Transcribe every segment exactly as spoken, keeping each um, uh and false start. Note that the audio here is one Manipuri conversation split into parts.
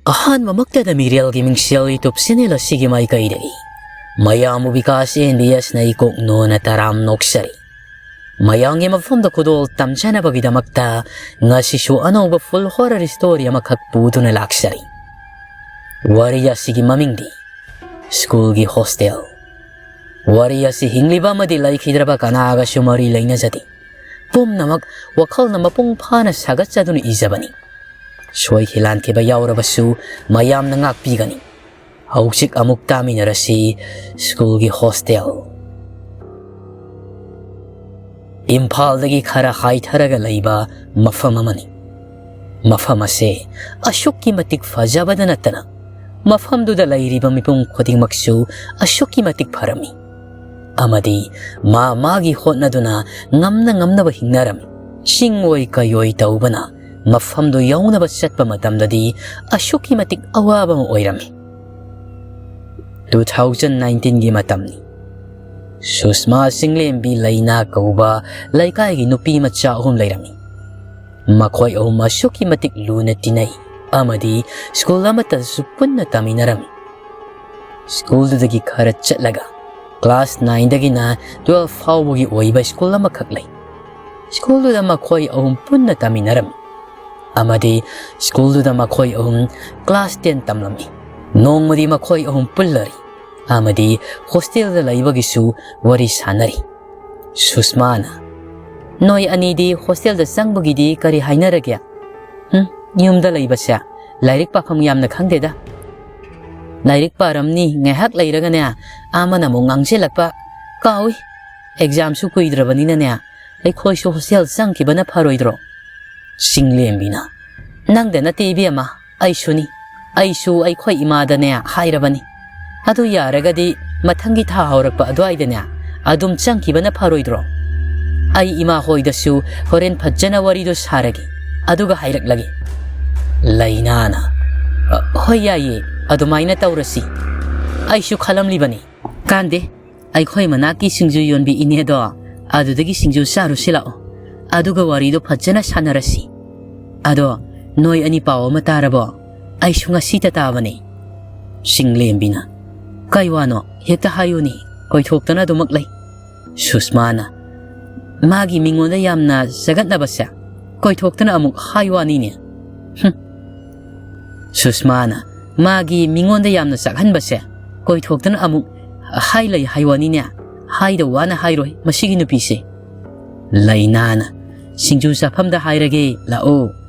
ꯑꯍꯥꯟꯕꯃꯛꯇꯗ ꯃꯤꯔꯦꯜꯒꯤ ꯃꯤꯡꯁꯦꯜ YouTube channel ꯑꯁꯤꯒꯤ ꯃꯥꯏꯀꯩꯗꯒꯤ ꯃꯌꯥꯝꯕꯨ ꯕꯤꯀꯥꯁ ꯑꯦꯟ ꯕꯤ ꯑꯦꯁꯅ ꯏꯀꯣꯛ ꯅꯣꯟꯅ ꯇꯔꯥꯝ ꯅꯣꯛꯆꯔꯤ꯫ ꯃꯌꯥꯝꯒꯤ ꯃꯐꯝꯗ ꯈꯨꯗꯣꯜ ꯇꯝꯖꯅꯕꯒꯤꯗꯃꯛꯇ ꯉꯁꯤꯁꯨ ꯑꯅꯧꯕ full horror story ꯑꯃꯈꯛ ꯄꯨꯗꯨꯅ ꯂꯥꯛꯆꯔꯤ꯫ ꯋꯥꯔꯤ ꯑꯁꯤꯒꯤ ꯃꯃꯤꯡꯗꯤ ꯁ꯭ꯀꯨꯜꯒꯤ ꯍꯣꯁꯇꯦꯜ꯫ ꯋꯥꯔꯤ ꯑꯁꯤ ꯍꯤꯡꯂꯤꯕ ꯑꯃꯗꯤ ꯂꯩꯈꯤꯗ꯭ꯔꯕ ꯀꯅꯥꯒꯁꯨ ꯃꯔꯤ ꯂꯩꯅꯖꯗꯦ꯫ ꯄꯨꯝꯅꯃꯛ ꯋꯥꯈꯜꯅ ꯃꯄꯨꯡ ꯐꯥꯅ ꯁꯥꯒꯠꯆꯗꯨꯅ ꯏꯖꯕꯅꯤ꯫ ꯁꯣꯏꯈꯤ ꯂꯥꯟꯈꯤꯕ ꯌꯥꯎꯔꯕꯁꯨ ꯃꯌꯥꯝꯅ ꯉꯥꯛꯄꯤꯒꯅꯤ꯫ ꯍꯧꯖꯤꯛ ꯑꯃꯨꯛ ꯇꯥꯃꯤꯟꯅꯔꯁꯤ ꯁ꯭ꯀꯨꯜꯒꯤ ꯍꯣꯁꯇꯦꯜ꯫ ꯏꯝꯐꯥꯜꯗꯒꯤ ꯈꯔ ꯍꯥꯏꯊꯔꯒ ꯂꯩꯕ ꯃꯐꯝ ꯑꯃꯅꯤ꯫ ꯃꯐꯝ ꯑꯁꯦ ꯑꯁꯨꯛꯀꯤ ꯃꯇꯤꯛ ꯐꯖꯕꯗ ꯅꯠꯇꯅ ꯃꯐꯝꯗꯨꯗ ꯂꯩꯔꯤꯕ ꯃꯤꯄꯨꯝ ꯈꯨꯗꯤꯡꯃꯛꯁꯨ ꯑꯁꯨꯛꯀꯤ ꯃꯇꯤꯛ ꯐꯔꯝꯃꯤ꯫ ꯑꯃꯗꯤ ꯃꯥ ꯃꯥꯒꯤ ꯍꯣꯠꯅꯗꯨꯅ ꯉꯝꯅ ꯉꯝꯅꯕ ꯍꯤꯡꯅꯔꯝꯃꯤ꯫ ꯆꯤꯡ ꯑꯣꯏ ꯀꯩ ꯑꯣꯏ ꯇꯧꯕꯅ ꯃꯐꯝꯗꯨ ꯌꯧꯅꯕ ꯆꯠꯄ ꯃꯇꯝꯗꯗꯤ ꯑꯁꯨꯛꯀꯤ ꯃꯇꯤꯛ ꯑꯋꯥꯕ ꯑꯃ ꯑꯣꯏꯔꯝꯃꯤ꯫ Two thousand nineteenꯒꯤ ꯃꯇꯝꯅꯤ꯫ ꯁꯨꯁꯃꯥ ꯆꯤꯡꯂꯦꯝꯕꯤ ꯂꯩꯅꯥ ꯀꯧꯕ ꯂꯩꯀꯥꯏꯒꯤ ꯅꯨꯄꯤ ꯃꯆꯥ ꯑꯍꯨꯝ ꯂꯩꯔꯝꯃꯤ꯫ ꯃꯈꯣꯏ ꯑꯍꯨꯝ ꯑꯁꯨꯛꯀꯤ ꯃꯇꯤꯛ ꯂꯨꯅ ꯇꯤꯟꯅꯩ ꯑꯃꯗꯤ ꯁ꯭ꯀꯨꯜ ꯑꯃꯠꯇꯗꯁꯨ ꯄꯨꯟꯅ ꯇꯝꯃꯤꯟꯅꯔꯝꯃꯤ꯫ ꯁ꯭ꯀꯨꯜꯗꯨꯗꯒꯤ ꯈꯔ ꯆꯠꯂꯒ class nineꯗꯒꯤꯅ twelve ꯐꯥꯎꯕꯒꯤ ꯑꯣꯏꯕ ꯁ꯭ꯀꯨꯜ ꯑꯃꯈꯛ ꯂꯩ꯫ ꯁ꯭ꯀꯨꯜꯗꯨꯗ ꯃꯈꯣꯏ ꯑꯍꯨꯝ ꯄꯨꯟꯅ ꯇꯝꯃꯤꯟꯅꯔꯝꯃꯤ ꯑꯃꯗꯤ ꯁ꯭ꯀꯨꯜꯗꯨꯗ ꯃꯈꯣꯏ ꯑꯍꯨꯝ class ten ꯇꯝꯂꯝꯃꯤ꯫ ꯅꯣꯡꯃꯗꯤ ꯃꯈꯣꯏ ꯑꯍꯨꯝ ꯄꯨꯜꯂꯔꯤ ꯑꯃꯗꯤ ꯍꯣꯁꯇꯦꯜꯗ ꯂꯩꯕꯒꯤꯁꯨ ꯋꯥꯔꯤ ꯁꯥꯟꯅꯔꯤ꯫ ꯁꯨꯁꯃꯥꯅ, "ꯅꯣꯏ ꯑꯅꯤꯗꯤ ꯍꯣꯁꯇꯦꯜꯗ ꯆꯪꯕꯒꯤꯗꯤ ꯀꯔꯤ ꯍꯥꯏꯅꯔꯒꯦ?" "ꯍꯨꯝ, ꯌꯨꯝꯗ ꯂꯩꯕꯁꯦ ꯂꯥꯏꯔꯤꯛ ꯄꯥꯐꯝ ꯌꯥꯝꯅ ꯈꯪꯗꯦꯗ꯫ ꯂꯥꯏꯔꯤꯛ ꯄꯥꯔꯝꯅꯤ, ꯉꯥꯏꯍꯥꯛ ꯂꯩꯔꯒꯅꯦ ꯑꯃꯅ ꯑꯃꯨꯛ ꯉꯥꯡꯁꯤꯜꯂꯛꯄ, ꯀꯥꯎꯏ꯫ Examꯁꯨ ꯀꯨꯏꯗ꯭ꯔꯕꯅꯤꯅꯅꯦ ꯑꯩꯈꯣꯏꯁꯨ ꯍꯣꯁꯇꯦꯜ ꯆꯪꯈꯤꯕꯅ ꯐꯔꯣꯏꯗ꯭ꯔꯣ?" ꯆꯤꯡꯂꯦꯝꯕꯤꯅ, "ꯅꯪꯗ ꯅꯠꯇꯦ ꯏꯕꯦꯝꯃ, ꯑꯩꯁꯨꯅꯤ꯫ ꯑꯩꯁꯨ ꯑꯩꯈꯣꯏ ꯏꯃꯥꯗꯅꯦ ꯍꯥꯏꯔꯕꯅꯤ꯫ ꯑꯗꯨ ꯌꯥꯔꯒꯗꯤ ꯃꯊꯪꯒꯤ ꯊꯥ ꯍꯧꯔꯛꯄ ꯑꯗꯨꯋꯥꯏꯗꯅꯦ ꯑꯗꯨꯝ ꯆꯪꯈꯤꯕꯅ ꯐꯔꯣꯏꯗ꯭ꯔꯣ? ꯑꯩ ꯏꯃꯥ ꯍꯣꯏꯗꯁꯨ ꯍꯣꯔꯦꯟ ꯐꯖꯅ ꯋꯥꯔꯤꯗꯣ ꯁꯥꯔꯒꯦ, ꯑꯗꯨꯒ ꯍꯥꯏꯔꯛꯂꯒꯦ꯫" ꯂꯩꯅꯥꯅ, "ꯑ, ꯍꯣꯏ ꯌꯥꯏꯌꯦ, ꯑꯗꯨꯃꯥꯏꯅ ꯇꯧꯔꯁꯤ꯫ ꯑꯩꯁꯨ ꯈꯜꯂꯝꯂꯤꯕꯅꯤ꯫ ꯀꯥꯟꯗꯦ, ꯑꯩꯈꯣꯏ ꯃꯅꯥꯛꯀꯤ ꯁꯤꯡꯖꯨ ꯌꯣꯟꯕꯤ ꯏꯅꯦꯗꯣ, ꯑꯗꯨꯗꯒꯤ ꯁꯤꯡꯖꯨ ꯆꯥꯔꯨꯁꯤ ꯂꯥꯛꯑꯣ꯫ ꯑꯗꯨꯒ ꯋꯥꯔꯤꯗꯣ ꯐꯖꯅ ꯁꯥꯟꯅꯔꯁꯤ꯫ ꯑꯗꯣ, ꯅꯣꯏ ꯑꯅꯤ ꯄꯥꯎ ꯑꯃ ꯇꯥꯔꯕꯣ? ꯑꯩꯁꯨ ꯉꯁꯤꯇ ꯇꯥꯕꯅꯤ꯫ ꯆꯤꯡꯂꯦꯝꯕꯤꯅ, "ꯀꯩ ꯋꯥꯅꯣ? ꯍꯦꯛꯇ ꯍꯥꯏꯌꯨꯅꯦ, ꯀꯣꯏꯊꯣꯛꯇꯅ ꯑꯗꯨꯃꯛ ꯂꯩ꯫" ꯁꯨꯁꯃꯥꯅ, "ꯃꯥꯒꯤ ꯃꯤꯉꯣꯟꯗ ꯌꯥꯝꯅ ꯆꯒꯠꯅꯕꯁꯦ ꯀꯣꯏꯊꯣꯛꯇꯅ ꯑꯃꯨꯛ ꯍꯥꯏ ꯋꯥꯅꯤꯅꯦ꯫" ꯍꯨꯝ꯫ ꯁꯨꯁꯃꯥꯅ, "ꯃꯥꯒꯤ ꯃꯤꯉꯣꯟꯗ ꯌꯥꯝꯅ ꯆꯥꯛꯍꯟꯕꯁꯦ ꯀꯣꯏꯊꯣꯛꯇꯅ ꯑꯃꯨꯛ ꯍꯥꯏ ꯂꯩ ꯍꯥꯏ ꯋꯥꯅꯤꯅꯦ꯫ ꯍꯥꯏꯗꯧ ꯋꯥꯅ ꯍꯥꯏꯔꯣꯏ ꯃꯁꯤꯒꯤ ꯅꯨꯄꯤꯁꯦ꯫" ꯂꯩꯅꯥꯅ, "ꯁꯤꯡꯖꯨ ꯆꯥꯐꯝꯗ ꯍꯥꯏꯔꯒꯦ, ꯂꯥꯛꯑꯣ꯫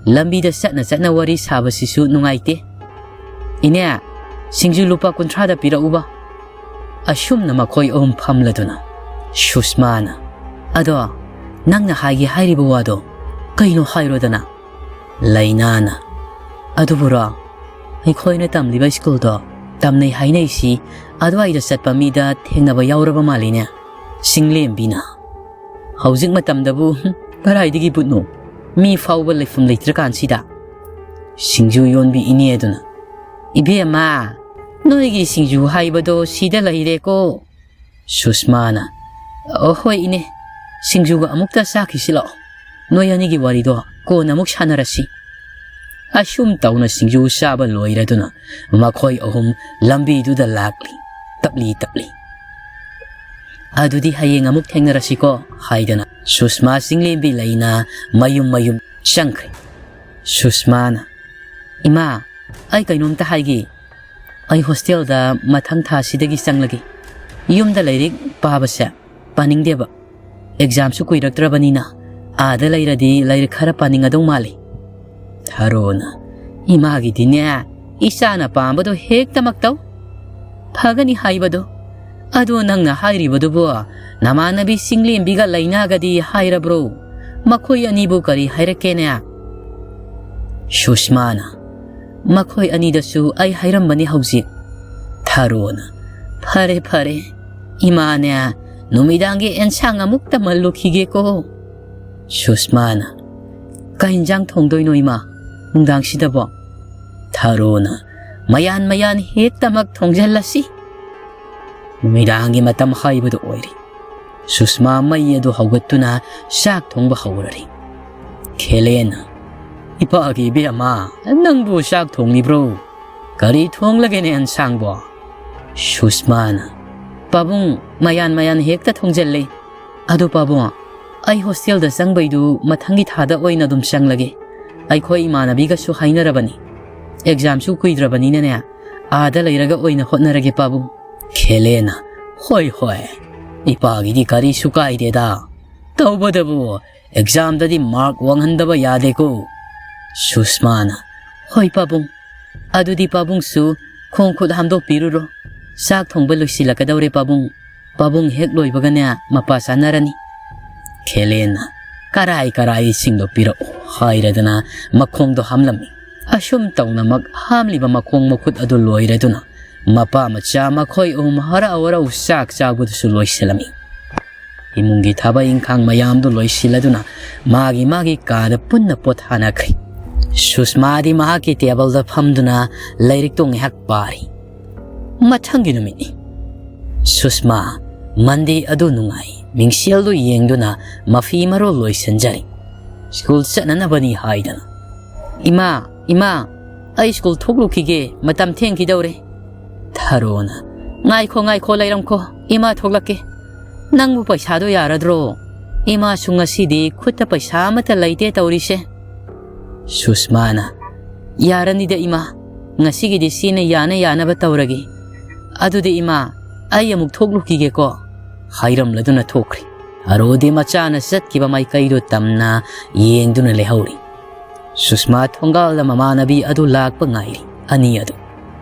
ꯂꯝꯕꯤꯗ ꯆꯠꯅ ꯆꯠꯅ ꯋꯥꯔꯤ ꯁꯥꯕꯁꯤꯁꯨ ꯅꯨꯡꯉꯥꯏꯇꯦ꯫ ꯏꯅꯦ, ꯁꯤꯡꯖꯨ ꯂꯨꯄꯥ ꯀꯨꯟꯊ꯭ꯔꯥꯗ ꯄꯤꯔꯛꯎꯕ꯫" ꯑꯁꯨꯝꯅ ꯃꯈꯣꯏ ꯑꯍꯨꯝ ꯐꯝꯂꯗꯨꯅ ꯁꯨꯁꯃꯥꯅ, "ꯑꯗꯣ ꯅꯪꯅ ꯍꯥꯏꯒꯦ ꯍꯥꯏꯔꯤꯕ ꯋꯥꯗꯣ ꯀꯩꯅꯣ ꯍꯥꯏꯔꯣꯗꯅ꯫" ꯂꯩꯅꯥꯅ, "ꯑꯗꯨꯕꯨꯔꯣ, ꯑꯩꯈꯣꯏꯅ ꯇꯝꯂꯤꯕ ꯁ꯭ꯀꯨꯜꯗꯣ ꯇꯝꯅꯩ ꯍꯥꯏꯅꯩꯁꯤ ꯑꯗꯨꯋꯥꯏꯗ ꯆꯠꯄ ꯃꯤꯗ ꯊꯦꯡꯅꯕ ꯌꯥꯎꯔꯕ ꯃꯥꯜꯂꯤꯅꯦ꯫" ꯆꯤꯡꯂꯦꯝꯕꯤꯅ, "ꯍꯧꯖꯤꯛ ꯃꯇꯝꯗꯕꯨ, ꯍꯨꯝ, ꯀꯗꯥꯏꯗꯒꯤ ꯕꯨꯠꯅꯣ? ꯃꯤ ꯐꯥꯎꯕ ꯂꯩꯐꯝ ꯂꯩꯇ꯭ꯔꯀꯥꯟꯁꯤꯗ꯫" ꯁꯤꯡꯖꯨ ꯌꯣꯟꯕꯤ ꯏꯅꯦ ꯑꯗꯨꯅ, "ꯏꯕꯦꯝꯃ, ꯅꯣꯏꯒꯤ ꯁꯤꯡꯖꯨ ꯍꯥꯏꯕꯗꯣ ꯁꯤꯗ ꯂꯩꯔꯦꯀꯣ꯫" ꯁꯨꯁꯃꯥꯅ, "ꯑꯣ, ꯍꯣꯏ ꯏꯅꯦ, ꯁꯤꯡꯖꯨꯒ ꯑꯃꯨꯛꯇ ꯆꯥꯈꯤꯁꯤ ꯂꯥꯛꯑꯣ꯫ ꯅꯣꯏ ꯑꯅꯤꯒꯤ ꯋꯥꯔꯤꯗꯣ ꯀꯣꯟꯅ ꯑꯃꯨꯛ ꯁꯥꯟꯅꯔꯁꯤ꯫" ꯑꯁꯨꯝ ꯇꯧꯅ ꯁꯤꯡꯖꯨ ꯆꯥꯕ ꯂꯣꯏꯔꯗꯨꯅ ꯃꯈꯣꯏ ꯑꯍꯨꯝ ꯂꯝꯕꯤꯗꯨꯗ ꯂꯥꯛꯂꯤ, ꯇꯞꯂꯤ ꯇꯞꯂꯤ꯫ "ꯑꯗꯨꯗꯤ ꯍꯌꯦꯡ ꯑꯃꯨꯛ ꯊꯦꯡꯅꯔꯁꯤꯀꯣ" ꯍꯥꯏꯗꯅ ꯁꯨꯁꯃꯥ ꯆꯤꯡꯂꯦꯝꯕꯤ ꯂꯩꯅꯥ ꯃꯌꯨꯝ ꯃꯌꯨꯝ ꯆꯪꯈ꯭ꯔꯦ꯫ ꯁꯨꯁꯃꯥꯅ, "ꯏꯃꯥ, ꯑꯩ ꯀꯩꯅꯣꯝꯇ ꯍꯥꯏꯒꯦ꯫ ꯑꯩ ꯍꯣꯁꯇꯦꯜꯗ ꯃꯊꯪ ꯊꯥꯁꯤꯗꯒꯤ ꯆꯪꯂꯒꯦ꯫ ꯌꯨꯝꯗ ꯂꯥꯏꯔꯤꯛ ꯄꯥꯕꯁꯦ ꯄꯥꯅꯤꯡꯗꯦꯕ꯫ ꯑꯦꯛꯖꯥꯝꯁꯨ ꯀꯨꯏꯔꯛꯇ꯭ꯔꯕꯅꯤꯅ ꯑꯥꯗ ꯂꯩꯔꯗꯤ ꯂꯥꯏꯔꯤꯛ ꯈꯔ ꯄꯥꯅꯤꯡꯒꯗꯧ ꯃꯥꯜꯂꯤ꯫" ꯊꯥꯔꯣꯅ, "ꯏꯃꯥꯒꯤꯗꯤꯅꯦ, ꯏꯆꯥꯅ ꯄꯥꯝꯕꯗꯣ ꯍꯦꯛꯇꯃꯛ ꯇꯧ꯫ ꯐꯒꯅꯤ ꯍꯥꯏꯕꯗꯣ꯫ ꯑꯗꯣ ꯅꯪꯅ ꯍꯥꯏꯔꯤꯕꯗꯨꯕꯨ ꯅꯃꯥꯟꯅꯕꯤ ꯆꯤꯡꯂꯦꯝꯕꯤꯒ ꯂꯩꯅꯥꯒꯗꯤ ꯍꯥꯏꯔꯕ꯭ꯔꯣ? ꯃꯈꯣꯏ ꯑꯅꯤꯕꯨ ꯀꯔꯤ ꯍꯥꯏꯔꯛꯀꯦꯅꯦ?" ꯁꯨꯁꯃꯥꯅ, "ꯃꯈꯣꯏ ꯑꯅꯤꯗꯁꯨ ꯑꯩ ꯍꯥꯏꯔꯝꯕꯅꯤ ꯍꯧꯖꯤꯛ꯫" ꯊꯥꯔꯣꯅ, "ꯐꯔꯦ, ꯐꯔꯦ꯫ ꯏꯃꯥꯅꯦ, ꯅꯨꯃꯤꯗꯥꯡꯒꯤ ꯑꯦꯟꯁꯥꯡ ꯑꯃꯨꯛꯇ ꯃꯜꯂꯨꯈꯤꯒꯦꯀꯣ꯫" ꯁꯨꯁꯃꯥꯅ, "ꯀꯩ ꯏꯟꯖꯥꯡ ꯊꯣꯡꯗꯣꯏꯅꯣ ꯏꯃꯥ, ꯅꯨꯡꯗꯥꯡꯁꯤꯗꯕꯣ?" ꯊꯥꯔꯣꯅ, "ꯃꯌꯥꯟ ꯃꯌꯥꯟ ꯍꯦꯛꯇꯃꯛ ꯊꯣꯡꯖꯜꯂꯁꯤ꯫ ꯅꯨꯃꯤꯗꯥꯡꯒꯤ ꯃꯇꯝ ꯍꯥꯏꯕꯗꯨ ꯑꯣꯏꯔꯦ꯫" ꯁꯨꯁꯃꯥ ꯃꯩ ꯑꯗꯨ ꯍꯧꯒꯠꯇꯨꯅ ꯆꯥꯛ ꯊꯣꯡꯕ ꯍꯧꯔꯔꯤ꯫ ꯈꯦꯂꯦꯟꯅ, "ꯏꯄꯥꯒꯤ ꯏꯕꯦꯝꯃ, ꯅꯪꯕꯨ ꯆꯥꯛ ꯊꯣꯡꯂꯤꯕ꯭ꯔꯣ? ꯀꯔꯤ ꯊꯣꯡꯂꯒꯦꯅꯦ ꯑꯦꯟꯁꯥꯡꯕꯣ?" ꯁꯨꯁꯃꯥꯅ, "ꯄꯥꯕꯨꯡ, ꯃꯌꯥꯟ ꯃꯌꯥꯟ ꯍꯦꯛꯇ ꯊꯣꯡꯖꯜꯂꯦ꯫ ꯑꯗꯨ ꯄꯥꯕꯨꯡ, ꯑꯩ ꯍꯣꯁꯇꯦꯜꯗ ꯆꯪꯕꯩꯗꯨ ꯃꯊꯪꯒꯤ ꯊꯥꯗ ꯑꯣꯏꯅ ꯑꯗꯨꯝ ꯆꯪꯂꯒꯦ꯫ ꯑꯩꯈꯣꯏ ꯏꯃꯥꯟꯅꯕꯤꯒꯁꯨ ꯍꯥꯏꯅꯔꯕꯅꯤ꯫ ꯑꯦꯛꯖꯥꯝꯁꯨ ꯀꯨꯏꯗ꯭ꯔꯕꯅꯤꯅꯅꯦ, ꯑꯥꯗ ꯂꯩꯔꯒ ꯑꯣꯏꯅ ꯍꯣꯠꯅꯔꯒꯦ ꯄꯥꯕꯨꯡ꯫" ꯈꯦꯂꯦꯅ, "ꯍꯣꯏ ꯍꯣꯏ, ꯏꯄꯥꯒꯤꯗꯤ ꯀꯔꯤꯁꯨ ꯀꯥꯏꯗꯦꯗ꯫ ꯇꯧꯕꯗꯕꯨ ꯑꯦꯛꯖꯥꯝꯗꯗꯤ ꯃꯥꯔꯛ ꯋꯥꯡꯍꯟꯗꯕ ꯌꯥꯗꯦꯀꯣ꯫" ꯁꯨꯁꯃꯥꯅ, "ꯍꯣꯏ ꯄꯥꯕꯨꯡ, ꯑꯗꯨꯗꯤ ꯄꯥꯕꯨꯡꯁꯨ ꯈꯣꯡ ꯈꯨꯠ ꯍꯥꯝꯗꯣꯛꯄꯤꯔꯨꯔꯣ꯫ ꯆꯥꯛ ꯊꯣꯡꯕ ꯂꯣꯏꯁꯤꯜꯂꯛꯀꯗꯧꯔꯦ ꯄꯥꯕꯨꯡ꯫ ꯄꯥꯕꯨꯡ ꯍꯦꯛ ꯂꯣꯏꯕꯒꯅꯦ ꯃꯄꯥ ꯆꯥꯅꯔꯅꯤ꯫" ꯈꯦꯂꯦꯟꯅ, "ꯀꯔꯥꯏ ꯀꯔꯥꯏꯁꯤꯡꯗꯣ ꯄꯤꯔꯛꯎ" ꯍꯥꯏꯔꯗꯅ ꯃꯈꯣꯡꯗꯣ ꯍꯥꯝꯂꯝꯃꯤ꯫ ꯑꯁꯨꯝ ꯇꯧꯅꯃꯛ ꯍꯥꯝꯂꯤꯕ ꯃꯈꯣꯡ ꯃꯈꯨꯠ ꯑꯗꯨ ꯂꯣꯏꯔꯗꯨꯅ ꯃꯄꯥ ꯃꯆꯥ ꯃꯈꯣꯏ ꯑꯍꯨꯝ ꯍꯔꯥꯎ ꯍꯔꯥꯎ ꯆꯥꯛ ꯆꯥꯕꯗꯨꯁꯨ ꯂꯣꯏꯁꯤꯜꯂꯝꯃꯤ꯫ ꯏꯃꯨꯡꯒꯤ ꯊꯕꯛ ꯏꯪꯈꯥꯡ ꯃꯌꯥꯝꯗꯨ ꯂꯣꯏꯁꯤꯜꯂꯗꯨꯅ ꯃꯥꯒꯤ ꯃꯥꯒꯤ ꯀꯥꯗ ꯄꯨꯟꯅ ꯄꯣꯊꯥꯅꯈ꯭ꯔꯦ꯫ ꯁꯨꯁꯃꯥꯗꯤ ꯃꯍꯥꯛꯀꯤ ꯇꯦꯕꯜꯗ ꯐꯝꯗꯨꯅ ꯂꯥꯏꯔꯤꯛꯇꯨ ꯉꯥꯏꯍꯥꯛ ꯄꯥꯔꯤ꯫ ꯃꯊꯪꯒꯤ ꯅꯨꯃꯤꯠꯅꯤ꯫ ꯁꯨꯁꯃꯥ ꯃꯟꯗꯦ ꯑꯗꯨ ꯅꯨꯡꯉꯥꯏ ꯃꯤꯡꯁꯦꯜꯗꯨ ꯌꯦꯡꯗꯨꯅ ꯃꯐꯤ ꯃꯔꯣꯜ ꯂꯣꯏꯁꯤꯟꯖꯔꯤ꯫ ꯁ꯭ꯀꯨꯜ ꯆꯠꯅꯅꯕꯅꯤ ꯍꯥꯏꯗꯅ꯫ "ꯏꯃꯥ, ꯏꯃꯥ, ꯑꯩ ꯁ꯭ꯀꯨꯜ ꯊꯣꯛꯂꯨꯈꯤꯒꯦ, ꯃꯇꯝ ꯊꯦꯡꯈꯤꯗꯧꯔꯦ꯫" ꯊꯔꯣꯅ, "ꯉꯥꯏꯈꯣ, ꯉꯥꯏꯈꯣ, ꯂꯩꯔꯝꯈꯣ, ꯏꯃꯥ ꯊꯣꯛꯂꯛꯀꯦ꯫ ꯅꯪꯕꯨ ꯄꯩꯁꯥꯗꯣ ꯌꯥꯔꯗ꯭ꯔꯣ? ꯏꯃꯥꯁꯨ ꯉꯁꯤꯗꯤ ꯈꯨꯠꯇ ꯄꯩꯁꯥ ꯑꯃꯠꯇ ꯂꯩꯇꯦ ꯇꯧꯔꯤꯁꯦ꯫" ꯁꯨꯁꯃꯥꯅ, "ꯌꯥꯔꯅꯤꯗ ꯏꯃꯥ, ꯉꯁꯤꯒꯤꯗꯤ ꯁꯤꯅ ꯌꯥꯅ ꯌꯥꯅꯕ ꯇꯧꯔꯒꯦ꯫ ꯑꯗꯨꯗꯤ ꯏꯃꯥ, ꯑꯩ ꯑꯃꯨꯛ ꯊꯣꯛꯂꯨꯈꯤꯒꯦꯀꯣ" ꯍꯥꯏꯔꯝꯂꯗꯨꯅ ꯊꯣꯛꯈ꯭ꯔꯦ꯫ ꯊꯔꯣꯗꯤ ꯃꯆꯥꯅ ꯆꯠꯈꯤꯕ ꯃꯥꯏꯀꯩꯗꯨ ꯇꯝꯅ ꯌꯦꯡꯗꯨꯅ ꯂꯩꯍꯧꯔꯤ꯫ ꯁꯨꯁꯃꯥ ꯊꯣꯡꯒꯥꯜꯗ ꯃꯃꯥꯟꯅꯕꯤ ꯑꯗꯨ ꯂꯥꯛꯄ ꯉꯥꯏꯔꯤ꯫ ꯑꯅꯤ ꯑꯗꯨ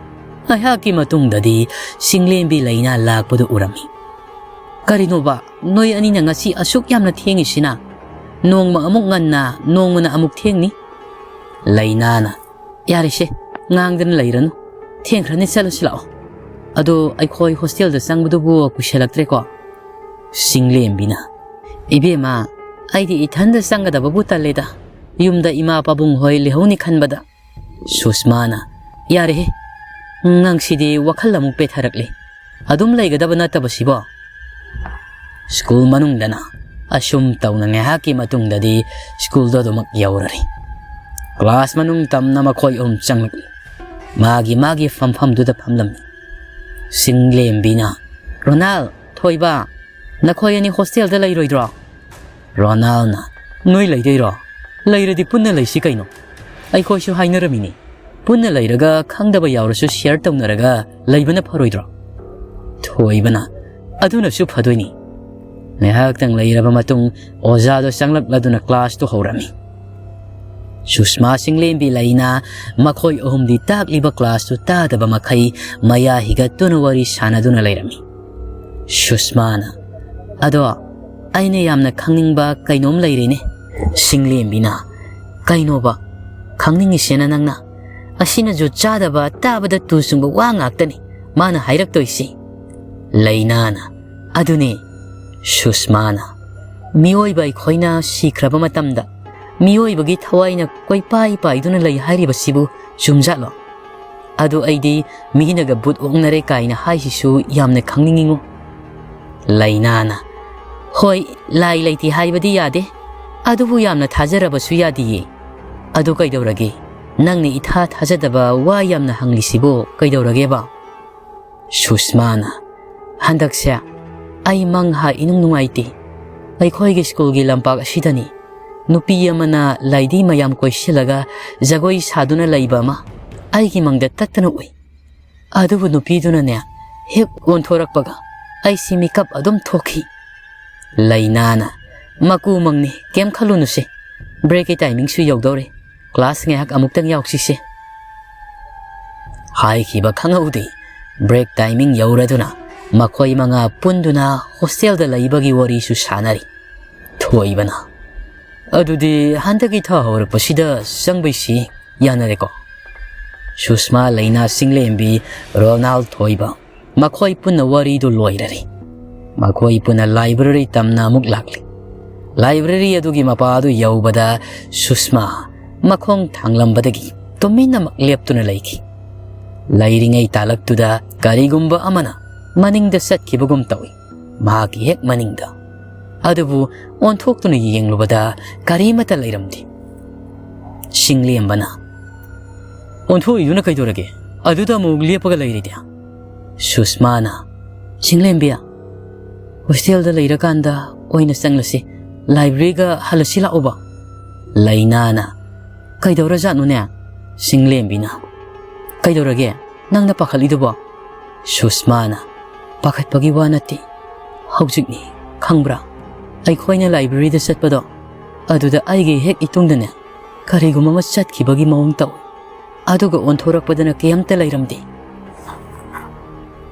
ꯉꯥꯏꯍꯥꯛꯀꯤ ꯃꯇꯨꯡꯗꯗꯤ ꯆꯤꯡꯂꯦꯝꯕꯤ ꯂꯩꯅꯥ ꯂꯥꯛꯄꯗꯨ ꯎꯔꯝꯃꯤ꯫ "ꯀꯔꯤꯅꯣꯕ, ꯅꯣꯏ ꯑꯅꯤꯅ ꯉꯁꯤ ꯑꯁꯨꯛ ꯌꯥꯝꯅ ꯊꯦꯡꯉꯤꯁꯤꯅ? ꯅꯣꯡꯃ ꯑꯃꯨꯛ ꯉꯟꯅ, ꯅꯣꯡꯃꯅ ꯑꯃꯨꯛ ꯊꯦꯡꯅꯤ꯫" ꯂꯩꯅꯥꯅ, "ꯌꯥꯔꯦꯁꯦ, ꯉꯥꯡꯗꯅ ꯂꯩꯔꯅꯨ꯫ ꯊꯦꯡꯈ꯭ꯔꯅꯤ, ꯆꯠꯂꯁꯤ ꯂꯥꯛꯑꯣ꯫ ꯑꯗꯣ ꯑꯩꯈꯣꯏ ꯍꯣꯁꯇꯦꯜꯗ ꯆꯪꯕꯗꯨꯕꯨ ꯀꯨꯏꯁꯜꯂꯛꯇ꯭ꯔꯦꯀꯣ?" ꯆꯤꯡꯂꯦꯝꯕꯤꯅ, "ꯏꯕꯦꯝꯃ, ꯑꯩꯗꯤ ꯏꯊꯟꯗ ꯆꯪꯒꯗꯕꯕꯨ ꯇꯜꯂꯦꯗ꯫ ꯌꯨꯝꯗ ꯏꯃꯥ ꯄꯥꯕꯨꯡ ꯍꯣꯏ ꯂꯩꯍꯧꯅꯤ ꯈꯟꯕꯗ꯫" ꯁꯨꯁꯃꯥꯅ, "ꯌꯥꯔꯦꯍꯦ, ꯅꯪꯁꯤꯗꯤ ꯋꯥꯈꯜ ꯑꯃꯨꯛ ꯄꯦꯊꯔꯛꯂꯦ꯫ ꯑꯗꯨꯝ ꯂꯩꯒꯗꯕ ꯅꯠꯇꯕꯁꯤꯕꯣ?" ꯁ꯭ꯀꯨꯜ ꯃꯅꯨꯡꯗꯅ ꯑꯁꯨꯝ ꯇꯧꯅ ꯉꯥꯏꯍꯥꯛꯀꯤ ꯃꯇꯨꯡꯗꯗꯤ ꯁ꯭ꯀꯨꯜꯗꯣ ꯑꯗꯨꯃꯛ ꯌꯧꯔꯔꯦ꯫ ꯀ꯭ꯂꯥꯁ ꯃꯅꯨꯡ ꯇꯝꯅ ꯃꯈꯣꯏ ꯑꯍꯨꯝ ꯆꯪꯂꯛꯂꯤ꯫ ꯃꯥꯒꯤ ꯃꯥꯒꯤ ꯐꯝꯐꯝꯗꯨꯗ ꯐꯝꯂꯝꯃꯤ꯫ ꯁꯤꯡꯂꯦꯝꯕꯤꯅ, "ꯔꯣꯅꯥꯜ, ꯊꯣꯏꯕ, ꯅꯈꯣꯏ ꯑꯅꯤ ꯍꯣꯁꯇꯦꯜꯗ ꯂꯩꯔꯣꯏꯗ꯭ꯔꯣ?" ꯔꯣꯅꯥꯜꯅ, "ꯅꯣꯏ ꯂꯩꯗꯣꯏꯔꯣ? ꯂꯩꯔꯗꯤ ꯄꯨꯟꯅ ꯂꯩꯁꯤ ꯀꯩꯅꯣ꯫ ꯑꯩꯈꯣꯏꯁꯨ ꯍꯥꯏꯅꯔꯝꯃꯤꯅꯤ꯫ ꯄꯨꯟꯅ ꯂꯩꯔꯒ ꯈꯪꯗꯕ ꯌꯥꯎꯔꯁꯨ ꯁꯤꯌꯔ ꯇꯧꯅꯔꯒ ꯂꯩꯕꯅ ꯐꯔꯣꯏꯗ꯭ꯔꯣ?" ꯊꯣꯏꯕꯅ, "ꯑꯗꯨꯅꯁꯨ ꯐꯗꯣꯏꯅꯤ꯫" ꯉꯥꯏꯍꯥꯛꯇꯪ ꯂꯩꯔꯕ ꯃꯇꯨꯡ ꯑꯣꯖꯥꯗꯣ ꯆꯪꯂꯛꯂꯗꯨꯅ ꯀ꯭ꯂꯥꯁꯇꯨ ꯍꯧꯔꯝꯃꯤ꯫ ꯁꯨꯁꯃꯥ, ꯁꯤꯡꯂꯦꯝꯕꯤ, ꯂꯩꯅꯥ ꯃꯈꯣꯏ ꯑꯍꯨꯝꯗꯤ ꯇꯥꯛꯂꯤꯕ ꯀ꯭ꯂꯥꯁꯇꯨ ꯇꯥꯗꯕ ꯃꯈꯩ ꯃꯌꯥ ꯍꯤꯒꯠꯇꯨꯅ ꯋꯥꯔꯤ ꯁꯥꯟꯅꯗꯨꯅ ꯂꯩꯔꯝꯃꯤ꯫ ꯁꯨꯁꯃꯥꯅ, "ꯑꯗꯣ ꯑꯩꯅ ꯌꯥꯝꯅ ꯈꯪꯅꯤꯡꯕ ꯀꯩꯅꯣꯝ ꯂꯩꯔꯤꯅꯦ꯫" ꯁꯤꯡꯂꯦꯝꯕꯤꯅ, "ꯀꯩꯅꯣꯕ ꯈꯪꯅꯤꯡꯉꯤꯁꯦꯅ ꯅꯪꯅ? ꯑꯁꯤꯅ ꯖꯨꯠ ꯆꯥꯗꯕ, ꯇꯥꯕꯗ ꯇꯨ ꯆꯨꯡꯕ ꯋꯥ ꯉꯥꯛꯇꯅꯤ ꯃꯥꯅ ꯍꯥꯏꯔꯛꯇꯣꯏꯁꯤ꯫" ꯂꯩꯅꯥꯅ, "ꯑꯗꯨꯅꯤ꯫" ꯁꯨꯁꯃꯥꯅ, "ꯃꯤꯑꯣꯏꯕ ꯑꯩꯈꯣꯏꯅ ꯁꯤꯈ꯭ꯔꯕ ꯃꯇꯝꯗ ꯃꯤꯑꯣꯏꯕꯒꯤ ꯊꯋꯥꯏꯅ ꯀꯣꯏꯄꯥꯏ ꯄꯥꯏꯗꯨꯅ ꯂꯩ ꯍꯥꯏꯔꯤꯕꯁꯤꯕꯨ ꯆꯨꯝꯖꯥꯠꯂꯣ? ꯑꯗꯨ ꯑꯩꯗꯤ ꯃꯤꯅꯒ ꯕꯨꯠ ꯑꯣꯛꯅꯔꯦ ꯀꯥꯏꯅ ꯍꯥꯏꯁꯤꯁꯨ ꯌꯥꯝꯅ ꯈꯪꯅꯤꯡꯉꯤꯉꯣ꯫" ꯂꯩꯅꯥꯅ, "ꯍꯣꯏ, ꯂꯥꯏ ꯂꯩꯇꯦ ꯍꯥꯏꯕꯗꯤ ꯌꯥꯗꯦ, ꯑꯗꯨꯕꯨ ꯌꯥꯝꯅ ꯊꯥꯖꯔꯕꯁꯨ ꯌꯥꯗꯤꯌꯦ꯫ ꯑꯗꯨ ꯀꯩꯗꯧꯔꯒꯦ? ꯅꯪꯅ ꯏꯊꯥ ꯊꯥꯖꯗꯕ ꯋꯥ ꯌꯥꯝꯅ ꯍꯪꯂꯤꯁꯤꯕꯨ ꯀꯩꯗꯧꯔꯒꯦꯕ?" ꯁꯨꯁꯃꯥꯅ, "ꯍꯟꯗꯛꯁꯦ ꯑꯩ ꯃꯪ ꯍꯥ ꯏꯅꯨꯡ ꯅꯨꯡꯉꯥꯏꯇꯦ꯫ ꯑꯩꯈꯣꯏꯒꯤ ꯁ꯭ꯀꯨꯜꯒꯤ ꯂꯝꯄꯥꯛ ꯑꯁꯤꯗꯅꯤ ꯅꯨꯄꯤ ꯑꯃꯅ ꯂꯩꯗꯤ ꯃꯌꯥꯝ ꯀꯣꯏꯁꯤꯜꯂꯒ ꯖꯒꯣꯏ ꯁꯥꯗꯨꯅ ꯂꯩꯕ ꯑꯃ ꯑꯩꯒꯤ ꯃꯪꯗ ꯇꯠꯇꯅ ꯎꯏ꯫ ꯑꯗꯨꯕꯨ ꯅꯨꯄꯤꯗꯨꯅꯅꯦ ꯍꯦꯛ ꯑꯣꯟꯊꯣꯔꯛꯄꯒ ꯑꯩꯁꯤ ꯃꯤꯀꯞ ꯑꯗꯨꯝ ꯊꯣꯛꯈꯤ꯫" ꯂꯩꯅꯥꯅ, "ꯃꯀꯨ ꯃꯪꯅꯤ, ꯀꯩꯝ ꯈꯜꯂꯨꯅꯨꯁꯦ꯫ ꯕ꯭ꯔꯦꯛꯀꯤ ꯇꯥꯏꯃꯤꯡꯁꯨ ꯌꯧꯗꯧꯔꯦ꯫ ꯀ꯭ꯂꯥꯁ ꯉꯥꯏꯍꯥꯛ ꯑꯃꯨꯛꯇꯪ ꯌꯥꯎꯁꯤꯁꯦ꯫" ꯍꯥꯏꯈꯤꯕ ꯈꯪꯍꯧꯗꯦ꯫ ꯕ꯭ꯔꯦꯛ ꯇꯥꯏꯃꯤꯡ ꯌꯧꯔꯗꯨꯅ ꯃꯈꯣꯏ ꯃꯉꯥ ꯄꯨꯟꯗꯨꯅ ꯍꯣꯁꯇꯦꯜꯗ ꯂꯩꯕꯒꯤ ꯋꯥꯔꯤꯁꯨ ꯁꯥꯟꯅꯔꯤ꯫ ꯊꯣꯏꯕꯅ, "ꯑꯗꯨꯗꯤ ꯍꯟꯗꯛꯀꯤ ꯊꯥ ꯍꯧꯔꯛꯄꯁꯤꯗ ꯆꯪꯕꯩꯁꯤ ꯌꯥꯅꯔꯦꯀꯣ?" ꯁꯨꯁꯃꯥ, ꯂꯩꯅꯥ, ꯁꯤꯡꯂꯦꯝꯕꯤ, ꯔꯣꯅꯥꯜ, ꯊꯣꯏꯕ ꯃꯈꯣꯏ ꯄꯨꯟꯅ ꯋꯥꯔꯤꯗꯨ ꯂꯣꯏꯔꯔꯤ꯫ ꯃꯈꯣꯏ ꯄꯨꯟꯅ ꯂꯥꯏꯕ꯭ꯔꯦꯔꯤ ꯇꯝꯅ ꯑꯃꯨꯛ ꯂꯥꯛꯂꯤ꯫ ꯂꯥꯏꯕ꯭ꯔꯦꯔꯤ ꯑꯗꯨꯒꯤ ꯃꯄꯥ ꯑꯗꯨ ꯌꯧꯕꯗ ꯁꯨꯁꯃꯥ ꯃꯈꯣꯡ ꯊꯥꯡꯂꯝꯕꯗꯒꯤ ꯇꯨꯃꯤꯟꯅꯃꯛ ꯂꯦꯞꯇꯨꯅ ꯂꯩꯈꯤ꯫ ꯂꯩꯔꯤꯉꯩ ꯇꯥꯂꯛꯇꯨꯗ ꯀꯔꯤꯒꯨꯝꯕ ꯑꯃꯅ ꯃꯅꯤꯡꯗ ꯆꯠꯈꯤꯕꯒꯨꯝ ꯇꯧꯏ꯫ ꯃꯍꯥꯛꯀꯤ ꯍꯦꯛ ꯃꯅꯤꯡꯗ꯫ ꯑꯗꯨꯕꯨ ꯑꯣꯟꯊꯣꯛꯇꯨꯅ ꯌꯦꯡꯂꯨꯕꯗ ꯀꯔꯤꯃꯠꯇ ꯂꯩꯔꯝꯗꯦ꯫ ꯁꯤꯡꯂꯦꯝꯕꯅ, "ꯑꯣꯟꯊꯣꯛꯏꯗꯨꯅ ꯀꯩꯗꯧꯔꯒꯦ? ꯑꯗꯨꯗ ꯑꯃꯨꯛ ꯂꯦꯞꯄꯒ ꯂꯩꯔꯤꯗꯤ?" ꯁꯨꯁꯃꯥꯅ, "ꯁꯤꯡꯂꯦꯝꯕꯤ, ꯍꯣꯁꯇꯦꯜꯗ ꯂꯩꯔꯀꯥꯟꯗ ꯑꯣꯏꯅ ꯆꯪꯂꯁꯤ, ꯂꯥꯏꯕ꯭ꯔꯦꯔꯤꯒ ꯍꯜꯂꯁꯤ ꯂꯥꯛꯎꯕ?" ꯂꯩꯅꯥꯅ, "ꯀꯩꯗꯧꯔꯖꯥꯠꯅꯣꯅꯦ?" ꯁꯤꯡꯂꯦꯝꯕꯤꯅ, "ꯀꯩꯗꯧꯔꯒꯦ? ꯅꯪꯅ ꯄꯥꯈꯠꯂꯤꯗꯨꯕꯣ?" ꯁꯨꯁꯃꯥꯅ, "ꯄꯥꯈꯠꯄꯒꯤ ꯋꯥ ꯅꯠꯇꯦ꯫ ꯍꯧꯖꯤꯛꯅꯤ, ꯈꯪꯕ꯭ꯔꯥ? ꯑꯩꯈꯣꯏꯅ ꯂꯥꯏꯕ꯭ꯔꯦꯔꯤꯗ ꯆꯠꯄꯗꯣ, ꯑꯗꯨꯗ ꯑꯩꯒꯤ ꯍꯦꯛ ꯏꯇꯨꯡꯗꯅꯦ ꯀꯔꯤꯒꯨꯝꯕ ꯑꯃ ꯆꯠꯈꯤꯕꯒꯤ ꯃꯑꯣꯡ ꯇꯧꯏ꯫ ꯑꯗꯨꯒ ꯑꯣꯟꯊꯣꯔꯛꯄꯗꯅ ꯀꯩꯝꯇ ꯂꯩꯔꯝꯗꯦ꯫"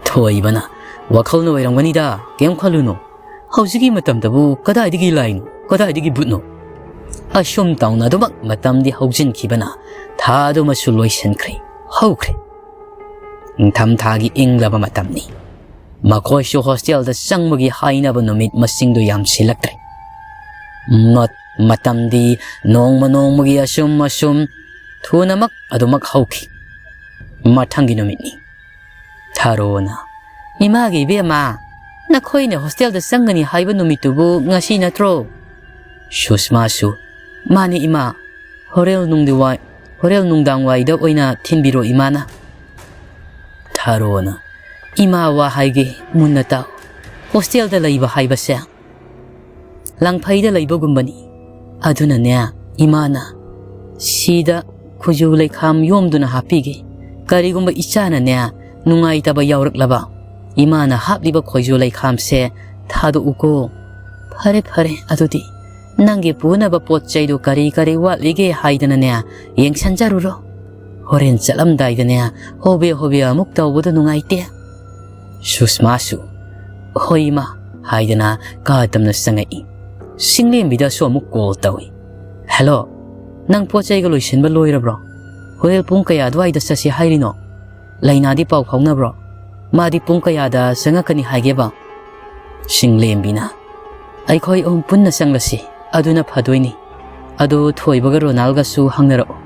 ꯊꯣꯏꯕꯅ, "ꯋꯥꯈꯜꯅ ꯑꯣꯏꯔꯝꯒꯅꯤꯗ, ꯀꯩꯝ ꯈꯜꯂꯨꯅꯨ꯫ ꯍꯧꯖꯤꯛꯀꯤ ꯃꯇꯝꯗꯕꯨ ꯀꯗꯥꯏꯗꯒꯤ ꯂꯥꯏꯅꯣ, ꯀꯗꯥꯏꯗꯒꯤ ꯚꯨꯠꯅꯣ?" ꯑꯁꯨꯝ ꯇꯧꯅ ꯑꯗꯨꯃꯛ ꯃꯇꯝꯗꯤ ꯍꯧꯖꯤꯟꯈꯤꯕꯅ ꯊꯥ ꯑꯗꯨꯃꯁꯨ ꯂꯣꯏꯁꯤꯟꯈ꯭ꯔꯦ, ꯍꯧꯈ꯭ꯔꯦ꯫ ꯅꯤꯡꯊꯝꯊꯥꯒꯤ ꯏꯪꯂꯕ ꯃꯇꯝꯅꯤ꯫ ꯃꯈꯣꯏꯁꯨ ꯍꯣꯁꯇꯦꯜꯗ ꯆꯪꯕꯒꯤ ꯍꯥꯏꯅꯕ ꯅꯨꯃꯤꯠ ꯃꯁꯤꯡꯗꯨ ꯌꯥꯝꯁꯤꯜꯂꯛꯇ꯭ꯔꯦ꯫ ꯃ-, ꯃꯇꯝꯗꯤ ꯅꯣꯡꯃ ꯅꯣꯡꯃꯒꯤ ꯑꯁꯨꯝ ꯑꯁꯨꯝ ꯊꯨꯅꯃꯛ ꯑꯗꯨꯃꯛ ꯍꯧꯈꯤ꯫ ꯃꯊꯪꯒꯤ ꯅꯨꯃꯤꯠꯅꯤ꯫ ꯊꯥꯔꯣꯅ, "ꯏꯃꯥꯒꯤ ꯏꯕꯦꯝꯃ, ꯅꯈꯣꯏꯅ ꯍꯣꯁꯇꯦꯜꯗ ꯆꯪꯒꯅꯤ ꯍꯥꯏꯕ ꯅꯨꯃꯤꯠꯇꯨꯕꯨ ꯉꯁꯤ ꯅꯠꯇ꯭ꯔꯣ?" ꯁꯨꯁꯃꯥꯁꯨ, "ꯃꯥꯅꯤ ꯏꯃꯥ, ꯍꯣꯔꯦꯟ ꯅꯨꯡꯗꯤꯋꯥꯏ-, ꯍꯣꯔꯦꯟ ꯅꯨꯡꯗꯥꯡꯋꯥꯏꯗ ꯑꯣꯏꯅ ꯊꯤꯟꯕꯤꯔꯣ ꯏꯃꯥꯅ꯫" ꯊꯥꯔꯣꯅ, "ꯏꯃꯥ, ꯋꯥ ꯍꯥꯏꯒꯦ, ꯃꯨꯟꯅ ꯇꯥꯎ꯫ ꯍꯣꯁꯇꯦꯜꯗ ꯂꯩꯕ ꯍꯥꯏꯕꯁꯦ ꯂꯪꯐꯩꯗ ꯂꯩꯕꯒꯨꯝꯕꯅꯤ꯫ ꯑꯗꯨꯅꯅꯦ, ꯏꯃꯥꯅ ꯁꯤꯗ ꯈꯨꯖꯨ ꯂꯩꯈꯥꯝ ꯌꯣꯝꯗꯨꯅ ꯍꯥꯞꯄꯤꯒꯦ꯫ ꯀꯔꯤꯒꯨꯝꯕ ꯏꯆꯥꯅꯅꯦ, ꯅꯨꯡꯉꯥꯏꯇꯕ ꯌꯥꯎꯔꯛꯂꯕ, ꯏꯃꯥꯅ ꯍꯥꯞꯂꯤꯕ ꯈꯣꯏꯖꯨ ꯂꯩꯈꯥꯝꯁꯦ ꯊꯥꯗꯣꯛꯎꯀꯣ꯫ ꯐꯔꯦ, ꯐꯔꯦ, ꯑꯗꯨꯗꯤ ꯅꯪꯒꯤ ꯄꯨꯅꯕ ꯄꯣꯠ ꯆꯩꯗꯨ ꯀꯔꯤ ꯀꯔꯤ ꯋꯥꯠꯂꯤꯒꯦ ꯍꯥꯏꯗꯅꯅꯦ, ꯌꯦꯡꯁꯟꯖꯔꯨꯔꯣ꯫ ꯍꯣꯔꯦꯟ ꯆꯠꯂꯝꯗꯥꯏꯗꯅꯦ, ꯍꯣꯕꯦ ꯍꯣꯕꯦ ꯑꯃꯨꯛ ꯇꯧꯕꯗꯨ ꯅꯨꯡꯉꯥꯏꯇꯦ꯫" ꯁꯨꯁꯃꯥꯁꯨ, "ꯍꯣꯏ ꯏꯃꯥ" ꯍꯥꯏꯗꯅ ꯀꯥ ꯇꯝꯅ ꯆꯪꯉꯛꯏ꯫ ꯁꯤꯡꯂꯦꯝꯕꯤꯗꯁꯨ ꯑꯃꯨꯛ ꯀꯣꯜ ꯇꯧꯏ꯫ "ꯍꯦꯜꯂꯣ, ꯅꯪ ꯄꯣꯠ ꯆꯩꯒ ꯂꯣꯏꯁꯤꯟꯕ ꯂꯣꯏꯔꯕ꯭ꯔꯣ? ꯍꯣꯔꯦꯟ ꯄꯨꯡ ꯀꯌꯥ ꯑꯗꯨꯋꯥꯏꯗ ꯆꯠꯁꯤ ꯍꯥꯏꯔꯤꯅꯣ? ꯂꯩꯅꯥꯗꯤ ꯄꯥꯎ ꯐꯥꯎꯅꯕ꯭ꯔꯣ? ꯃꯥꯗꯤ ꯄꯨꯡ ꯀꯌꯥꯗ ꯆꯪꯉꯛꯀꯅꯤ ꯍꯥꯏꯒꯦꯕ?" ꯁꯤꯡꯂꯦꯝꯕꯤꯅ, "ꯑꯩꯈꯣꯏ ꯑꯍꯨꯝ ꯄꯨꯟꯅ ꯆꯪꯂꯁꯤ, ꯑꯗꯨꯅ ꯐꯗꯣꯏꯅꯤ꯫ ꯑꯗꯨ ꯊꯣꯏꯕꯒ ꯔꯣꯅꯥꯜꯒꯁꯨ ꯍꯪꯅꯔꯛꯑꯣ꯫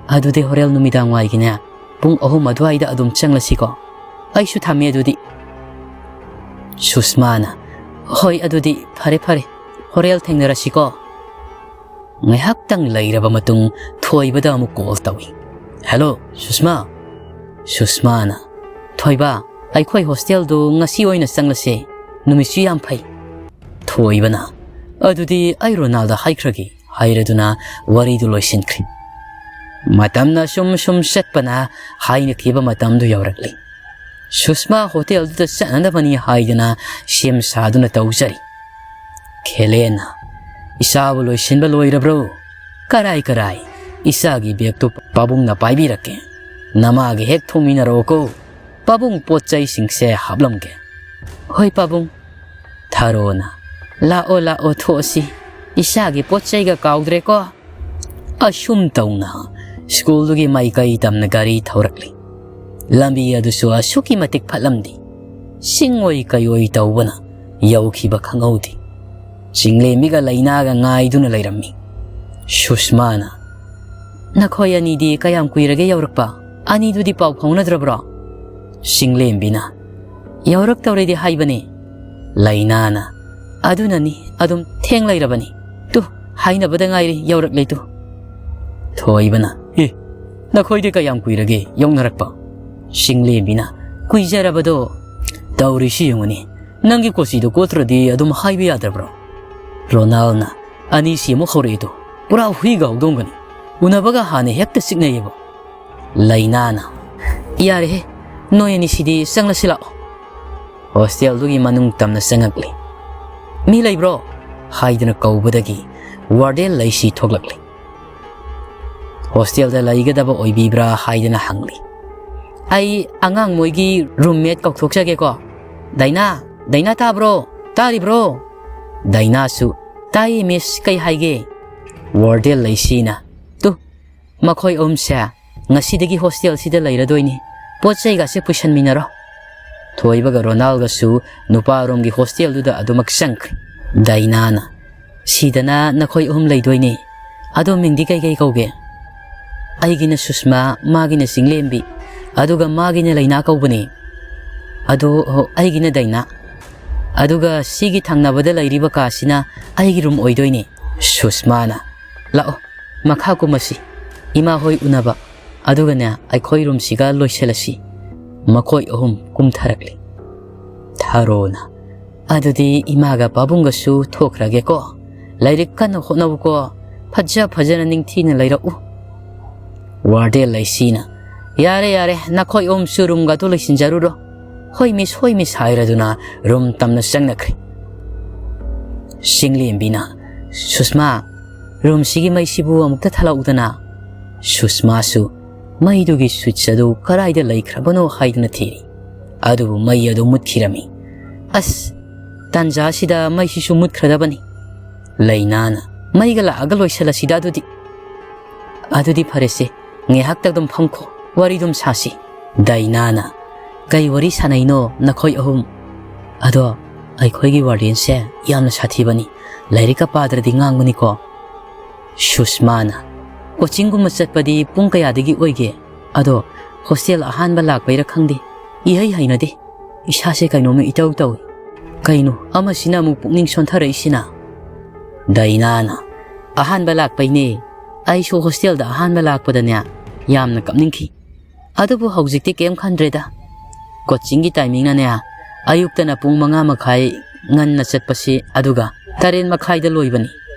ꯑꯗꯨꯗꯤ ꯍꯣꯔꯦꯟ ꯅꯨꯃꯤꯗꯥꯡ ꯋꯥꯏꯒꯤꯅꯦ, ꯄꯨꯡ ꯑꯍꯨꯝ ꯑꯗꯨꯋꯥꯏꯗ ꯑꯗꯨꯝ ꯆꯪꯂꯁꯤꯀꯣ꯫ ꯑꯩꯁꯨ ꯊꯝꯃꯦ ꯑꯗꯨꯗꯤ꯫" ꯁꯨꯁꯃꯥꯅ, "ꯍꯣꯏ, ꯑꯗꯨꯗꯤ ꯐꯔꯦ ꯐꯔꯦ, ꯍꯣꯔꯦꯟ ꯊꯦꯡꯅꯔꯁꯤꯀꯣ꯫" ꯉꯥꯏꯍꯥꯛꯇꯪ ꯂꯩꯔꯕ ꯃꯇꯨꯡ ꯊꯣꯏꯕꯗ ꯑꯃꯨꯛ ꯀꯣꯜ ꯇꯧꯏ꯫ "ꯍꯦꯜꯂꯣ, ꯁꯨꯁꯃꯥ!" ꯁꯨꯁꯃꯥꯅ, "ꯊꯣꯏꯕ, ꯑꯩꯈꯣꯏ ꯍꯣꯁꯇꯦꯜꯗꯨ ꯉꯁꯤ ꯑꯣꯏꯅ ꯆꯪꯂꯁꯦ, ꯅꯨꯃꯤꯠꯁꯨ ꯌꯥꯝ ꯐꯩ꯫" ꯊꯣꯏꯕꯅ, "ꯑꯗꯨꯗꯤ ꯑꯩ ꯔꯣꯅꯥꯜꯗ ꯍꯥꯏꯈ꯭ꯔꯒꯦ" ꯍꯥꯏꯔꯗꯨꯅ ꯋꯥꯔꯤꯗꯨ ꯂꯣꯏꯁꯤꯟꯈ꯭ꯔꯦ꯫ ꯃꯇꯝꯅ ꯁꯨꯝ ꯁꯨꯝ ꯆꯠꯄꯅ ꯍꯥꯏꯅꯈꯤꯕ ꯃꯇꯝꯗꯨ ꯌꯧꯔꯛꯂꯤ꯫ ꯁꯨꯁꯃꯥ ꯍꯣꯇꯦꯜꯗꯨꯗ ꯆꯠꯅꯅꯕꯅꯤ ꯍꯥꯏꯗꯅ ꯁꯦꯝ ꯁꯥꯗꯨꯅ ꯇꯧꯖꯔꯤ꯫ ꯈꯦꯂꯦꯟꯅ, "ꯏꯆꯥꯕꯨ ꯂꯣꯏꯁꯤꯟꯕ ꯂꯣꯏꯔꯕ꯭ꯔꯣ? ꯀꯔꯥꯏ ꯀꯔꯥꯏ? ꯏꯆꯥꯒꯤ ꯕꯦꯒꯇꯨ ꯄꯥꯕꯨꯡꯅ ꯄꯥꯏꯕꯤꯔꯛꯀꯦ꯫ ꯅꯃꯥꯒ ꯍꯦꯛ ꯊꯣꯡꯃꯤꯟꯅꯔꯛꯑꯣꯀꯣ꯫ ꯄꯥꯕꯨꯡ ꯄꯣꯠ ꯆꯩꯁꯤꯡꯁꯦ ꯍꯥꯞꯂꯝꯒꯦ꯫" "ꯍꯣꯏ ꯄꯥꯕꯨꯡ꯫" ꯊꯥꯔꯣꯅ, "ꯂꯥꯛꯑꯣ ꯂꯥꯛꯑꯣ, ꯊꯣꯛꯑꯁꯤ꯫ ꯏꯆꯥꯒꯤ ꯄꯣꯠ ꯆꯩꯒ ꯀꯥꯎꯗ꯭ꯔꯦꯀꯣ꯫" ꯑꯁꯨꯝ ꯇꯧꯅ ꯁ꯭ꯀꯨꯜꯗꯨꯒꯤ ꯃꯥꯏꯀꯩ ꯇꯝꯅ ꯒꯥꯔꯤ ꯊꯧꯔꯛꯂꯤ꯫ ꯂꯝꯕꯤ ꯑꯗꯨꯁꯨ ꯑꯁꯨꯛꯀꯤ ꯃꯇꯤꯛ ꯐꯠꯂꯝꯗꯦ꯫ ꯆꯤꯡꯑꯣꯏ ꯀꯩꯑꯣꯏ ꯇꯧꯕꯅ ꯌꯧꯈꯤꯕ ꯈꯪꯍꯧꯗꯦ꯫ ꯆꯤꯡꯂꯦꯝꯕꯤꯒ ꯂꯩꯅꯥꯒ ꯉꯥꯏꯗꯨꯅ ꯂꯩꯔꯝꯃꯤ꯫ ꯁꯨꯁꯃꯥꯅ, "ꯅꯈꯣꯏ ꯑꯅꯤꯗꯤ ꯀꯌꯥꯝ ꯀꯨꯏꯔꯒꯦ ꯌꯧꯔꯛꯄ? ꯑꯅꯤꯗꯨꯗꯤ ꯄꯥꯎ ꯐꯥꯎꯅꯗ꯭ꯔꯕ꯭ꯔꯣ?" ꯆꯤꯡꯂꯦꯝꯕꯤꯅ, "ꯌꯧꯔꯛꯇꯧꯔꯦꯗꯤ ꯍꯥꯏꯕꯅꯤ꯫" ꯂꯩꯅꯥꯅ, "ꯑꯗꯨꯅꯅꯤ, ꯑꯗꯨꯝ ꯊꯦꯡ ꯂꯩꯔꯕꯅꯤ꯫ ꯇꯨ, ꯍꯥꯏꯅꯕꯗ ꯉꯥꯏꯔꯤ, ꯌꯧꯔꯛꯂꯦ ꯇꯨ꯫" ꯊꯣꯏꯕꯅ, "ꯑꯦ, ꯅꯈꯣꯏꯗꯤ ꯀꯌꯥꯝ ꯀꯨꯏꯔꯒꯦ ꯌꯧꯅꯔꯛꯄ?" ꯆꯤꯡꯂꯦꯝꯕꯤꯅ, "ꯀꯨꯏꯖꯔꯕꯗꯣ꯫ ꯇꯧꯔꯤꯁꯤ ꯌꯦꯡꯉꯨꯅꯦ, ꯅꯪꯒꯤ ꯀꯣꯆꯤꯗꯣ ꯀꯣꯠꯇ꯭ꯔꯗꯤ ꯑꯗꯨꯝ ꯍꯥꯏꯕ ꯌꯥꯗ꯭ꯔꯕ꯭ꯔꯣ?" ꯔꯣꯅꯥꯜꯅ, "ꯑꯅꯤꯁꯤ ꯑꯃꯨꯛ ꯍꯧꯔꯛꯑꯦꯗꯣ, ꯄꯨꯔꯥ ꯍꯨꯏꯒ ꯍꯧꯗꯣꯡꯒꯅꯤ, ꯎꯅꯕꯒ ꯍꯥꯟꯅ ꯍꯦꯛꯇ ꯆꯤꯛꯅꯩꯌꯦꯕ꯫" ꯂꯩꯅꯥꯅ, "ꯌꯥꯔꯦꯍꯦ, ꯅꯣꯏ ꯑꯅꯤꯁꯤꯗꯤ ꯆꯪꯂꯁꯤ ꯂꯥꯛꯑꯣ꯫" ꯍꯣꯁꯇꯦꯜꯗꯨꯒꯤ ꯃꯅꯨꯡ ꯇꯝꯅ ꯆꯪꯉꯛꯂꯤ꯫ "ꯃꯤ ꯂꯩꯕ꯭ꯔꯣ?" ꯍꯥꯏꯗꯅ ꯀꯧꯕꯗꯒꯤ ꯋꯥꯔꯗꯦꯟ ꯂꯩꯁꯤ ꯊꯣꯛꯂꯛꯂꯤ꯫ "ꯍꯣꯁꯇꯦꯜꯗ ꯂꯩꯒꯗꯕ ꯑꯣꯏꯕꯤꯕ꯭ꯔꯥ?" ꯍꯥꯏꯗꯅ ꯍꯪꯂꯤ꯫ "ꯑꯩ ꯑꯉꯥꯡ ꯃꯣꯏꯒꯤ ꯔꯨꯝꯃꯦꯠ ꯀꯧꯊꯣꯛꯆꯒꯦꯀꯣ꯫ ꯗꯥꯏꯅꯥ, ꯗꯥꯏꯅꯥ ꯇꯥꯕ꯭ꯔꯣ? ꯇꯥꯔꯤꯕ꯭ꯔꯣ?" ꯗꯥꯏꯅꯥꯁꯨ, "ꯇꯥꯏꯌꯦ ꯃꯤꯁ, ꯀꯩ ꯍꯥꯏꯒꯦ?" ꯋꯥꯔꯗꯦꯟ ꯂꯩꯁꯤꯅ, "ꯇꯨ, ꯃꯈꯣꯏ ꯑꯍꯨꯝꯁꯦ ꯉꯁꯤꯗꯒꯤ ꯍꯣꯁꯇꯦꯜꯁꯤꯗ ꯂꯩꯔꯗꯣꯏꯅꯤ꯫ ꯄꯣꯠ ꯆꯩꯒꯁꯦ ꯄꯨꯁꯟꯃꯤꯟꯅꯔꯣ꯫" ꯊꯣꯏꯕꯒ ꯔꯣꯅꯥꯜꯒꯁꯨ ꯅꯨꯄꯥꯔꯣꯝꯒꯤ ꯍꯣꯁꯇꯦꯜꯗꯨꯗ ꯑꯗꯨꯃꯛ ꯆꯪꯈ꯭ꯔꯦ꯫ ꯗꯥꯏꯅꯥꯅ, "ꯁꯤꯗꯅ ꯅꯈꯣꯏ ꯑꯍꯨꯝ ꯂꯩꯗꯣꯏꯅꯤ꯫ ꯑꯗꯣ ꯃꯤꯡꯗꯤ ꯀꯩꯀꯩ ꯀꯧꯒꯦ?" "ꯑꯩꯒꯤꯅ ꯁꯨꯁꯃꯥ, ꯃꯥꯒꯤꯅ ꯆꯤꯡꯂꯦꯝꯕꯤ, ꯑꯗꯨꯒ ꯃꯥꯒꯤꯅ ꯂꯩꯅꯥ ꯀꯧꯕꯅꯤ꯫ ꯑꯗꯣ, ꯍꯣ, ꯑꯩꯒꯤꯅ ꯗꯥꯏꯅꯥ꯫ ꯑꯗꯨꯒ ꯁꯤꯒꯤ ꯊꯪꯅꯕꯗ ꯂꯩꯔꯤꯕ ꯀꯥꯁꯤꯅ ꯑꯩꯒꯤ ꯔꯨꯝ ꯑꯣꯏꯗꯣꯏꯅꯤ꯫" ꯁꯨꯁꯃꯥꯅ, "ꯂꯥꯛꯑꯣ, ꯃꯈꯥ ꯀꯨꯝꯃꯁꯤ꯫ "ꯏꯃꯥ ꯍꯣꯏ ꯎꯅꯕ, ꯑꯗꯨꯒꯅꯦ ꯑꯩꯈꯣꯏ ꯔꯨꯝꯁꯤꯒ ꯂꯣꯏꯁꯤꯜꯂꯁꯤ꯫" ꯃꯈꯣꯏ ꯑꯍꯨꯝ ꯀꯨꯝꯊꯔꯛꯂꯤ꯫ ꯊꯥꯔꯣꯅ, "ꯑꯗꯨꯗꯤ ꯏꯃꯥꯒ ꯄꯥꯕꯨꯡꯒꯁꯨ ꯊꯣꯛꯈ꯭ꯔꯒꯦꯀꯣ꯫ ꯂꯥꯏꯔꯤꯛ ꯀꯟꯅ ꯍꯣꯠꯅꯧꯀꯣ꯫ ꯐꯖ ꯐꯖꯅ ꯅꯤꯡꯊꯤꯅ ꯂꯩꯔꯛꯎ꯫" ꯋꯥꯔꯗꯦꯟ ꯂꯩꯁꯤꯅ, "ꯌꯥꯔꯦ, ꯌꯥꯔꯦ, ꯅꯈꯣꯏ ꯑꯍꯨꯝꯁꯨ ꯔꯨꯝꯒꯗꯨ ꯂꯣꯏꯁꯤꯟꯖꯔꯨꯔꯣ꯫" "ꯍꯣꯏ ꯃꯤꯁ, ꯍꯣꯏ ꯃꯤꯁ" ꯍꯥꯏꯔꯗꯨꯅ ꯔꯨꯝ ꯇꯝꯅ ꯆꯪꯅꯈ꯭ꯔꯦ꯫ ꯆꯤꯡꯂꯦꯝꯕꯤꯅ, "ꯁꯨꯁꯃꯥ, ꯔꯨꯝꯁꯤꯒꯤ ꯃꯩꯁꯤꯕꯨ ꯑꯃꯨꯛꯇ ꯊꯥꯜꯂꯛꯎꯗꯅ꯫" ꯁꯨꯁꯃꯥꯁꯨ ꯃꯩꯗꯨꯒꯤ ꯁ꯭ꯋꯤꯠꯆ ꯑꯗꯨ ꯀꯗꯥꯏꯗ ꯂꯩꯈ꯭ꯔꯕꯅꯣ ꯍꯥꯏꯗꯨꯅ ꯊꯤꯔꯤ꯫ ꯑꯗꯨꯕꯨ ꯃꯩ ꯑꯗꯨ ꯃꯨꯠꯈꯤꯔꯝꯃꯤ꯫ "ꯑꯁ, ꯇꯥꯟꯖꯥꯁꯤꯗ ꯃꯩꯁꯤꯁꯨ ꯃꯨꯠꯈ꯭ꯔꯗꯕꯅꯤ꯫" ꯂꯩꯅꯥꯅ, "ꯃꯩꯒ ꯂꯥꯛꯑꯒ ꯂꯣꯏꯁꯤꯜꯂꯁꯤꯗ ꯑꯗꯨꯗꯤ꯫" "ꯑꯗꯨꯗꯤ ꯐꯔꯦꯁꯦ, ꯉꯥꯏꯍꯥꯛꯇ ꯑꯗꯨꯝ ꯐꯝꯈꯣ, ꯋꯥꯔꯤꯗꯨꯝ ꯁꯥꯁꯤ꯫" ꯗꯥꯏꯅꯥꯅ, "ꯀꯩ ꯋꯥꯔꯤ ꯁꯥꯟꯅꯩꯅꯣ ꯅꯈꯣꯏ ꯑꯍꯨꯝ? ꯑꯗꯣ ꯑꯩꯈꯣꯏꯒꯤ ꯋꯥꯔꯗꯦꯟꯁꯦ ꯌꯥꯝꯅ ꯁꯥꯊꯤꯕꯅꯤ, ꯂꯥꯏꯔꯤꯛꯀ ꯄꯥꯗ꯭ꯔꯗꯤ ꯉꯥꯡꯕꯅꯤꯀꯣ꯫" ꯁꯨꯁꯃꯥꯅ, "ꯀꯣꯆꯤꯡꯒꯨꯝꯕ ꯆꯠꯄꯗꯤ ꯄꯨꯡ ꯀꯌꯥꯗꯒꯤ ꯑꯣꯏꯒꯦ? ꯑꯗꯣ ꯍꯣꯁꯇꯦꯜ ꯑꯍꯥꯟꯕ ꯂꯥꯛꯄꯩꯔꯥ ꯈꯪꯗꯦ, ꯏꯍꯩ ꯍꯩꯅꯗꯦ, ꯏꯁꯥꯁꯦ ꯀꯩꯅꯣꯝꯃ ꯏꯇꯧ ꯇꯧꯏ꯫ ꯀꯩꯅꯣ ꯑꯃꯁꯤꯅ ꯑꯃꯨꯛ ꯄꯨꯛꯅꯤꯡ ꯁꯣꯟꯊꯔꯛꯏꯁꯤꯅ?" ꯗꯥꯏꯅꯥꯅ, "ꯑꯍꯥꯟꯕ ꯂꯥꯛꯄꯩꯅꯦ꯫ ꯑꯩꯁꯨ ꯍꯣꯁꯇꯦꯜꯗ ꯑꯍꯥꯟꯕ ꯂꯥꯛꯄꯗꯅꯦ ꯌꯥꯝꯅ ꯀꯞꯅꯤꯡꯈꯤ꯫ ꯑꯗꯨꯕꯨ ꯍꯧꯖꯤꯛꯇꯤ ꯀꯩꯝ ꯈꯟꯗ꯭ꯔꯦꯗ꯫ ꯀꯣꯆꯤꯡꯒꯤ ꯇꯥꯏꯃꯤꯡꯅꯅꯦ, ꯑꯌꯨꯛꯇꯅ ꯄꯨꯡ ꯃꯉꯥ ꯃꯈꯥꯏ ꯉꯟꯅ ꯆꯠꯄꯁꯤ, ꯑꯗꯨꯒ ꯇꯔꯦꯠ ꯃꯈꯥꯏꯗ ꯂꯣꯏꯕꯅꯤ꯫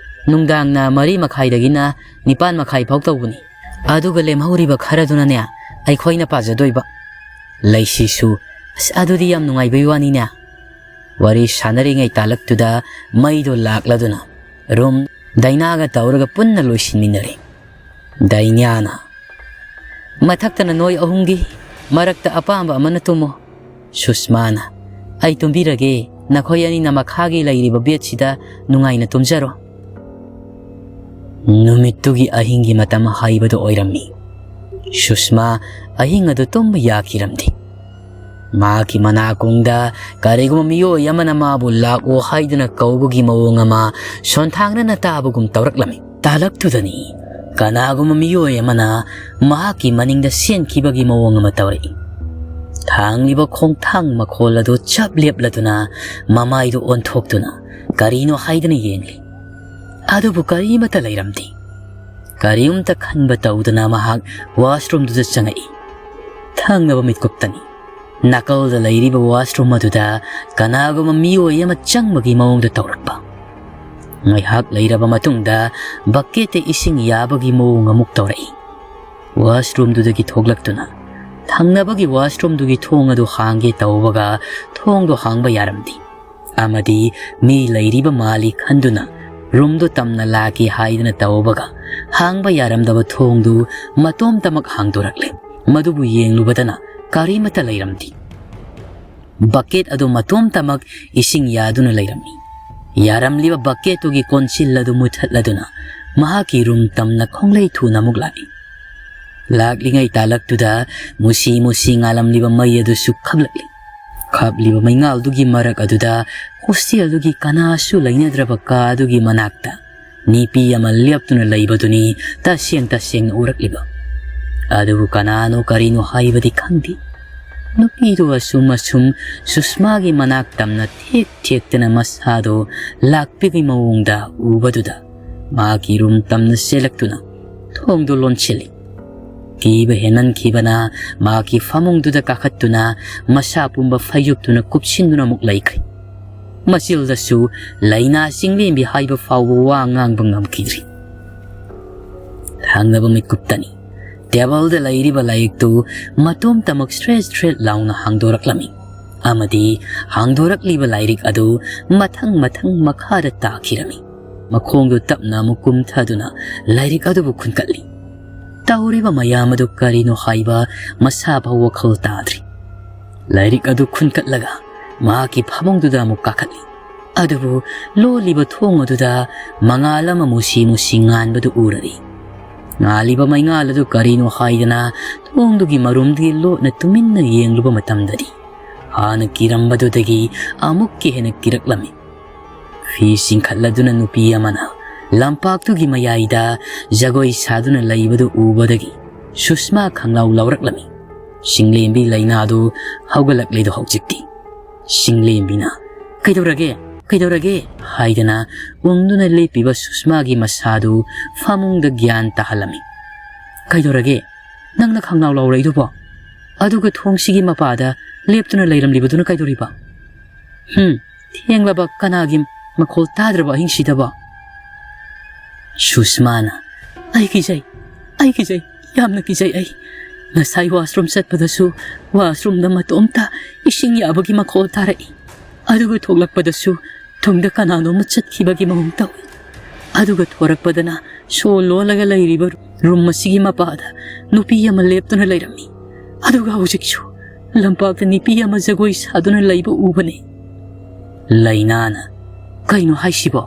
ꯅꯨꯡꯗꯥꯡꯅ ꯃꯔꯤ ꯃꯈꯥꯏꯗꯒꯤꯅ ꯅꯤꯄꯥꯟ ꯃꯈꯥꯏ ꯐꯥꯎ ꯇꯧꯕꯅꯤ꯫ ꯑꯗꯨꯒ ꯂꯦꯝꯍꯧꯔꯤꯕ ꯈꯔꯗꯨꯅꯅꯦ ꯑꯩꯈꯣꯏꯅ ꯄꯥꯖꯗꯣꯏꯕ꯫" ꯂꯩꯁꯤꯁꯨ, "ꯑꯁ, ꯑꯗꯨꯗꯤ ꯌꯥꯝ ꯅꯨꯡꯉꯥꯏꯕꯩ ꯋꯥꯅꯤꯅꯦ꯫" ꯋꯥꯔꯤ ꯁꯥꯟꯅꯔꯤꯉꯩ ꯇꯥꯂꯛꯇꯨꯗ ꯃꯩꯗꯣ ꯂꯥꯛꯂꯗꯨꯅ ꯔꯨꯝ ꯗꯥꯏꯅꯥꯒ ꯇꯧꯔꯒ ꯄꯨꯟꯅ ꯂꯣꯏꯁꯤꯟꯃꯤꯟꯅꯔꯦ꯫ ꯗꯥꯏꯅꯥꯅ, "ꯃꯊꯛꯇꯅ ꯅꯣꯏ ꯑꯍꯨꯝꯒꯤ, ꯃꯔꯛꯇ ꯑꯄꯥꯝꯕ ꯑꯃꯅ ꯇꯨꯝꯃꯣ꯫" ꯁꯨꯁꯃꯥꯅ, "ꯑꯩ ꯇꯨꯝꯕꯤꯔꯒꯦ, ꯅꯈꯣꯏ ꯑꯅꯤꯅ ꯃꯈꯥꯒꯤ ꯂꯩꯔꯤꯕ ꯕꯦꯗꯁꯤꯗ ꯅꯨꯡꯉꯥꯏꯅ ꯇꯨꯝꯖꯔꯣ꯫" ꯅꯨꯃꯤꯠꯇꯨꯒꯤ ꯑꯍꯤꯡꯒꯤ ꯃꯇꯝ ꯍꯥꯏꯕꯗꯨ ꯑꯣꯏꯔꯝꯃꯤ꯫ ꯁꯨꯁꯃꯥ ꯑꯍꯤꯡ ꯑꯗꯨ ꯇꯨꯝꯕ ꯌꯥꯈꯤꯔꯝꯗꯦ꯫ ꯃꯍꯥꯛꯀꯤ ꯃꯅꯥꯀꯣꯡꯗ ꯀꯔꯤꯒꯨꯝꯕ ꯃꯤꯑꯣꯏ ꯑꯃꯅ ꯃꯥꯕꯨ ꯂꯥꯛꯑꯣ ꯍꯥꯏꯗꯨꯅ ꯀꯧꯕꯒꯤ ꯃꯑꯣꯡ ꯑꯃ ꯁꯣꯟꯊꯥꯡꯅꯅ ꯇꯥꯕꯒꯨꯝ ꯇꯧꯔꯛꯂꯝꯃꯤ꯫ ꯇꯥꯂꯛꯇꯨꯗꯅꯤ ꯀꯅꯥꯒꯨꯝꯕ ꯃꯤꯑꯣꯏ ꯑꯃꯅ ꯃꯍꯥꯛꯀꯤ ꯃꯅꯤꯡꯗ ꯆꯦꯟꯈꯤꯕꯒꯤ ꯃꯑꯣꯡ ꯑꯃ ꯇꯧꯔꯛꯏ꯫ ꯊꯥꯡꯂꯤꯕ ꯈꯣꯡꯊꯥꯡ ꯃꯈꯣꯜ ꯑꯗꯨ ꯆꯞ ꯂꯦꯞꯂꯗꯨꯅ ꯃꯃꯥꯏꯗꯨ ꯑꯣꯟꯊꯣꯛꯇꯨꯅ ꯀꯔꯤꯅꯣ ꯍꯥꯏꯗꯨꯅ ꯌꯦꯡꯂꯤ꯫ ꯑꯗꯨꯕꯨ ꯀꯔꯤꯃꯠꯇ ꯂꯩꯔꯝꯗꯦ꯫ ꯀꯔꯤꯝꯇ ꯈꯟꯕ ꯇꯧꯗꯅ ꯃꯍꯥꯛ washroomꯗꯨꯗ ꯆꯪꯉꯛꯏ꯫ ꯊꯪꯅꯕ ꯃꯤꯠꯀꯨꯞꯇꯅꯤ꯫ ꯅꯥꯀꯜꯗ ꯂꯩꯔꯤꯕ washroom ꯑꯗꯨꯗ ꯀꯅꯥꯒꯨꯝꯕ ꯃꯤꯑꯣꯏ ꯑꯃ ꯆꯪꯕꯒꯤ ꯃꯑꯣꯡꯗ ꯇꯧꯔꯛꯄ꯫ ꯉꯥꯏꯍꯥꯛ ꯂꯩꯔꯕ ꯃꯇꯨꯡꯗ bucketꯇ ꯏꯁꯤꯡ ꯌꯥꯕꯒꯤ ꯃꯑꯣꯡ ꯑꯃꯨꯛ ꯇꯧꯔꯛꯏ꯫ Washroomꯗꯨꯗꯒꯤ ꯊꯣꯛꯂꯛꯇꯨꯅ ꯊꯪꯅꯕꯒꯤ washroomꯗꯨꯒꯤ ꯊꯣꯡ ꯑꯗꯨ ꯍꯥꯡꯒꯦ ꯇꯧꯕꯒ ꯊꯣꯡꯗꯣ ꯍꯥꯡꯕ ꯌꯥꯔꯝꯗꯦ꯫ ꯑꯃꯗꯤ ꯃꯤ ꯂꯩꯔꯤꯕ ꯃꯥꯜꯂꯤ ꯈꯟꯗꯨꯅ roomꯗꯨ ꯇꯝꯅ ꯂꯥꯛꯀꯦ ꯍꯥꯏꯗꯨꯅ ꯇꯧꯕꯒ ꯍꯥꯡꯕ ꯌꯥꯔꯝꯗꯕ ꯊꯣꯡꯗꯨ ꯃꯇꯣꯝꯇꯃꯛ ꯍꯥꯡꯗꯣꯔꯛꯂꯦ꯫ ꯃꯗꯨꯕꯨ ꯌꯦꯡꯂꯨꯕꯗꯅ ꯀꯔꯤꯃꯠꯇ ꯂꯩꯔꯝꯗꯦ꯫ Bucket ꯑꯗꯨ ꯃꯇꯣꯝꯇꯃꯛ ꯏꯁꯤꯡ ꯌꯥꯗꯨꯅ ꯂꯩꯔꯝꯃꯤ꯫ ꯌꯥꯔꯝꯂꯤꯕ bucketꯇꯨꯒꯤ ꯀꯣꯟꯁꯤꯜ ꯑꯗꯨ ꯃꯨꯊꯠꯂꯗꯨꯅ ꯃꯍꯥꯛꯀꯤ room ꯇꯝꯅ ꯈꯣꯡꯂꯩ ꯊꯨꯅ ꯑꯃꯨꯛ ꯂꯥꯛꯏ꯫ ꯂꯥꯛꯂꯤꯉꯩ ꯇꯥꯂꯛꯇꯨꯗ ꯃꯨꯁꯤ ꯃꯨꯁꯤ ꯉꯥꯜꯂꯝꯂꯤꯕ ꯃꯩ ꯑꯗꯨꯁꯨ ꯈꯞꯂꯛꯂꯤ꯫ ꯈꯞꯂꯤꯕ ꯃꯩꯉꯥꯜꯗꯨꯒꯤ ꯃꯔꯛ ꯑꯗꯨꯗ hostelꯗꯨꯒꯤ ꯀꯅꯥꯁꯨ ꯂꯩꯅꯗ꯭ꯔꯕ ꯀꯥ ꯑꯗꯨꯒꯤ ꯃꯅꯥꯛꯇ ꯅꯨꯄꯤ ꯑꯃ ꯂꯦꯞꯇꯨꯅ ꯂꯩꯕꯗꯨꯅꯤ ꯇꯁꯦꯡ ꯇꯁꯦꯡꯅ ꯎꯔꯛꯂꯤꯕ꯫ ꯑꯗꯨꯕꯨ ꯀꯅꯥꯅꯣ ꯀꯔꯤꯅꯣ ꯍꯥꯏꯕꯗꯤ ꯈꯪꯗꯦ꯫ ꯅꯨꯄꯤꯗꯨ ꯑꯁꯨꯝ ꯑꯁꯨꯝ ꯁꯨꯁꯃꯥꯒꯤ ꯃꯅꯥꯛ ꯇꯝꯅ ꯊꯦꯛ ꯊꯦꯛꯇꯅ ꯃꯁꯥꯗꯣ ꯂꯥꯛꯄꯒꯤ ꯃꯑꯣꯡꯗ ꯎꯕꯗꯨꯗ ꯃꯍꯥꯛꯀꯤ room ꯇꯝꯅ ꯆꯦꯜꯂꯛꯇꯨꯅ ꯊꯣꯡꯗꯨ ꯂꯣꯟꯁꯤꯜꯂꯤ꯫ ꯀꯤꯕ ꯍꯦꯟꯃꯟꯈꯤꯕꯅ ꯃꯍꯥꯛꯀꯤ ꯐꯃꯨꯡꯗꯨꯗ ꯀꯥꯈꯠꯇꯨꯅ ꯃꯁꯥ ꯄꯨꯝꯕ ꯐꯩꯖꯨꯞꯇꯨꯅ ꯀꯨꯞꯁꯤꯟꯗꯨꯅ ꯑꯃꯨꯛ ꯂꯩꯈ꯭ꯔꯦ꯫ ꯃꯆꯤꯜꯗꯁꯨ ꯂꯩꯅꯥ ꯆꯤꯡꯂꯦꯝꯕꯤ ꯍꯥꯏꯕ ꯐꯥꯎꯕ ꯋꯥ ꯉꯥꯡꯕ ꯉꯝꯈꯤꯗ꯭ꯔꯤ꯫ ꯊꯪꯅꯕ ꯃꯤꯀꯨꯞꯇꯅꯤ꯫ Tableꯗ ꯂꯩꯔꯤꯕ ꯂꯥꯏꯔꯤꯛꯇꯨ ꯃꯇꯣꯝꯇꯃꯛ ꯁ꯭ꯔꯦꯠ ꯁ꯭ꯔꯦꯠ ꯂꯥꯎꯅ ꯍꯥꯡꯗꯣꯔꯛꯂꯝꯃꯤ꯫ ꯑꯃꯗꯤ ꯍꯥꯡꯗꯣꯔꯛꯂꯤꯕ ꯂꯥꯏꯔꯤꯛ ꯑꯗꯨ ꯃꯊꯪ ꯃꯊꯪ ꯃꯈꯥꯗ ꯇꯥꯈꯤꯔꯝꯃꯤ꯫ ꯃꯈꯣꯡꯗꯨ ꯇꯞꯅ ꯑꯃꯨꯛ ꯀꯨꯝꯊꯗꯨꯅ ꯂꯥꯏꯔꯤꯛ ꯑꯗꯨꯕꯨ ꯈꯨꯟꯀꯠꯂꯤ꯫ ꯇꯧꯔꯤꯕ ꯃꯌꯥꯝ ꯑꯗꯨ ꯀꯔꯤꯅꯣ ꯍꯥꯏꯕ ꯃꯁꯥ ꯐꯥꯎ ꯋꯥꯈꯜ ꯇꯥꯗ꯭ꯔꯤ꯫ ꯂꯥꯏꯔꯤꯛ ꯑꯗꯨ ꯈꯨꯟꯀꯠꯂꯒ ꯃꯍꯥꯛꯀꯤ ꯐꯃꯨꯡꯗꯨꯗ ꯑꯃꯨꯛ ꯀꯥꯈꯠꯂꯤ꯫ ꯑꯗꯨꯕꯨ ꯂꯣꯜꯂꯤꯕ ꯊꯣꯡ ꯑꯗꯨꯗ ꯃꯉꯥꯜ ꯑꯃ ꯃꯨꯁꯤ ꯃꯨꯁꯤ ꯉꯥꯟꯕꯗꯨ ꯎꯔꯔꯤ꯫ ꯉꯥꯜꯂꯤꯕ ꯃꯩꯉꯥꯜ ꯑꯗꯨ ꯀꯔꯤꯅꯣ ꯍꯥꯏꯗꯅ ꯊꯣꯡꯗꯨꯒꯤ ꯃꯔꯨꯝꯗꯒꯤ ꯂꯣꯠꯅ ꯇꯨꯃꯤꯟꯅ ꯌꯦꯡꯂꯨꯕ ꯃꯇꯝꯗꯗꯤ ꯍꯥꯟꯅ ꯀꯤꯔꯝꯕꯗꯨꯗꯒꯤ ꯑꯃꯨꯛꯀ ꯍꯦꯟꯅ ꯀꯤꯔꯛꯂꯝꯃꯤ꯫ ꯐꯤ ꯆꯤꯡꯈꯠꯂꯗꯨꯅ ꯅꯨꯄꯤ ꯑꯃꯅ ꯂꯝꯄꯥꯛꯇꯨꯒꯤ ꯃꯌꯥꯏꯗ ꯖꯒꯣꯏ ꯁꯥꯗꯨꯅ ꯂꯩꯕꯗꯨ ꯎꯕꯗꯒꯤ ꯁꯨꯁꯃꯥ ꯈꯪꯂꯥꯎ ꯂꯥꯎꯔꯛꯂꯝꯃꯤ꯫ ꯆꯤꯡꯂꯦꯝꯕꯤ ꯂꯩꯅꯥꯗꯨ ꯍꯧꯒꯠꯂꯛꯂꯦꯗꯣ ꯍꯧꯖꯤꯛꯇꯤ꯫ ꯆꯤꯡꯂꯦꯝꯕꯤꯅ, "ꯀꯩꯗꯧꯔꯒꯦ? "ꯀꯩꯗꯧꯔꯒꯦ?" ꯍꯥꯏꯗꯅ ꯎꯪꯗꯨꯅ ꯂꯦꯞꯄꯤꯕ ꯁꯨꯁꯃꯥꯒꯤ ꯃꯁꯥꯗꯨ ꯐꯃꯨꯡꯗ ꯒ꯭ꯌꯥꯟ ꯇꯥꯍꯜꯂꯝꯃꯤ꯫ "ꯀꯩꯗꯧꯔꯒꯦ? ꯅꯪꯅ ꯈꯪꯅꯥꯎ ꯂꯥꯎꯔꯛꯏꯗꯨꯕꯣ? ꯑꯗꯨꯒ ꯊꯣꯡꯁꯤꯒꯤ ꯃꯄꯥꯗ ꯂꯦꯞꯇꯨꯅ ꯂꯩꯔꯝꯂꯤꯕꯗꯨꯅ ꯀꯩꯗꯧꯔꯤꯕ? ꯍꯨꯝ, ꯊꯦꯡꯂꯕ ꯀꯅꯥꯒꯤ ꯃꯈꯣꯜ ꯇꯥꯗ꯭ꯔꯕ ꯑꯍꯤꯡꯁꯤꯗꯕꯣ?" ꯁꯨꯁꯃꯥꯅ, "ꯑꯩ ꯀꯤꯖꯩ, ꯑꯩ ꯀꯤꯖꯩ, ꯌꯥꯝꯅ ꯀꯤꯖꯩ ꯑꯩ꯫ ꯉꯁꯥꯏ ꯋꯥꯁꯔꯨꯝ ꯆꯠꯄꯗꯁꯨ ꯋꯥꯁꯔꯨꯝꯗ ꯃꯇꯣꯝꯇ ꯏꯁꯤꯡ ꯌꯥꯕꯒꯤ ꯃꯈꯣꯜ ꯇꯥꯔꯛꯏ꯫ ꯑꯗꯨꯒ ꯊꯣꯛꯂꯛꯄꯗꯁꯨ ꯊꯨꯡꯗ ꯀꯅꯥꯅꯣꯝꯃ ꯆꯠꯈꯤꯕꯒꯤ ꯃꯑꯣꯡ ꯇꯧꯏ꯫ ꯑꯗꯨꯒ ꯊꯣꯔꯛꯄꯗꯅ ꯁꯣ ꯂꯣꯜꯂꯒ ꯂꯩꯔꯤꯕ ꯔꯨꯝ ꯑꯁꯤꯒꯤ ꯃꯄꯥꯗ ꯅꯨꯄꯤ ꯑꯃ ꯂꯦꯞꯇꯨꯅ ꯂꯩꯔꯝꯃꯤ꯫ ꯑꯗꯨꯒ ꯍꯧꯖꯤꯛꯁꯨ ꯂꯝꯄꯥꯛꯇ ꯅꯨꯄꯤ ꯑꯃ ꯖꯒꯣꯏ ꯁꯥꯗꯨꯅ ꯂꯩꯕ ꯎꯕꯅꯤ꯫" ꯂꯩꯅꯥꯅ, "ꯀꯩꯅꯣ ꯍꯥꯏꯁꯤꯕꯣ?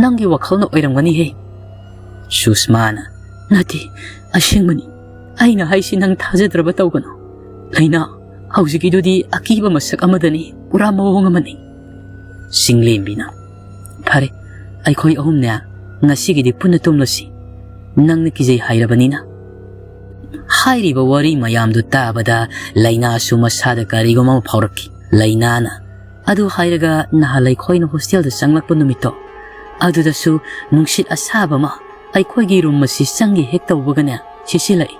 ꯅꯪꯒꯤ ꯋꯥꯈꯜꯅ ꯑꯣꯏꯔꯝꯒꯅꯤꯍꯦ꯫" ꯁꯨꯁꯃꯥꯅ, "ꯅꯠꯇꯦ, ꯑꯁꯦꯡꯕꯅꯤ꯫ ꯑꯩꯅ ꯍꯥꯏꯁꯤ ꯅꯪ ꯊꯥꯖꯗ꯭ꯔꯕ ꯇꯧꯒꯅꯨ꯫ ꯂꯩꯅꯥ, ꯍꯧꯖꯤꯛꯀꯤꯗꯨꯗꯤ ꯑꯀꯤꯕ ꯃꯁꯛ ꯑꯃꯗꯅꯤ, ꯄꯨꯔꯥ ꯃꯑꯣꯡ ꯑꯃꯅꯤ꯫" ꯆꯤꯡꯂꯦꯝꯕꯤꯅ, "ꯐꯔꯦ, ꯑꯩꯈꯣꯏ ꯑꯍꯨꯝꯅꯦ ꯉꯁꯤꯒꯤꯗꯤ ꯄꯨꯟꯅ ꯇꯨꯝꯂꯁꯤ, ꯅꯪꯅ ꯀꯤꯖꯩ ꯍꯥꯏꯔꯕꯅꯤꯅ꯫" ꯍꯥꯏꯔꯤꯕ ꯋꯥꯔꯤ ꯃꯌꯥꯝꯗꯨ ꯇꯥꯕꯗ ꯂꯩꯅꯥꯁꯨ ꯃꯁꯥꯗ ꯀꯔꯤꯒꯨꯝꯕ ꯑꯃ ꯐꯥꯎꯔꯛꯈꯤ꯫ ꯂꯩꯅꯥꯅ, "ꯑꯗꯨ ꯍꯥꯏꯔꯒ ꯅꯍꯥꯟ ꯑꯩꯈꯣꯏꯅ ꯍꯣꯁꯇꯦꯜꯗ ꯆꯪꯂꯛꯄ ꯅꯨꯃꯤꯠꯇꯣ, ꯑꯗꯨꯗꯁꯨ ꯅꯨꯡꯁꯤꯠ ꯑꯁꯥꯕ ꯑꯃ ꯑꯩꯈꯣꯏꯒꯤ ꯔꯨꯝ ꯑꯁꯤ ꯆꯪꯒꯦ ꯍꯦꯛ ꯇꯧꯕꯒꯅꯦ ꯁꯤꯠꯆꯤꯜꯂꯛꯏ꯫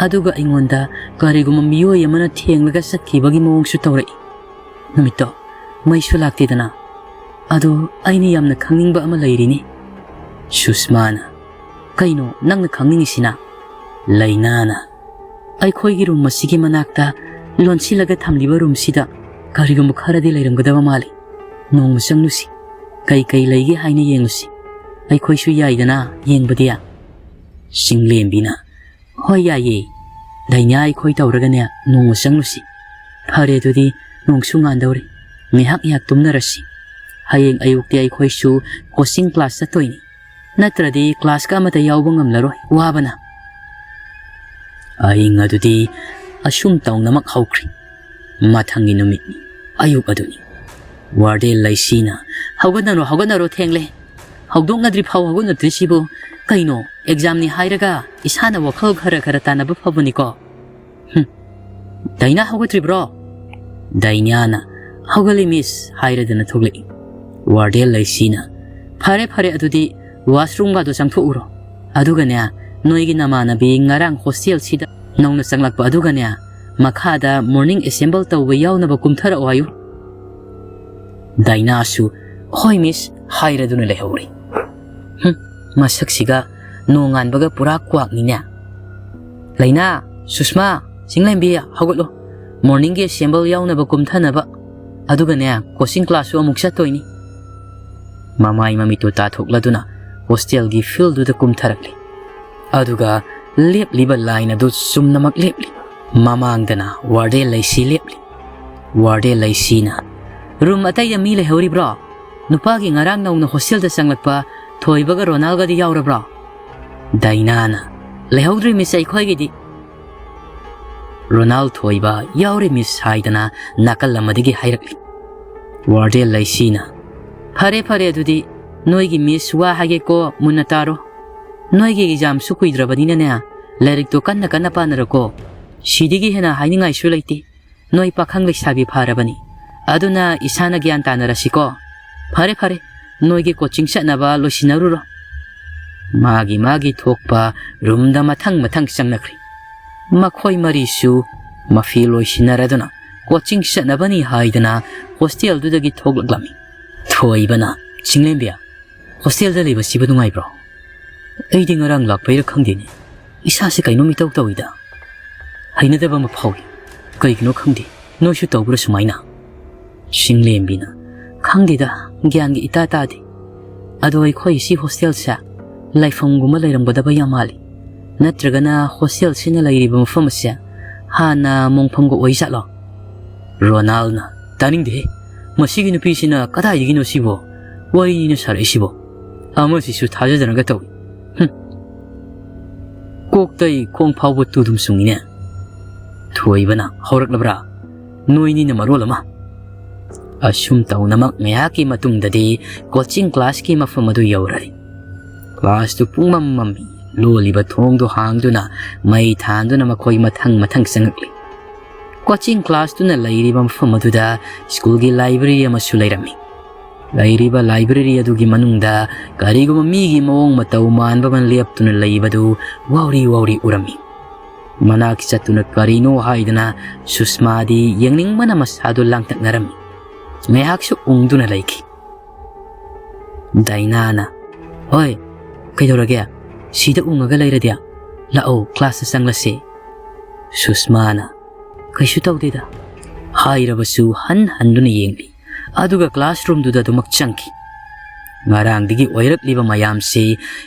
ꯑꯗꯨꯒ ꯑꯩꯉꯣꯟꯗ ꯀꯔꯤꯒꯨꯝꯕ ꯃꯤꯑꯣꯏ ꯑꯃꯅ ꯊꯦꯡꯂꯒ ꯆꯠꯈꯤꯕꯒꯤ ꯃꯑꯣꯡꯁꯨ ꯇꯧꯔꯛꯏ꯫ ꯅꯨꯃꯤꯠꯇꯣ ꯃꯩꯁꯨ ꯂꯥꯛꯇꯦꯗꯅ꯫ ꯑꯗꯣ ꯑꯩꯅ ꯌꯥꯝꯅ ꯈꯪꯅꯤꯡꯕ ꯑꯃ ꯂꯩꯔꯤꯅꯤ꯫" ꯁꯨꯁꯃꯥꯅ, "ꯀꯩꯅꯣ ꯅꯪꯅ ꯈꯪꯅꯤꯡꯉꯤꯁꯤꯅ?" ꯂꯩꯅꯥꯅ, "ꯑꯩꯈꯣꯏꯒꯤ ꯔꯨꯝ ꯑꯁꯤꯒꯤ ꯃꯅꯥꯛꯇ ꯂꯣꯟꯁꯤꯜꯂꯒ ꯊꯝꯂꯤꯕ ꯔꯨꯝꯁꯤꯗ ꯀꯔꯤꯒꯨꯝꯕ ꯈꯔꯗꯤ ꯂꯩꯔꯝꯒꯗꯕ ꯃꯥꯜꯂꯤ꯫ ꯅꯣꯡꯃ ꯆꯪꯂꯨꯁꯤ, ꯀꯩ ꯀꯩ ꯂꯩꯒꯦ ꯍꯥꯏꯅ ꯌꯦꯡꯂꯨꯁꯤ꯫ ꯑꯩꯈꯣꯏꯁꯨ ꯌꯥꯏꯗꯅ ꯌꯦꯡꯕꯗꯤ꯫" ꯆꯤꯡꯂꯦꯝꯕꯤꯅ, "ꯍꯣꯏ, ꯌꯥꯏꯌꯦ꯫ ꯗꯥꯏꯅꯥ ꯑꯩꯈꯣꯏ ꯇꯧꯔꯒꯅꯦ ꯅꯣꯡꯃ ꯆꯪꯂꯨꯁꯤ꯫ ꯐꯔꯦ, ꯑꯗꯨꯗꯤ ꯅꯣꯡꯁꯨ ꯉꯥꯟꯗꯧꯔꯦ꯫ ꯉꯥꯏꯍꯥꯛ ꯉꯥꯏꯍꯥꯛ ꯇꯨꯝꯅꯔꯁꯤ꯫ ꯍꯌꯦꯡ ꯑꯌꯨꯛꯇꯤ ꯑꯩꯈꯣꯏꯁꯨ ꯀꯣꯆꯤꯡ ꯀ꯭ꯂꯥꯁ ꯆꯠꯇꯣꯏꯅꯤ꯫ ꯅꯠꯇ꯭ꯔꯗꯤ ꯀ꯭ꯂꯥꯁꯀ ꯑꯃꯠꯇ ꯌꯥꯎꯕ ꯉꯝꯂꯔꯣꯏ, ꯋꯥꯕꯅ꯫" ꯑꯍꯤꯡ ꯑꯗꯨꯗꯤ ꯑꯁꯨꯝ ꯇꯧꯅꯃꯛ ꯍꯧꯈ꯭ꯔꯤ꯫ ꯃꯊꯪꯒꯤ ꯅꯨꯃꯤꯠꯅꯤ꯫ ꯑꯌꯨꯛ ꯑꯗꯨꯅꯤ꯫ ꯋꯥꯔꯗꯦꯟ ꯂꯩꯁꯤꯅ, "ꯍꯧꯒꯠꯅꯔꯣ, ꯍꯧꯒꯠꯅꯔꯣ, ꯊꯦꯡꯂꯦ꯫ ꯍꯧꯗꯣꯛꯅꯗ꯭ꯔꯤ ꯐꯥꯎ ꯍꯧꯒꯠꯅꯗ꯭ꯔꯤꯁꯤꯕꯨ ꯀꯩꯅꯣ? ꯑꯦꯛꯖꯥꯝꯅꯤ ꯍꯥꯏꯔꯒ ꯏꯁꯥꯅ ꯋꯥꯈꯜ ꯈꯔ ꯈꯔ ꯇꯥꯟꯅꯕ ꯐꯕꯅꯤꯀꯣ꯫" ꯍꯨꯝ꯫ "ꯗꯥꯏꯅꯥ ꯍꯧꯒꯠꯇ꯭ꯔꯤꯕ꯭ꯔꯣ?" ꯗꯥꯏꯅꯥꯅ, "ꯍꯧꯒꯠꯂꯦ, ꯃꯤꯁ" ꯍꯥꯏꯔꯗꯅ ꯊꯣꯛꯂꯛꯏ꯫ ꯋꯥꯔꯗꯦꯟ ꯂꯩꯁꯤꯅ, "ꯐꯔꯦ, ꯐꯔꯦ, ꯑꯗꯨꯗꯤ washroomꯒꯗꯣ ꯆꯪꯊꯣꯛꯎꯔꯣ꯫ ꯑꯗꯨꯒꯅꯦ, ꯅꯣꯏꯒꯤ ꯅꯃꯥꯟꯅꯕꯤ ꯉꯔꯥꯡ hostelꯁꯤꯗ ꯅꯧꯅ ꯆꯪꯂꯛꯄ ꯑꯗꯨꯒꯅꯦ, ꯃꯈꯥꯗ morning assemble ꯇꯧꯕ ꯌꯥꯎꯅꯕ ꯀꯨꯝꯊꯔꯛꯑꯣ" ꯍꯥꯏꯌꯨ꯫ ꯗꯥꯏꯅꯥꯁꯨ, "ꯍꯣꯏ, ꯃꯤꯁ" ꯍꯥꯏꯔꯗꯨꯅ ꯂꯩꯍꯧꯔꯤ꯫ ꯍꯨꯝ, ꯃꯁꯛꯁꯤꯒ ꯅꯣꯡꯉꯥꯟꯕꯒ ꯄꯨꯔꯥ ꯀ꯭ꯋꯥꯛꯅꯤꯅꯦ꯫ "ꯂꯩꯅꯥ, ꯁꯨꯁꯃꯥ, ꯆꯤꯡꯂꯦꯝꯕꯤ, ꯍꯧꯒꯠꯂꯣ꯫ Morningꯒꯤ assemble ꯌꯥꯎꯅꯕ ꯀꯨꯝꯊꯅꯕ꯫ ꯑꯗꯨꯒꯅꯦ, coaching classꯁꯨ ꯑꯃꯨꯛ ꯆꯠꯇꯣꯏꯅꯤ"꯫ ꯃꯃꯥꯏ ꯃꯃꯤꯠꯇꯨ ꯇꯥꯊꯣꯛꯂꯗꯨꯅ hostelꯒꯤ fieldꯗꯨꯗ ꯀꯨꯝꯊꯔꯛꯂꯤ꯫ ꯑꯗꯨꯒ ꯂꯦꯞꯂꯤꯕ line ꯑꯗꯨ ꯆꯨꯝꯅꯃꯛ ꯂꯦꯞꯂꯤ꯫ ꯃꯃꯥꯡꯗꯅ ꯋꯥꯔꯗꯦꯟ ꯂꯩꯁꯤ ꯂꯦꯞꯂꯤ꯫ ꯋꯥꯔꯗꯦꯟ ꯂꯩꯁꯤꯅ, "Room ꯑꯇꯩꯗ ꯃꯤ ꯂꯩꯍꯧꯔꯤꯕ꯭ꯔꯣ? ꯅꯨꯄꯥꯒꯤ ꯉꯔꯥꯡ ꯅꯧꯅ hostelꯗ ꯆꯪꯂꯛꯄ ꯊꯣꯏꯕꯒ ꯔꯣꯅꯥꯜꯒꯗꯤ ꯌꯥꯎꯔꯕ꯭ꯔꯣ?" ꯗꯥꯏꯅꯥꯅ, "ꯂꯩꯍꯧꯗ꯭ꯔꯤ, ꯃꯤꯁ, ꯑꯩꯈꯣꯏꯒꯤꯗꯤ"꯫ ꯔꯣꯅꯥꯜ ꯊꯣꯏꯕ, "ꯌꯥꯎꯔꯦ, ꯃꯤꯁ" ꯍꯥꯏꯗꯅ ꯅꯥꯀꯜ ꯑꯃꯗꯒꯤ ꯍꯥꯏꯔꯛꯂꯤ꯫ ꯋꯥꯔꯗꯦꯟ ꯂꯩꯁꯤꯅ, "ꯐꯔꯦ, ꯐꯔꯦ, ꯑꯗꯨꯗꯤ ꯅꯣꯏꯒꯤ ꯃꯤꯁ ꯋꯥ ꯍꯥꯏꯒꯦꯀꯣ, ꯃꯨꯟꯅ ꯇꯥꯔꯣ꯫ ꯅꯣꯏꯒꯤ examꯁꯨ ꯀꯨꯏꯗ꯭ꯔꯕꯅꯤꯅꯅꯦ, ꯂꯥꯏꯔꯤꯛꯇꯣ ꯀꯟꯅ ꯀꯟꯅ ꯄꯥꯅꯔꯣꯀꯣ꯫ ꯁꯤꯗꯒꯤ ꯍꯦꯟꯅ ꯍꯥꯏꯅꯤꯡꯉꯥꯏꯁꯨ ꯂꯩꯇꯦ꯫ ꯅꯣꯏ ꯄꯥꯈꯪ ꯂꯩꯁꯥꯕꯤ ꯐꯔꯕꯅꯤ꯫ ꯑꯗꯨꯅ ꯏꯁꯥꯅ ꯒ꯭ꯌꯥꯟ ꯇꯥꯅꯔꯁꯤꯀꯣ꯫ ꯐꯔꯦ, ꯐꯔꯦ, ꯅꯣꯏꯒꯤ coaching ꯆꯠꯅꯕ ꯂꯣꯏꯁꯤꯟꯅꯔꯨꯔꯣ"꯫ ꯃꯥꯒꯤ ꯃꯥꯒꯤ ꯊꯣꯛꯄ roomꯗ ꯃꯊꯪ ꯃꯊꯪ ꯆꯪꯅꯈ꯭ꯔꯤ꯫ ꯃꯈꯣꯏ ꯃꯔꯤꯁꯨ ꯃꯐꯤ ꯂꯣꯏꯁꯤꯟꯅꯔꯗꯨꯅ coaching ꯆꯠꯅꯕꯅꯤ ꯍꯥꯏꯗꯅ hostelꯗꯨꯗꯒꯤ ꯊꯣꯛꯂꯛꯂꯝꯃꯤ꯫ ꯊꯣꯏꯕꯅ, "ꯆꯤꯡꯂꯦꯝꯕꯤ, hostelꯗ ꯂꯩꯕꯁꯤꯕꯨ ꯅꯨꯡꯉꯥꯏꯕ꯭ꯔꯣ? ꯑꯩꯗꯤ ꯉꯔꯥꯡ ꯂꯥꯛꯄꯩꯔ ꯈꯪꯗꯦꯅꯦ, ꯏꯁꯥꯁꯦ ꯀꯩꯅꯣꯝ ꯏꯇꯧ ꯇꯧꯏꯗ꯫ ꯍꯩꯅꯗꯕ ꯑꯃ ꯐꯥꯎꯏ꯫ ꯀꯩꯒꯤꯅꯣ ꯈꯪꯗꯦ, ꯅꯣꯏꯁꯨ ꯇꯧꯕ꯭ꯔꯥ ꯁꯨꯃꯥꯏꯅ?" ꯆꯤꯡꯂꯦꯝꯕꯤꯅ, "ꯈꯪꯗꯦꯗ, ꯒ꯭ꯌꯥꯟꯒ ꯏꯇꯥ ꯇꯥꯗꯦ꯫ ꯑꯗꯣ ꯑꯩꯈꯣꯏ ꯁꯤ hostelꯁꯦ ꯂꯥꯏꯐꯝꯒꯨꯝꯕ ꯂꯩꯔꯝꯒꯗꯕ ꯌꯥꯝ ꯃꯥꯜꯂꯤ꯫ ꯅꯠꯇ꯭ꯔꯒꯅ hostelꯁꯤꯅ ꯂꯩꯔꯤꯕ ꯃꯐꯝ ꯑꯁꯦ ꯍꯥꯟꯅ ꯃꯣꯡꯐꯝꯒ ꯑꯣꯏꯖꯥꯠꯂꯣ?" ꯔꯣꯅꯥꯜꯅ, "ꯇꯥꯅꯤꯡꯗꯦꯍꯦ, ꯃꯁꯤꯒꯤ ꯅꯨꯄꯤꯁꯤꯅ ꯀꯗꯥꯏꯗꯒꯤꯅꯣ ꯁꯤꯕꯣ? ꯋꯥꯔꯤꯅꯤꯅ ꯁꯥꯔꯛꯏꯁꯤꯕꯣ? ꯑꯃꯁꯤꯁꯨ ꯊꯥꯖꯗꯅꯒ ꯇꯧꯏ꯫ ꯍꯨꯝ꯫ ꯀꯣꯛꯇꯩ ꯈꯣꯡ ꯐꯥꯎꯕ ꯇꯨꯗꯨꯝ ꯆꯨꯡꯉꯤꯅꯦ"꯫ ꯊꯣꯏꯕꯅ, "ꯍꯧꯔꯛꯂꯕ꯭ꯔꯥ? ꯅꯣꯏꯅꯤꯅ ꯃꯔꯣꯜ ꯑꯃ"꯫ ꯑꯁꯨꯝ ꯇꯧꯅꯃꯛ ꯉꯥꯏꯍꯥꯛꯀꯤ ꯃꯇꯨꯡꯗꯗꯤ coaching classꯀꯤ ꯃꯐꯝ ꯑꯗꯨ ꯌꯧꯔꯦ꯫ Classꯇꯨ ꯄꯨꯡꯃꯝ ꯃꯝꯃꯤ꯫ ꯂꯣꯜꯂꯤꯕ ꯊꯣꯡꯗꯨ ꯍꯥꯡꯗꯨꯅ ꯃꯩ ꯊꯥꯟꯗꯨꯅ ꯃꯈꯣꯏ ꯃꯊꯪ ꯃꯊꯪ ꯆꯪꯉꯛꯂꯤ꯫ Coaching classꯇꯨꯅ ꯂꯩꯔꯤꯕ ꯃꯐꯝ ꯑꯗꯨꯗ schoolꯒꯤ library ꯑꯃꯁꯨ ꯂꯩꯔꯝꯃꯤ꯫ ꯂꯩꯔꯤꯕ library ꯑꯗꯨꯒꯤ ꯃꯅꯨꯡꯗ ꯀꯔꯤꯒꯨꯝꯕ ꯃꯤꯒꯤ ꯃꯑꯣꯡ ꯃꯇꯧ ꯃꯥꯟꯕ ꯑꯃ ꯂꯦꯞꯇꯨꯅ ꯂꯩꯕꯗꯨ ꯋꯥꯎꯔꯤ ꯋꯥꯎꯔꯤ ꯎꯔꯝꯃꯤ꯫ ꯃꯅꯥꯛ ꯆꯠꯇꯨꯅ ꯀꯔꯤꯅꯣ ꯍꯥꯏꯗꯅ ꯁꯨꯁꯃꯥꯗꯤ ꯌꯦꯡꯅꯤꯡꯕꯅ ꯃꯁꯥꯗꯨ ꯂꯥꯡꯇꯛꯅꯔꯝꯃꯤ꯫ ꯉꯥꯏꯍꯥꯛꯁꯨ ꯎꯪꯗꯨꯅ ꯂꯩꯈꯤ꯫ ꯗꯥꯏꯅꯥꯅ, "ꯍꯣꯏ, ꯀꯩꯗꯧꯔꯒꯦ? ꯁꯤꯗ ꯎꯪꯉꯒ ꯂꯩꯔꯗꯤ? ꯂꯥꯛꯑꯣ, classꯇ ꯆꯪꯂꯁꯦ꯫" ꯁꯨꯁꯃꯥꯅ, "ꯀꯩꯁꯨ ꯇꯧꯗꯦꯗ" ꯍꯥꯏꯔꯕꯁꯨ ꯍꯟ ꯍꯟꯗꯨꯅ ꯌꯦꯡꯂꯤ꯫ ꯑꯗꯨꯒ classroomꯗꯨꯗ ꯑꯗꯨꯃꯛ ꯆꯪꯈꯤ꯫ ꯉꯔꯥꯡꯗꯒꯤ ꯑꯣꯏꯔꯛꯂꯤꯕ ꯃꯌꯥꯝꯁꯤ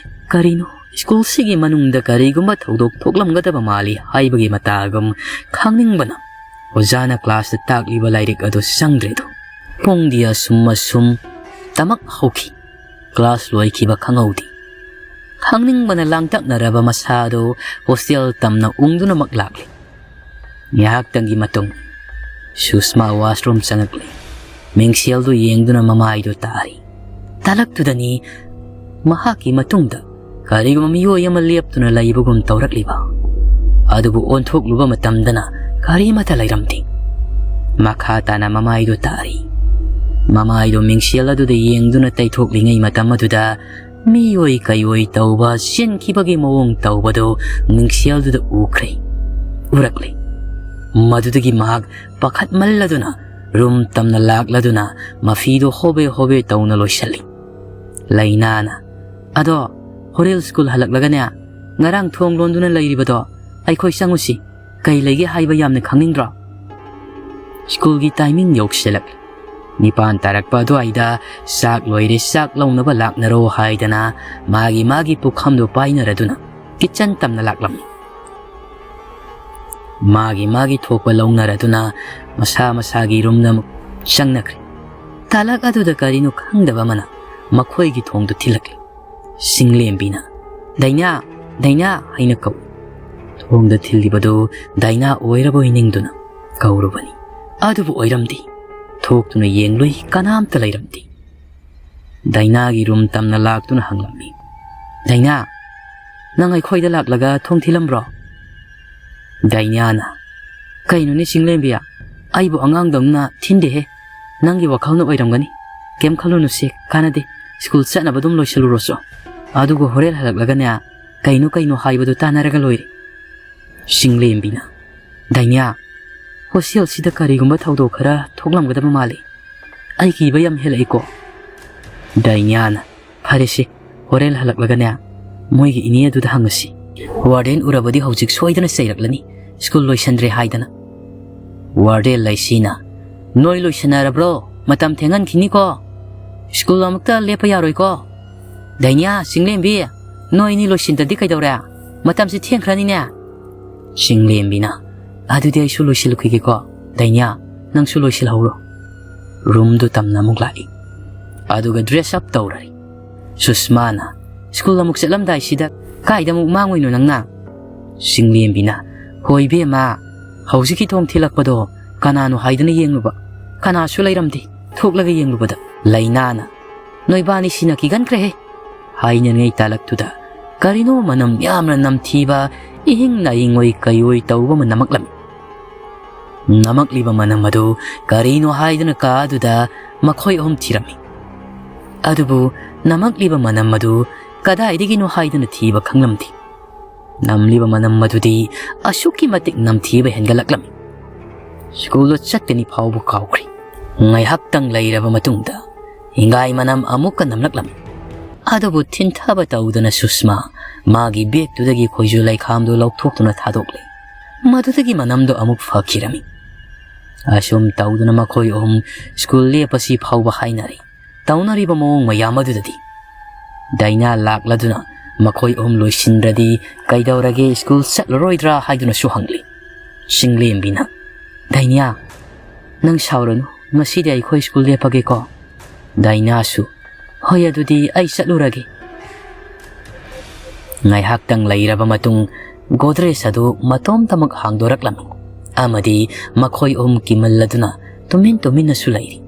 ꯀꯔꯤꯅꯣ? ꯁ꯭ꯀꯨꯜꯁꯤꯒꯤ ꯃꯅꯨꯡꯗ ꯀꯔꯤꯒꯨꯝꯕ ꯊꯧꯗꯣꯛ ꯊꯣꯛꯂꯝꯒꯗꯕ ꯃꯥꯜꯂꯤ ꯍꯥꯏꯕꯒꯤ ꯃꯇꯥꯒꯨꯝ ꯈꯪꯅꯤꯡꯕꯅ ꯑꯣꯖꯥꯅ classꯇ ꯇꯥꯛꯂꯤꯕ ꯂꯥꯏꯔꯤꯛ ꯑꯗꯨ ꯆꯪꯗ꯭ꯔꯦꯗꯣ꯫ ꯄꯨꯡꯗꯤ ꯑꯁꯨꯝ ꯑꯁꯨꯝ ꯇꯃꯛ ꯍꯧꯈꯤ꯫ Class ꯂꯣꯏꯈꯤꯕ ꯈꯪꯍꯧꯗꯦ꯫ ꯈꯪꯅꯤꯡꯕꯅ ꯂꯥꯡꯇꯛꯅꯔꯕ ꯃꯁꯥꯗꯨ hostel ꯇꯝꯅ ꯎꯪꯗꯨꯅꯃꯛ ꯂꯥꯛꯂꯤ꯫ ꯉꯥꯏꯍꯥꯛꯇꯪꯒꯤ ꯃꯇꯨꯡ ꯁꯨꯁꯃꯥ washroom ꯆꯪꯉꯛꯂꯦ꯫ ꯃꯤꯡꯁꯦꯜꯗꯨ ꯌꯦꯡꯗꯨꯅ ꯃꯃꯥꯏꯗꯨ ꯇꯥꯔꯤ꯫ ꯇꯥꯂꯛꯇꯨꯗꯅꯤ ꯃꯍꯥꯛꯀꯤ ꯃꯇꯨꯡꯗ ꯀꯔꯤꯒꯨꯝꯕ ꯃꯤꯑꯣꯏ ꯑꯃ ꯂꯦꯞꯇꯨꯅ ꯂꯩꯕꯒꯨꯝ ꯇꯧꯔꯛꯂꯤꯕ꯫ ꯑꯗꯨꯕꯨ ꯑꯣꯟꯊꯣꯛꯂꯨꯕ ꯃꯇꯝꯗꯅ ꯀꯔꯤꯃꯠꯇ ꯂꯩꯔꯝꯗꯦ꯫ ꯃꯈꯥ ꯇꯥꯅ ꯃꯃꯥꯏꯗꯨ ꯇꯥꯔꯤ꯫ ꯃꯃꯥꯏꯗꯨ ꯃꯤꯡꯁꯦꯜ ꯑꯗꯨꯗ ꯌꯦꯡꯗꯨꯅ ꯇꯩꯊꯣꯛꯂꯤꯉꯩ ꯃꯇꯝ ꯑꯗꯨꯗ ꯃꯤꯑꯣꯏ ꯀꯩꯑꯣꯏ ꯇꯧꯕ ꯆꯦꯟꯈꯤꯕꯒꯤ ꯃꯑꯣꯡ ꯇꯧꯕꯗꯨ ꯃꯤꯡꯁꯦꯜꯗꯨꯗ ꯎꯈ꯭ꯔꯦ, ꯎꯔꯛꯂꯦ꯫ ꯃꯗꯨꯗꯒꯤ ꯃꯍꯥꯛ ꯄꯥꯈꯠꯃꯜꯂꯗꯨꯅ room ꯇꯝꯅ ꯂꯥꯛꯂꯗꯨꯅ ꯃꯐꯤꯗꯨ ꯍꯣꯕꯦ ꯍꯣꯕꯦ ꯇꯧꯅ ꯂꯣꯏꯁꯤꯜꯂꯤ꯫ ꯂꯩꯅꯥꯅ, "ꯑꯗꯣ ꯍꯣꯔꯦꯟ ꯁ꯭ꯀꯨꯜ ꯍꯜꯂꯛꯂꯒꯅꯦ, ꯉꯔꯥꯡ ꯊꯣꯡ ꯂꯣꯟꯗꯨꯅ ꯂꯩꯔꯤꯕꯗꯣ ꯑꯩꯈꯣꯏ ꯆꯪꯉꯨꯁꯤ꯫ ꯀꯩ ꯂꯩꯒꯦ ꯍꯥꯏꯕ ꯌꯥꯝꯅ ꯈꯪꯅꯤꯡꯗ꯭ꯔꯣ?" ꯁ꯭ꯀꯨꯜꯒꯤ timing ꯌꯧꯁꯤꯜꯂꯛꯂꯦ꯫ ꯅꯤꯄꯥꯟ ꯇꯥꯔꯛꯄ ꯑꯗꯨꯋꯥꯏꯗ ꯆꯥꯛ ꯂꯣꯏꯔꯦ, ꯆꯥꯛ ꯂꯧꯅꯕ ꯂꯥꯛꯅꯔꯣ ꯍꯥꯏꯗꯅ ꯃꯥꯒꯤ ꯃꯥꯒꯤ ꯄꯨꯈꯝꯗꯨ ꯄꯥꯏꯅꯔꯗꯨꯅ kitchen ꯇꯝꯅ ꯂꯥꯛꯂꯝꯃꯤ꯫ ꯃꯥꯒꯤ ꯃꯥꯒꯤ ꯊꯣꯛꯄ ꯂꯧꯅꯔꯗꯨꯅ ꯃꯁꯥ ꯃꯁꯥꯒꯤ roomꯗ ꯑꯃꯨꯛ ꯆꯪꯅꯈ꯭ꯔꯦ꯫ ꯇꯥꯂꯛ ꯑꯗꯨꯗ ꯀꯔꯤꯅꯣ ꯈꯪꯗꯕ ꯑꯃꯅ ꯃꯈꯣꯏꯒꯤ ꯊꯣꯡꯗꯨ ꯊꯤꯜꯂꯛꯂꯦ꯫ ꯆꯤꯡꯂꯦꯝꯕꯤꯅ, "ꯗꯥꯏꯅꯥ, ꯗꯥꯏꯅꯥ" ꯍꯥꯏꯅ ꯀꯧꯏ꯫ ꯊꯣꯡꯗ ꯊꯤꯜꯂꯤꯕꯗꯨ ꯗꯥꯏꯅꯥ ꯑꯣꯏꯔꯕꯣꯏ ꯅꯤꯡꯗꯨꯅ ꯀꯧꯔꯨꯕꯅꯤ꯫ ꯑꯗꯨꯕꯨ ꯑꯣꯏꯔꯝꯗꯦ꯫ ꯊꯣꯛꯇꯨꯅ ꯌꯦꯡꯂꯨꯏ, ꯀꯅꯥꯝꯇ ꯂꯩꯔꯝꯗꯦ꯫ ꯗꯥꯏꯅꯥꯒꯤ room ꯇꯝꯅ ꯂꯥꯛꯇꯨꯅ ꯍꯪꯂꯝꯃꯤ, "ꯗꯥꯏꯅꯥ, ꯅꯪ ꯑꯩꯈꯣꯏꯗ ꯂꯥꯛꯂꯒ ꯊꯣꯡ ꯊꯤꯜꯂꯝꯕ꯭ꯔꯣ?" ꯗꯥꯏꯅꯥꯅ, "ꯀꯩꯅꯣꯅꯦ ꯆꯤꯡꯂꯦꯝꯕꯤ, ꯑꯩꯕꯨ ꯑꯉꯥꯡꯗꯧꯅ ꯊꯤꯟꯗꯦꯍꯦ, ꯅꯪꯒꯤ ꯋꯥꯈꯜꯅ ꯑꯣꯏꯔꯝꯒꯅꯤ꯫ ꯀꯩꯝ ꯈꯜꯂꯨꯅꯨꯁꯦ, ꯀꯥꯟꯅꯗꯦ꯫ ꯁ꯭ꯀꯨꯜ ꯆꯠꯅꯕ ꯑꯗꯨꯝ ꯂꯣꯏꯁꯤꯜꯂꯨꯔꯣꯁꯨ꯫ ꯑꯗꯨꯒ ꯍꯣꯔꯦꯟ ꯍꯜꯂꯛꯂꯒꯅꯦ, ꯀꯩꯅꯣ ꯀꯩꯅꯣ ꯍꯥꯏꯕꯗꯨ ꯇꯥꯟꯅꯔꯒ ꯂꯣꯏꯔꯦ꯫ ꯆꯤꯡꯂꯦꯝꯕꯤꯅ, "ꯗꯥꯏꯅꯤꯌꯥ, ꯍꯣꯁꯇꯦꯜꯁꯤꯗ ꯀꯔꯤꯒꯨꯝꯕ ꯊꯧꯗꯣꯛ ꯈꯔ ꯊꯣꯛꯂꯝꯒꯗꯕ ꯃꯥꯜꯂꯤ꯫ ꯑꯩ ꯀꯤꯕ ꯌꯥꯝ ꯍꯦꯜꯂꯛꯏꯀꯣ꯫" ꯗꯥꯏꯅꯤꯌꯥꯅ, "ꯐꯔꯦꯁꯦ, ꯍꯣꯔꯦꯟ ꯍꯜꯂꯛꯂꯒꯅꯦ, ꯃꯣꯏꯒꯤ ꯏꯅꯦ ꯑꯗꯨꯗ ꯍꯪꯉꯁꯤ꯫ ꯋꯥꯔꯗꯦꯟ ꯎꯔꯕꯗꯤ ꯍꯧꯖꯤꯛ ꯁꯣꯏꯗꯅ ꯆꯩꯔꯛꯂꯅꯤ, ꯁ꯭ꯀꯨꯜ ꯂꯣꯏꯁꯟꯗ꯭ꯔꯦ ꯍꯥꯏꯗꯅ꯫" ꯋꯥꯔꯗꯦꯟ ꯂꯩꯁꯤꯅ, "ꯅꯣꯏ ꯂꯣꯏꯁꯟꯅꯔꯕ꯭ꯔꯣ? ꯃꯇꯝ ꯊꯦꯡꯍꯟꯈꯤꯅꯤꯀꯣ꯫ ꯁ꯭ꯀꯨꯜ ꯑꯃꯨꯛꯇ ꯂꯦꯞꯄ ꯌꯥꯔꯣꯏꯀꯣ꯫ ꯗꯥꯏꯅꯤꯌꯥ, ꯆꯤꯡꯂꯦꯝꯕꯤ, ꯅꯣꯏ ꯑꯅꯤ ꯂꯣꯏꯁꯤꯟꯗꯗꯤ ꯀꯩꯗꯧꯔꯦ? ꯃꯇꯝꯁꯤ ꯊꯦꯡꯈ꯭ꯔꯅꯤꯅꯦ꯫" ꯆꯤꯡꯂꯦꯝꯕꯤꯅ, "ꯑꯗꯨꯗꯤ ꯑꯩꯁꯨ ꯂꯣꯏꯁꯤꯜꯂꯨꯈꯤꯒꯦꯀꯣ꯫ ꯗꯥꯏꯅꯤꯌꯥ, ꯅꯪꯁꯨ ꯂꯣꯏꯁꯤꯜꯍꯧꯔꯣ꯫" ꯔꯨꯝꯗꯨ ꯇꯝꯅ ꯑꯃꯨꯛ ꯂꯥꯛꯏ꯫ ꯑꯗꯨꯒ ꯗ꯭ꯔꯦꯁ ꯑꯞ ꯇꯧꯔꯔꯤ꯫ ꯁꯨꯁꯃꯥꯅ, "ꯁ꯭ꯀꯨꯜ ꯑꯃꯨꯛ ꯆꯠꯂꯝꯗꯥꯏꯁꯤꯗ ꯀꯥꯏꯗ ꯑꯃꯨꯛ ꯃꯥꯡꯉꯨꯏꯅꯣ ꯅꯪꯅ?" ꯆꯤꯡꯂꯦꯝꯕꯤꯅ, "ꯍꯣꯏ ꯏꯕꯦꯝꯃ, ꯍꯧꯖꯤꯛꯀꯤ ꯊꯣꯡ ꯊꯤꯜꯂꯛꯄꯗꯣ ꯀꯅꯥꯅꯣ ꯍꯥꯏꯗꯅ ꯌꯦꯡꯂꯨꯕ, ꯀꯅꯥꯁꯨ ꯂꯩꯔꯝꯗꯦ꯫ ꯊꯣꯛꯂꯒ ꯌꯦꯡꯂꯨꯕꯗ ꯂꯩꯅꯥꯅ, ꯅꯣꯏꯕꯥꯅꯤ ꯁꯤꯅ ꯀꯤꯒꯟꯈ꯭ꯔꯦꯍꯦ" ꯍꯥꯏꯅꯔꯤꯉꯩ ꯇꯥꯂꯛꯇꯨꯗ ꯀꯔꯤꯅꯣ ꯃꯅꯝ ꯌꯥꯝꯅ ꯅꯝꯊꯤꯕ, ꯏꯍꯤꯡ ꯅꯥꯍꯤꯡꯉꯣꯏ ꯀꯩꯑꯣꯏ ꯇꯧꯕ ꯑꯃ ꯅꯝꯃꯛꯂꯝꯃꯤ꯫ ꯅꯝꯃꯛꯂꯤꯕ ꯃꯅꯝ ꯑꯗꯨ ꯀꯔꯤꯅꯣ ꯍꯥꯏꯗꯨꯅ ꯀꯥ ꯑꯗꯨꯗ ꯃꯈꯣꯏ ꯑꯍꯨꯝ ꯊꯤꯔꯝꯃꯤ꯫ ꯑꯗꯨꯕꯨ ꯅꯝꯃꯛꯂꯤꯕ ꯃꯅꯝ ꯑꯗꯨ ꯀꯗꯥꯏꯗꯒꯤꯅꯣ ꯍꯥꯏꯗꯨꯅ ꯊꯤꯕ ꯈꯪꯂꯝꯗꯦ꯫ ꯅꯝꯂꯤꯕ ꯃꯅꯝ ꯑꯗꯨꯗꯤ ꯑꯁꯨꯛꯀꯤ ꯃꯇꯤꯛ ꯅꯝꯊꯤꯕ ꯍꯦꯟꯒꯠꯂꯛꯂꯝꯃꯤ꯫ ꯁ꯭ꯀꯨꯜꯗ ꯆꯠꯀꯅꯤ ꯐꯥꯎꯕ ꯀꯥꯎꯈ꯭ꯔꯦ꯫ ꯉꯥꯏꯍꯥꯛꯇꯪ ꯂꯩꯔꯕ ꯃꯇꯨꯡꯗ ꯍꯤꯡꯒꯥꯏ ꯃꯅꯝ ꯑꯃꯨꯛꯀ ꯅꯝꯂꯛꯂꯝꯃꯤ꯫ ꯑꯗꯨꯕꯨ ꯊꯤꯟꯊꯕ ꯇꯧꯗꯅ ꯁꯨꯁꯃꯥ ꯃꯥꯒꯤ ꯕꯦꯒꯇꯨꯗꯒꯤ ꯈꯣꯏꯖꯨ ꯂꯩꯈꯥꯝꯗꯨ ꯂꯧꯊꯣꯛꯇꯨꯅ ꯊꯥꯗꯣꯛꯂꯦ꯫ ꯃꯗꯨꯗꯒꯤ ꯃꯅꯝꯗꯨ ꯑꯃꯨꯛ ꯐꯈꯤꯔꯝꯃꯤ꯫ ꯑꯁꯨꯝ ꯇꯧꯗꯨꯅ ꯃꯈꯣꯏ ꯑꯍꯨꯝ ꯁ꯭ꯀꯨꯜ ꯂꯦꯞꯄꯁꯤ ꯐꯥꯎꯕ ꯍꯥꯏꯅꯔꯦ꯫ ꯇꯧꯅꯔꯤꯕ ꯃꯑꯣꯡ ꯃꯌꯥꯝ ꯑꯗꯨꯗꯗꯤ ꯗꯥꯏꯅꯥ ꯂꯥꯛꯂꯗꯨꯅ ꯃꯈꯣꯏ ꯑꯍꯨꯝ ꯂꯣꯏꯁꯤꯟꯗ꯭ꯔꯗꯤ ꯀꯩꯗꯧꯔꯒꯦ, ꯁ꯭ꯀꯨꯜ ꯆꯠꯂꯔꯣꯏꯗ꯭ꯔꯥ ꯍꯥꯏꯗꯨꯅꯁꯨ ꯍꯪꯂꯤ꯫ ꯆꯤꯡꯂꯦꯝꯕꯤꯅ, "ꯗꯥꯏꯅꯤꯌꯥ, ꯅꯪ ꯁꯥꯎꯔꯅꯨ, ꯉꯁꯤꯗꯤ ꯑꯩꯈꯣꯏ ꯁ꯭ꯀꯨꯜ ꯂꯦꯞꯄꯒꯦꯀꯣ꯫" ꯗꯥꯏꯅꯥꯁꯨ, "ꯍꯣꯏ, ꯑꯗꯨꯗꯤ ꯑꯩ ꯆꯠꯂꯨꯔꯒꯦ꯫" ꯉꯥꯏꯍꯥꯛꯇꯪ ꯂꯩꯔꯕ ꯃꯇꯨꯡ ꯒꯣꯗ꯭ꯔꯦꯖ ꯑꯗꯨ ꯃꯇꯣꯝꯇꯃꯛ ꯍꯥꯡꯗꯣꯔꯛꯂꯝꯃꯤ ꯑꯃꯗꯤ ꯃꯈꯣꯏ ꯑꯍꯨꯝ ꯀꯤꯃꯜꯂꯗꯨꯅ ꯇꯨꯃꯤꯟ ꯇꯨꯃꯤꯟꯅꯁꯨ ꯂꯩꯔꯤ꯫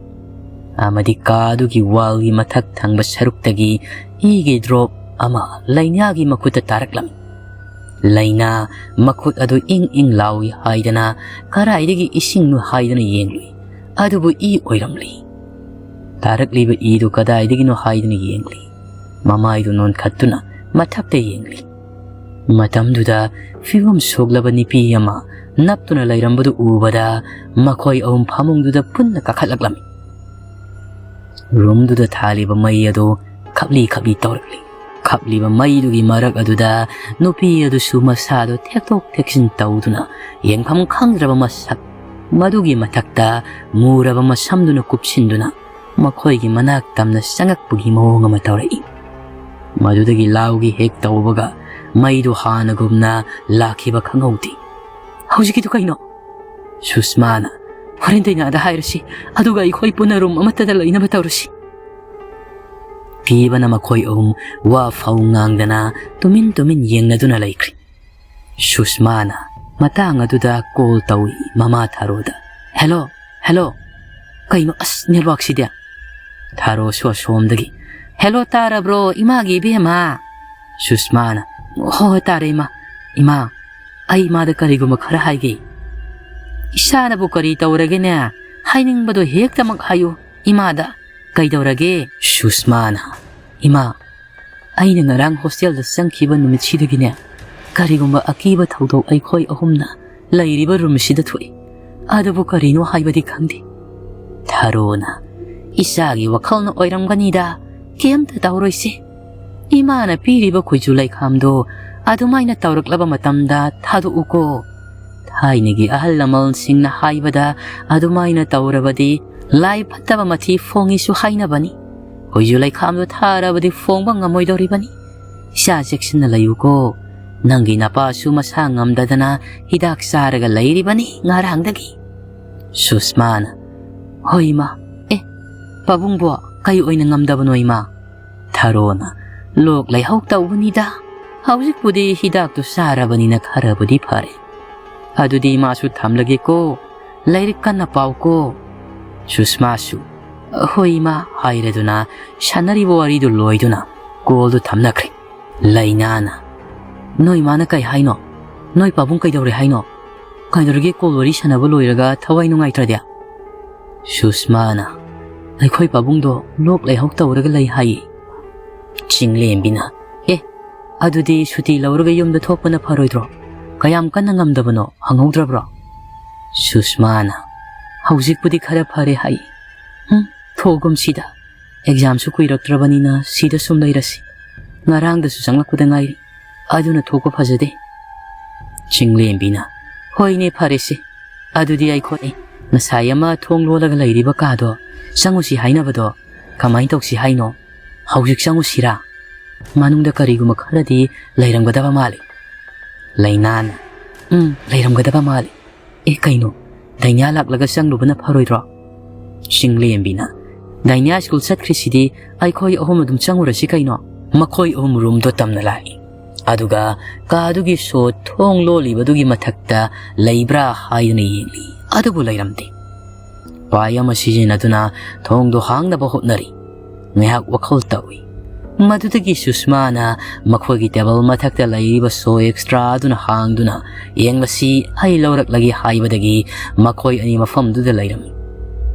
ꯑꯃꯗꯤ ꯀꯥ ꯑꯗꯨꯒꯤ ꯋꯥꯜꯒꯤ ꯃꯊꯛ ꯊꯪꯕ ꯁꯔꯨꯛꯇꯒꯤ ꯏꯒꯤ ꯗ꯭ꯔꯣꯞ ꯑꯃ ꯂꯩꯅꯥꯒꯤ ꯃꯈꯨꯠꯇ ꯇꯥꯔꯛꯂꯝꯃꯤ꯫ ꯂꯩꯅꯥ ꯃꯈꯨꯠ ꯑꯗꯨ ꯏꯪ ꯏꯪ ꯂꯥꯎꯏ ꯍꯥꯏꯗꯅ ꯀꯔꯥꯏꯗꯒꯤ ꯏꯁꯤꯡꯅꯣ ꯍꯥꯏꯗꯅ ꯌꯦꯡꯂꯨꯏ, ꯑꯗꯨꯕꯨ ꯏ ꯑꯣꯏꯔꯝꯂꯤ꯫ ꯇꯥꯔꯛꯂꯤꯕ ꯏꯗꯨ ꯀꯗꯥꯏꯗꯒꯤꯅꯣ ꯍꯥꯏꯗꯨꯅ ꯌꯦꯡꯂꯤ꯫ ꯃꯃꯥꯏꯗꯨ ꯅꯣꯟꯈꯠꯇꯨꯅ ꯃꯊꯛꯇ ꯌꯦꯡꯂꯤ꯫ ꯃꯇꯝꯗꯨꯗ ꯐꯤꯕꯝ ꯁꯣꯛꯂꯕ ꯅꯨꯄꯤ ꯑꯃ ꯅꯞꯇꯨꯅ ꯂꯩꯔꯝꯕꯗꯨ ꯎꯕꯗ ꯃꯈꯣꯏ ꯑꯍꯨꯝ ꯐꯃꯨꯡꯗꯨꯗ ꯄꯨꯟꯅ ꯀꯥꯈꯠꯂꯛꯂꯝꯃꯤ꯫ ꯔꯨꯝꯗꯨꯗ ꯊꯥꯜꯂꯤꯕ ꯃꯩ ꯑꯗꯨ ꯈꯞꯂꯤ ꯈꯞꯂꯤ ꯇꯧꯔꯛꯂꯤ꯫ ꯈꯞꯂꯤꯕ ꯃꯩꯗꯨꯒꯤ ꯃꯔꯛ ꯑꯗꯨꯗ ꯅꯨꯄꯤ ꯑꯗꯨꯁꯨ ꯃꯁꯥꯗꯨ ꯊꯦꯛꯇꯣꯛ ꯊꯦꯛꯆꯤꯟ ꯇꯧꯗꯨꯅ ꯌꯦꯡꯐꯝ ꯈꯪꯗ꯭ꯔꯕ ꯃꯁꯛ, ꯃꯗꯨꯒꯤ ꯃꯊꯛꯇ ꯃꯨꯔꯕ ꯃꯁꯝꯗꯨꯅ ꯀꯨꯞꯁꯤꯟꯗꯨꯅ ꯃꯈꯣꯏꯒꯤ ꯃꯅꯥꯛ ꯇꯝꯅ ꯆꯪꯉꯛꯄꯒꯤ ꯃꯑꯣꯡ ꯑꯃ ꯇꯧꯔꯛꯏ꯫ ꯃꯗꯨꯗꯒꯤ ꯂꯥꯎꯒꯤ ꯍꯦꯛ ꯇꯧꯕꯒ ꯃꯩꯗꯨ ꯍꯥꯟꯅꯒꯨꯝꯅ ꯂꯥꯛꯈꯤꯕ ꯈꯪꯍꯧꯗꯦ꯫ "ꯍꯧꯖꯤꯛꯀꯤꯗꯨ ꯀꯩꯅꯣ?" ꯁꯨꯁꯃꯥꯅ, "ꯍꯣꯔꯦꯟ ꯗꯥꯏꯅꯥꯗ ꯍꯥꯏꯔꯁꯤ, ꯑꯗꯨꯒ ꯑꯩꯈꯣꯏ ꯄꯨꯟꯅ ꯔꯨꯝ ꯑꯃꯠꯇꯗ ꯂꯩꯅꯕ ꯇꯧꯔꯁꯤ꯫" ꯄꯤꯕꯅ ꯃꯈꯣꯏ ꯑꯍꯨꯝ ꯋꯥ ꯐꯧ ꯉꯥꯡꯗꯅ ꯇꯨꯃꯤꯟ ꯇꯨꯃꯤꯟ ꯌꯦꯡꯅꯗꯨꯅ ꯂꯩꯈ꯭ꯔꯦ꯫ ꯁꯨꯁꯃꯥꯅ ꯃꯇꯥꯡ ꯑꯗꯨꯗ ꯀꯣꯜ ꯇꯧꯏ ꯃꯃꯥ ꯊꯥꯔꯣꯗ꯫ "Hello, hello. ꯀꯩꯅꯣ ꯑꯁ ꯅꯦꯠꯋꯥꯛꯁꯤꯗꯤ?" ꯊꯥꯔꯣꯁꯨ ꯑꯁꯣꯝꯗꯒꯤ, "ꯍꯦꯜꯂꯣ, ꯇꯥꯔꯕ꯭ꯔꯣ ꯏꯃꯥꯒꯤ ꯏꯕꯦꯝꯃ?" ꯁꯨꯁꯃꯥꯅ, "ꯍꯣꯏ ꯍꯣꯏ ꯇꯥꯔꯦ ꯏꯃꯥ꯫ ꯏꯃꯥ, ꯑꯩ ꯏꯃꯥꯗ ꯀꯔꯤꯒꯨꯝꯕ ꯈꯔ ꯍꯥꯏꯒꯦ꯫ ꯏꯁꯥꯅꯕꯨ ꯀꯔꯤ ꯇꯧꯔꯒꯦꯅꯦ? ꯍꯥꯏꯅꯤꯡꯕꯗꯣ ꯍꯦꯛꯇꯃꯛ ꯍꯥꯏꯌꯨ ꯏꯃꯥꯗ꯫ ꯀꯩꯗꯧꯔꯒꯦ?" ꯁꯨꯁꯃꯥꯅ, "ꯏꯃꯥ, ꯑꯩꯅ ꯉꯔꯥꯡ ꯍꯣꯁꯇꯦꯜꯗ ꯆꯪꯈꯤꯕ ꯅꯨꯃꯤꯠꯁꯤꯗꯒꯤꯅꯦ, ꯀꯔꯤꯒꯨꯝꯕ ꯑꯀꯤꯕ ꯊꯧꯗꯣꯛ ꯑꯩꯈꯣꯏ ꯑꯍꯨꯝꯅ ꯂꯩꯔꯤꯕ ꯔꯨꯝꯁꯤꯗ ꯊꯣꯛꯏ꯫ ꯑꯗꯨꯕꯨ ꯀꯔꯤꯅꯣ ꯍꯥꯏꯕꯗꯤ ꯈꯪꯗꯦ꯫" ꯊꯥꯔꯣꯅ, "ꯏꯆꯥꯒꯤ ꯋꯥꯈꯜꯅ ꯑꯣꯏꯔꯝꯒꯅꯤꯗ, ꯀꯩꯝꯇ ꯇꯧꯔꯣꯏꯁꯦ꯫ ꯏꯃꯥꯅ ꯄꯤꯔꯤꯕ ꯈꯨꯖꯨ ꯂꯩꯈꯥꯝꯗꯣ ꯑꯗꯨꯃꯥꯏꯅ ꯇꯧꯔꯛꯂꯕ ꯃꯇꯝꯗ ꯊꯥꯗꯣꯛꯎꯀꯣ꯫ ꯊꯥꯏꯅꯒꯤ ꯑꯍꯜ ꯂꯃꯟꯁꯤꯡꯅ ꯍꯥꯏꯕꯗ ꯑꯗꯨꯃꯥꯏꯅ ꯇꯧꯔꯕꯗꯤ ꯂꯥꯏ ꯐꯠꯇꯕ ꯃꯊꯤ ꯐꯣꯡꯉꯤꯁꯨ ꯍꯥꯏꯅꯕꯅꯤ꯫ ꯈꯨꯖꯨ ꯂꯩꯈꯥꯝꯗꯣ ꯊꯥꯔꯕꯗꯤ ꯐꯣꯡꯕ ꯉꯝꯃꯣꯏꯗꯧꯔꯤꯕꯅꯤ꯫ ꯏꯆꯥ ꯆꯦꯛꯁꯤꯟꯅ ꯂꯩꯌꯨꯀꯣ꯫ ꯅꯪꯒꯤ ꯅꯄꯥꯁꯨ ꯃꯁꯥ ꯉꯝꯗꯗꯅ ꯍꯤꯗꯥꯛ ꯆꯥꯔꯒ ꯂꯩꯔꯤꯕꯅꯤ ꯉꯔꯥꯡꯗꯒꯤ꯫" ꯁꯨꯁꯃꯥꯅ, "ꯍꯣꯏ ꯏꯃꯥ꯫ ꯑꯦ, ꯄꯥꯕꯨꯡꯕꯣ, ꯀꯩ ꯑꯣꯏꯅ ꯉꯝꯗꯕꯅꯣ ꯏꯃꯥ?" ꯊꯥꯔꯣꯅ, "ꯂꯣꯛ ꯂꯥꯏꯍꯧ ꯇꯧꯕꯅꯤꯗ꯫ ꯍꯧꯖꯤꯛꯄꯨꯗꯤ ꯍꯤꯗꯥꯛꯇꯨ ꯆꯥꯔꯕꯅꯤꯅ ꯈꯔꯕꯨꯗꯤ ꯐꯔꯦ꯫ ꯑꯗꯨꯗꯤ ꯏꯃꯥꯁꯨ ꯊꯝꯂꯒꯦꯀꯣ꯫ ꯂꯥꯏꯔꯤꯛ ꯀꯟꯅ ꯄꯥꯎꯀꯣ꯫" ꯁꯨꯁꯃꯥꯁꯨ, "ꯍꯣꯏ ꯏꯃꯥ" ꯍꯥꯏꯔꯗꯨꯅ ꯁꯥꯟꯅꯔꯤꯕ ꯋꯥꯔꯤꯗꯨ ꯂꯣꯏꯗꯨꯅ ꯀꯣꯜꯗꯨ ꯊꯝꯅꯈ꯭ꯔꯦ꯫ ꯂꯩꯅꯥꯅ, "ꯅꯣꯏ ꯏꯃꯥꯅ ꯀꯩ ꯍꯥꯏꯅꯣ? ꯅꯣꯏ ꯄꯥꯕꯨꯡ ꯀꯩꯗꯧꯔꯦ ꯍꯥꯏꯅꯣ? ꯀꯩꯗꯧꯔꯒꯦ ꯀꯣꯜ ꯋꯥꯔꯤ ꯁꯥꯟꯅꯕ ꯂꯣꯏꯔꯒ ꯊꯋꯥꯏ ꯅꯨꯡꯉꯥꯏꯇ꯭ꯔꯗꯤ?" ꯁꯨꯁꯃꯥꯅ, ꯑꯩꯈꯣꯏ ꯄꯥꯕꯨꯡꯗꯣ ꯂꯣꯛ ꯂꯥꯏꯍꯧ ꯇꯧꯔꯒ ꯂꯩ ꯍꯥꯏꯌꯦ꯫ ꯆꯤꯡꯂꯦꯝꯕꯤꯅ, "ꯑꯦ, ꯑꯗꯨꯗꯤ ꯁꯨꯇꯤ ꯂꯧꯔꯒ ꯌꯨꯝꯗ ꯊꯣꯛꯄꯅ ꯐꯔꯣꯏꯗ꯭ꯔꯣ? ꯀꯌꯥꯝ ꯀꯟꯅ ꯉꯝꯗꯕꯅꯣ ꯍꯪꯍꯧꯗ꯭ꯔꯕ꯭ꯔꯣ?" ꯁꯨꯁꯃꯥꯅ, "ꯍꯧꯖꯤꯛꯄꯨꯗꯤ ꯈꯔ ꯐꯔꯦ ꯍꯥꯏ꯫ ꯍꯨꯝ, ꯊꯣꯛꯑꯒꯨꯝꯁꯤꯗ꯫ ꯑꯦꯛꯖꯥꯝꯁꯨ ꯀꯨꯏꯔꯛꯇ꯭ꯔꯕꯅꯤꯅ ꯁꯤꯗ ꯁꯨꯝ ꯂꯩꯔꯁꯤ꯫ ꯉꯔꯥꯡꯗꯁꯨ ꯆꯪꯂꯛꯄꯗ ꯉꯥꯏꯔꯤ꯫ ꯑꯗꯨꯅ ꯊꯣꯛꯄ ꯐꯖꯗꯦ꯫" ꯆꯤꯡꯂꯦꯝꯕꯤꯅ, "ꯍꯣꯏꯅꯦ, ꯐꯔꯦꯁꯦ꯫ ꯑꯗꯨꯗꯤ ꯑꯩꯈꯣꯏ ꯉꯁꯥꯏ ꯑꯃ ꯊꯣꯡ ꯂꯣꯜꯂꯒ ꯂꯩꯔꯤꯕ ꯀꯥꯗꯣ ꯆꯪꯉꯨꯁꯤ ꯍꯥꯏꯅꯕꯗꯣ ꯀꯃꯥꯏꯅ ꯇꯧꯁꯤ ꯍꯥꯏꯅꯣ? ꯍꯧꯖꯤꯛ ꯆꯪꯉꯨꯁꯤꯔꯥ? ꯃꯅꯨꯡꯗ ꯀꯔꯤꯒꯨꯝꯕ ꯈꯔꯗꯤ ꯂꯩꯔꯝꯒꯗꯕ ꯃꯥꯜꯂꯤ꯫" ꯂꯩꯅꯥꯅ, "ꯎꯝ, ꯂꯩꯔꯝꯒꯗꯕ ꯃꯥꯜꯂꯤ꯫ ꯑꯦ, ꯀꯩꯅꯣ? ꯗꯥꯏꯅꯤꯌꯥ ꯂꯥꯛꯂꯒ ꯆꯪꯂꯨꯕꯅ ꯐꯔꯣꯏꯗ꯭ꯔꯣ?" ꯆꯤꯡꯂꯦꯝꯕꯤꯅ, "ꯗꯥꯏꯅꯤꯌꯥ ꯁ꯭ꯀꯨꯜ ꯆꯠꯈ꯭ꯔꯤꯁꯤꯗꯤ, ꯑꯩꯈꯣꯏ ꯑꯍꯨꯝ ꯑꯗꯨꯝ ꯆꯪꯉꯨꯔꯁꯤ ꯀꯩꯅꯣ?" ꯃꯈꯣꯏ ꯑꯍꯨꯝ ꯔꯨꯝꯗꯣ ꯇꯝꯅ ꯂꯥꯛꯏ꯫ ꯑꯗꯨꯒ ꯀꯥꯗꯨꯒꯤ ꯁꯣ ꯊꯣꯡ ꯂꯣꯜꯂꯤꯕꯗꯨꯒꯤ ꯃꯊꯛꯇ ꯂꯩꯕ꯭ꯔꯥ ꯍꯥꯏꯗꯨꯅ ꯌꯦꯡꯂꯤ꯫ ꯑꯗꯨꯕꯨ ꯂꯩꯔꯝꯗꯦ꯫ ꯎꯄꯥꯏ ꯑꯃ ꯁꯤꯖꯤꯟꯅꯗꯨꯅ ꯊꯣꯡꯗꯣ ꯍꯥꯡꯅꯕ ꯍꯣꯠꯅꯔꯤ꯫ ꯉꯥꯏꯍꯥꯛ ꯋꯥꯈꯜ ꯇꯧꯏ꯫ ꯃꯗꯨꯗꯒꯤ ꯁꯨꯁꯃꯥꯅ ꯃꯈꯣꯏꯒꯤ ꯇꯦꯕꯜ ꯃꯊꯛꯇ ꯂꯩꯔꯤꯕ ꯁꯣ ꯑꯦꯛꯁꯇ꯭ꯔꯥ ꯑꯗꯨꯅ ꯍꯥꯡꯗꯨꯅ, "ꯌꯦꯡꯂꯁꯤ, ꯑꯩ ꯂꯧꯔꯛꯂꯒꯦ" ꯍꯥꯏꯕꯗꯒꯤ ꯃꯈꯣꯏ ꯑꯅꯤ ꯃꯐꯝꯗꯨꯗ ꯂꯩꯔꯝꯃꯤ꯫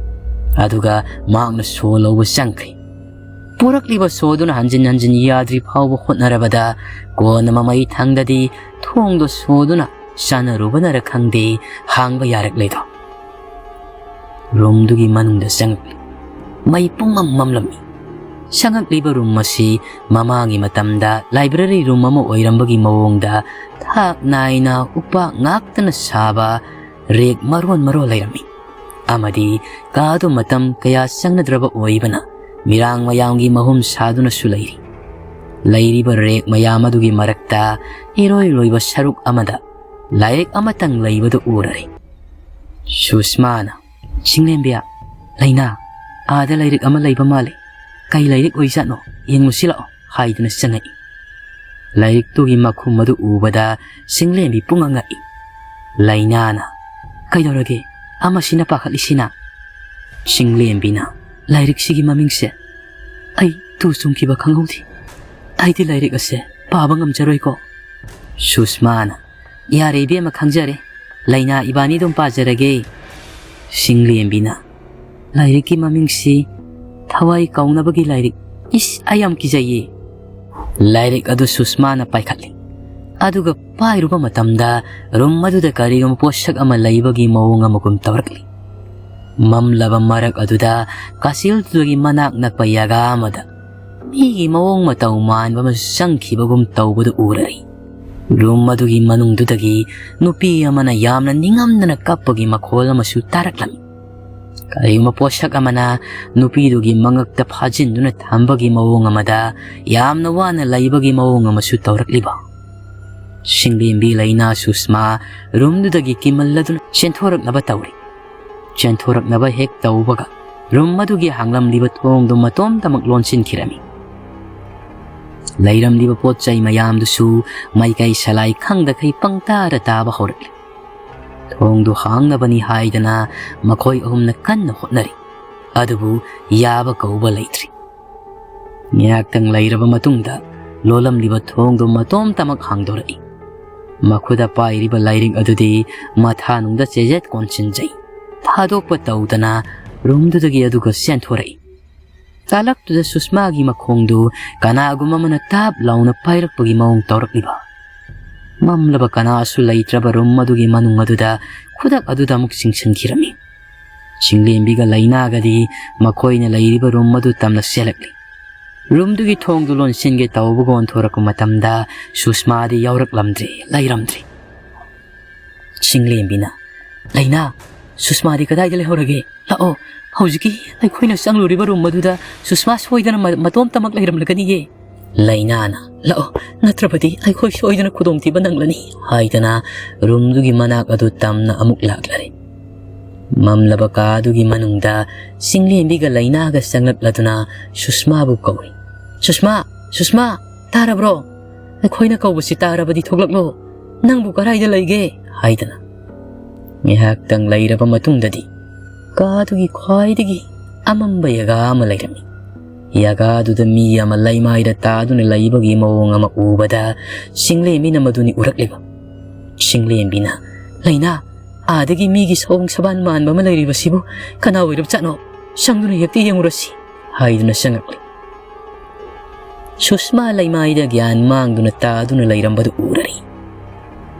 ꯑꯗꯨꯒ ꯃꯍꯥꯛꯅ ꯁꯣ ꯂꯧꯕ ꯆꯪꯈ꯭ꯔꯦ꯫ ꯄꯨꯔꯛꯂꯤꯕ ꯁꯣꯗꯨꯅ ꯍꯟꯖꯤꯟ ꯍꯟꯖꯤꯟ ꯌꯥꯗ꯭ꯔꯤ ꯐꯥꯎꯕ ꯍꯣꯠꯅꯔꯕꯗ, ꯀꯣꯟꯅ ꯃꯃꯩ ꯊꯪꯗꯗꯤ ꯊꯣꯡꯗꯣ ꯁꯣꯗꯨꯅ ꯆꯥꯅꯔꯨꯕꯅꯔ ꯈꯪꯗꯦ, ꯍꯥꯡꯕ ꯌꯥꯔꯛꯂꯦꯗꯣ꯫ ꯔꯨꯝꯗꯨꯒꯤ ꯃꯅꯨꯡꯗ ꯆꯪꯂꯛꯂꯤ꯫ ꯃꯩ ꯄꯨꯡꯃꯝ ꯃꯝꯂꯝꯃꯤ꯫ ꯆꯪꯉꯛꯂꯤꯕ ꯔꯨꯝ ꯑꯁꯤ ꯃꯃꯥꯡꯒꯤ ꯃꯇꯝꯗ ꯂꯥꯏꯕ꯭ꯔꯦꯔꯤ ꯔꯨꯝ ꯑꯃ ꯑꯣꯏꯔꯝꯕꯒꯤ ꯃꯑꯣꯡꯗ ꯊꯥꯛ ꯅꯥꯏꯅ ꯎꯄꯥꯛ ꯉꯥꯛꯇꯅ ꯁꯥꯕ ꯔꯦꯛ ꯃꯔꯣꯟ ꯃꯔꯣꯟ ꯂꯩꯔꯝꯃꯤ꯫ ꯑꯃꯗꯤ ꯀꯥꯗꯨ ꯃꯇꯝ ꯀꯌꯥ ꯆꯪꯅꯗ꯭ꯔꯕ ꯑꯣꯏꯕꯅ ꯃꯤꯔꯥꯡ ꯃꯌꯥꯝꯒꯤ ꯃꯍꯨꯝ ꯁꯥꯗꯨꯅꯁꯨ ꯂꯩꯔꯤ꯫ ꯂꯩꯔꯤꯕ ꯔꯦꯛ ꯃꯌꯥꯝ ꯑꯗꯨꯒꯤ ꯃꯔꯛꯇ ꯏꯔꯣꯏ ꯂꯣꯏꯕ ꯁꯔꯨꯛ ꯑꯃꯗ ꯂꯥꯏꯔꯤꯛ ꯑꯃꯇꯪ ꯂꯩꯕꯗꯨ ꯎꯔꯔꯦ꯫ ꯁꯨꯁꯃꯥꯅ, "ꯆꯤꯡꯂꯦꯝꯕꯤ, ꯂꯩꯅꯥ, ꯑꯥꯗ ꯂꯥꯏꯔꯤꯛ ꯑꯃ ꯂꯩꯕ ꯃꯥꯜꯂꯤ꯫ ꯀꯩ ꯂꯥꯏꯔꯤꯛ ꯑꯣꯏꯖꯥꯠꯅꯣ? ꯌꯦꯡꯉꯨꯁꯤ ꯂꯥꯛꯑꯣ" ꯍꯥꯏꯗꯨꯅ ꯆꯪꯉꯛꯏ꯫ ꯂꯥꯏꯔꯤꯛꯇꯨꯒꯤ ꯃꯈꯨꯝ ꯑꯗꯨ ꯎꯕꯗ ꯆꯤꯡꯂꯦꯝꯕꯤ ꯄꯨꯡꯉꯛ ꯉꯛꯏ꯫ ꯂꯩꯅꯥꯅ, "ꯀꯩꯗꯧꯔꯒꯦ? ꯑꯃꯁꯤꯅ ꯄꯥꯈꯠꯂꯤꯁꯤꯅ?" ꯆꯤꯡꯂꯦꯝꯕꯤꯅ, "ꯂꯥꯏꯔꯤꯛꯁꯤꯒꯤ ꯃꯃꯤꯡꯁꯦ ꯑꯩ ꯇꯨ ꯆꯨꯡꯈꯤꯕ ꯈꯪꯍꯧꯗꯦ꯫ ꯑꯩꯗꯤ ꯂꯥꯏꯔꯤꯛ ꯑꯁꯦ ꯄꯥꯕ ꯉꯝꯖꯔꯣꯏꯀꯣ꯫" ꯁꯨꯁꯃꯥꯅ, "ꯌꯥꯔꯦ ꯏꯕꯦꯝꯃ, ꯈꯪꯖꯔꯦ꯫ ꯂꯩꯅꯥ ꯏꯕꯥꯅꯤ ꯑꯗꯨꯝ ꯄꯥꯖꯔꯒꯦ꯫" ꯆꯤꯡꯂꯦꯝꯕꯤꯅ, "ꯂꯥꯏꯔꯤꯛꯀꯤ ꯃꯃꯤꯡꯁꯤ ꯊꯋꯥꯏ ꯀꯥꯎꯅꯕꯒꯤ ꯂꯥꯏꯔꯤꯛ꯫ ꯏꯁ, ꯑꯩ ꯌꯥꯝ ꯀꯤꯖꯩꯌꯦ꯫ ꯂꯥꯏꯔꯤꯛ ꯑꯗꯨ ꯁꯨꯁꯃꯥꯅ ꯄꯥꯏꯈꯠꯂꯤ꯫ ꯑꯗꯨꯒ ꯄꯥꯏꯔꯨꯕ ꯃꯇꯝꯗ ꯔꯨꯝ ꯑꯗꯨꯗ ꯀꯔꯤꯒꯨꯝꯕ ꯄꯣꯠꯁꯛ ꯑꯃ ꯂꯩꯕꯒꯤ ꯃꯑꯣꯡ ꯑꯃꯒꯨꯝ ꯇꯧꯔꯛꯂꯤ꯫ ꯃꯝꯂꯕ ꯃꯔꯛ ꯑꯗꯨꯗ ꯀꯥꯁꯤꯜꯗꯨꯒꯤ ꯃꯅꯥꯛ ꯅꯛꯄ ꯌꯥꯒꯥ ꯑꯃꯗ ꯃꯤꯒꯤ ꯃꯑꯣꯡ ꯃꯇꯧ ꯃꯥꯟꯕ ꯑꯃꯁꯨ ꯆꯪꯈꯤꯕꯒꯨꯝ ꯇꯧꯕꯗꯨ ꯎꯔꯔꯤ꯫ ꯔꯨꯝ ꯑꯗꯨꯒꯤ ꯃꯅꯨꯡꯗꯨꯗꯒꯤ ꯅꯨꯄꯤ ꯑꯃꯅ ꯌꯥꯝꯅ ꯅꯤꯡꯉꯝꯗꯅ ꯀꯞꯄꯒꯤ ꯃꯈꯣꯜ ꯑꯃꯁꯨ ꯇꯥꯔꯛꯂꯝꯃꯤ꯫ ꯀꯔꯤꯒꯨꯝꯕ ꯄꯣꯠꯁꯛ ꯑꯃꯅ ꯅꯨꯄꯤꯗꯨꯒꯤ ꯃꯉꯛꯇ ꯐꯥꯖꯤꯟꯗꯨꯅ ꯊꯝꯕꯒꯤ ꯃꯑꯣꯡ ꯑꯃꯗ ꯌꯥꯝꯅ ꯋꯥꯅ ꯂꯩꯕꯒꯤ ꯃꯑꯣꯡ ꯑꯃꯁꯨ ꯇꯧꯔꯛꯂꯤꯕ꯫ ꯁꯤꯡꯂꯦꯝꯕꯤ ꯂꯩꯅꯥ ꯁꯨꯁꯃꯥ ꯔꯨꯝꯗꯨꯗꯒꯤ ꯀꯤꯃꯜꯂꯗꯨꯅ ꯆꯦꯟꯊꯣꯔꯛꯅꯕ ꯇꯧꯔꯤ꯫ ꯆꯦꯟꯊꯣꯔꯛꯅꯕ ꯍꯦꯛ ꯇꯧꯕꯒ ꯔꯨꯝ ꯑꯗꯨꯒꯤ ꯍꯥꯡꯂꯝꯂꯤꯕ ꯊꯣꯡꯗꯨ ꯃꯇꯣꯝꯇꯃꯛ ꯂꯣꯟꯁꯤꯟꯈꯤꯔꯝꯃꯤ꯫ ꯂꯩꯔꯝꯂꯤꯕ ꯄꯣꯠ ꯆꯩ ꯃꯌꯥꯝꯗꯨꯁꯨ ꯃꯩꯀꯩ ꯁꯂꯥꯏ ꯈꯪꯗꯈꯩ ꯄꯪꯇꯥꯔ ꯇꯥꯕ ꯍꯧꯔꯛꯂꯤ꯫ ꯊꯣꯡꯗꯨ ꯍꯥꯡꯅꯕꯅꯤ ꯍꯥꯏꯗꯅ ꯃꯈꯣꯏ ꯑꯍꯨꯝꯅ ꯀꯟꯅ ꯍꯣꯠꯅꯔꯤ꯫ ꯑꯗꯨꯕꯨ ꯌꯥꯕ ꯀꯧꯕ ꯂꯩꯇ꯭ꯔꯤ꯫ ꯉꯥꯏꯍꯥꯛꯇꯪ ꯂꯩꯔꯕ ꯃꯇꯨꯡꯗ ꯂꯣꯜꯂꯝꯂꯤꯕ ꯊꯣꯡꯗꯨ ꯃꯇꯣꯝꯇꯃꯛ ꯍꯥꯡꯗꯣꯔꯛꯏ꯫ ꯃꯈꯨꯗ ꯄꯥꯏꯔꯤꯕ ꯂꯥꯏꯔꯤꯛ ꯑꯗꯨꯗꯤ ꯃꯊꯥꯅꯨꯡꯗ ꯆꯦꯖꯦꯠ ꯀꯣꯟꯁꯤꯟꯖꯩ꯫ ꯊꯥꯗꯣꯛꯄ ꯇꯧꯗꯅ ꯔꯨꯝꯗꯨꯗꯒꯤ ꯑꯗꯨꯒ ꯆꯦꯟꯊꯣꯔꯛꯏ꯫ ꯇꯥꯂꯛꯇꯨꯗ ꯁꯨꯁꯃꯥꯒꯤ ꯃꯈꯣꯡꯗꯨ ꯀꯅꯥꯒꯨꯝꯕ ꯑꯃꯅ ꯇꯥꯞ ꯂꯥꯎꯅ ꯄꯥꯏꯔꯛꯄꯒꯤ ꯃꯑꯣꯡ ꯇꯧꯔꯛꯂꯤꯕ꯫ ꯃꯝꯂꯕ ꯀꯅꯥꯁꯨ ꯂꯩꯇ꯭ꯔꯕ ꯔꯨꯝ ꯑꯗꯨꯒꯤ ꯃꯅꯨꯡ ꯑꯗꯨꯗ ꯈꯨꯗꯛ ꯑꯗꯨꯗ ꯑꯃꯨꯛ ꯆꯤꯡꯁꯤꯟꯈꯤꯔꯝꯃꯤ꯫ ꯆꯤꯡꯂꯦꯝꯕꯤꯒ ꯂꯩꯅꯥꯒꯗꯤ ꯃꯈꯣꯏꯅ ꯂꯩꯔꯤꯕ ꯔꯨꯝ ꯑꯗꯨ ꯇꯝꯅ ꯆꯦꯜꯂꯛꯂꯤ꯫ ꯔꯨꯝꯗꯨꯒꯤ ꯊꯣꯡꯗꯨ ꯂꯣꯟꯁꯤꯟꯒꯦ ꯇꯧꯕꯒ ꯑꯣꯟꯊꯣꯔꯛꯄ ꯃꯇꯝꯗ ꯁꯨꯁꯃꯥꯗꯤ ꯌꯥꯎꯔꯛꯂꯝꯗ꯭ꯔꯦ, ꯂꯩꯔꯝꯗ꯭ꯔꯦ꯫ ꯆꯤꯡꯂꯦꯝꯕꯤꯅ, "ꯂꯩꯅꯥ, ꯁꯨꯁꯃꯥꯗꯤ ꯀꯗꯥꯏꯗ ꯂꯩꯍꯧꯔꯒꯦ? ꯂꯥꯛꯑꯣ, ꯍꯧꯖꯤꯛꯀꯤ ꯑꯩꯈꯣꯏꯅ ꯆꯪꯂꯨꯔꯤꯕ ꯔꯨꯝ ꯑꯗꯨꯗ ꯁꯨꯁꯃꯥ ꯁꯣꯏꯗꯅ ꯃ-, ꯃꯇꯣꯝꯇꯃꯛ ꯂꯩꯔꯝꯂꯒꯅꯤꯌꯦ꯫" ꯂꯩꯅꯥꯅ, "ꯂꯥꯛꯑꯣ, ꯅꯠꯇ꯭ꯔꯕꯗꯤ ꯑꯩꯈꯣꯏ ꯁꯣꯏꯗꯅ ꯈꯨꯗꯣꯡꯊꯤꯕ ꯅꯪꯂꯅꯤ" ꯍꯥꯏꯗꯅ ꯔꯨꯝꯗꯨꯒꯤ ꯃꯅꯥꯛ ꯑꯗꯨ ꯇꯝꯅ ꯑꯃꯨꯛ ꯂꯥꯛꯂꯔꯦ꯫ ꯃꯝꯂꯕ ꯀꯥꯗꯨꯒꯤ ꯃꯅꯨꯡꯗ ꯆꯤꯡꯂꯦꯝꯕꯤꯒ ꯂꯩꯅꯥꯒ ꯆꯪꯂꯛꯂꯗꯨꯅ ꯁꯨꯁꯃꯥꯕꯨ ꯀꯧꯏ꯫ "ꯁꯨꯁꯃꯥ! ꯁꯨꯁꯃꯥ! ꯇꯥꯔꯕ꯭ꯔꯣ? ꯑꯩꯈꯣꯏꯅ ꯀꯧꯕꯁꯤ ꯇꯥꯔꯕꯗꯤ ꯊꯣꯛꯂꯛꯂꯣ꯫ ꯅꯪꯕꯨ ꯀꯗꯥꯏꯗ ꯂꯩꯒꯦ?" ꯍꯥꯏꯗꯅ꯫ ꯉꯥꯏꯍꯥꯛꯇꯪ ꯂꯩꯔꯕ ꯃꯇꯨꯡꯗꯗꯤ ꯀꯥꯗꯨꯒꯤ ꯈ꯭ꯋꯥꯏꯗꯒꯤ ꯑꯃꯝꯕ ꯌꯥꯒꯥ ꯑꯃ ꯂꯩꯔꯝꯃꯤ꯫ ꯌꯥꯒꯥꯗꯨꯗ ꯃꯤ ꯑꯃ ꯂꯩꯃꯥꯏꯗ ꯇꯥꯗꯨꯅ ꯂꯩꯕꯒꯤ ꯃꯑꯣꯡ ꯑꯃ ꯎꯕꯗ ꯆꯤꯡꯂꯦꯝꯕꯤꯅ ꯃꯗꯨꯅꯤ ꯎꯔꯛꯂꯤꯕ꯫ ꯆꯤꯡꯂꯦꯝꯕꯤꯅ, "ꯂꯩꯅꯥ, ꯑꯥꯗꯒꯤ ꯃꯤꯒꯤ ꯁꯑꯣꯡ ꯁꯕꯥꯟ ꯃꯥꯟꯕ ꯑꯃ ꯂꯩꯔꯤꯕꯁꯤꯕꯨ ꯀꯅꯥ ꯑꯣꯏꯔꯕꯖꯥꯠꯅꯣ? ꯆꯪꯗꯨꯅ ꯍꯦꯛꯇ ꯌꯦꯡꯉꯨꯔꯁꯤ" ꯍꯥꯏꯗꯨꯅ ꯆꯪꯉꯛꯂꯤ꯫ ꯁꯨꯁꯃꯥ ꯂꯩꯃꯥꯏꯗ ꯒ꯭ꯌꯥꯟ ꯃꯥꯡꯗꯨꯅ ꯇꯥꯗꯨꯅ ꯂꯩꯔꯝꯕꯗꯨ ꯎꯔꯔꯤ꯫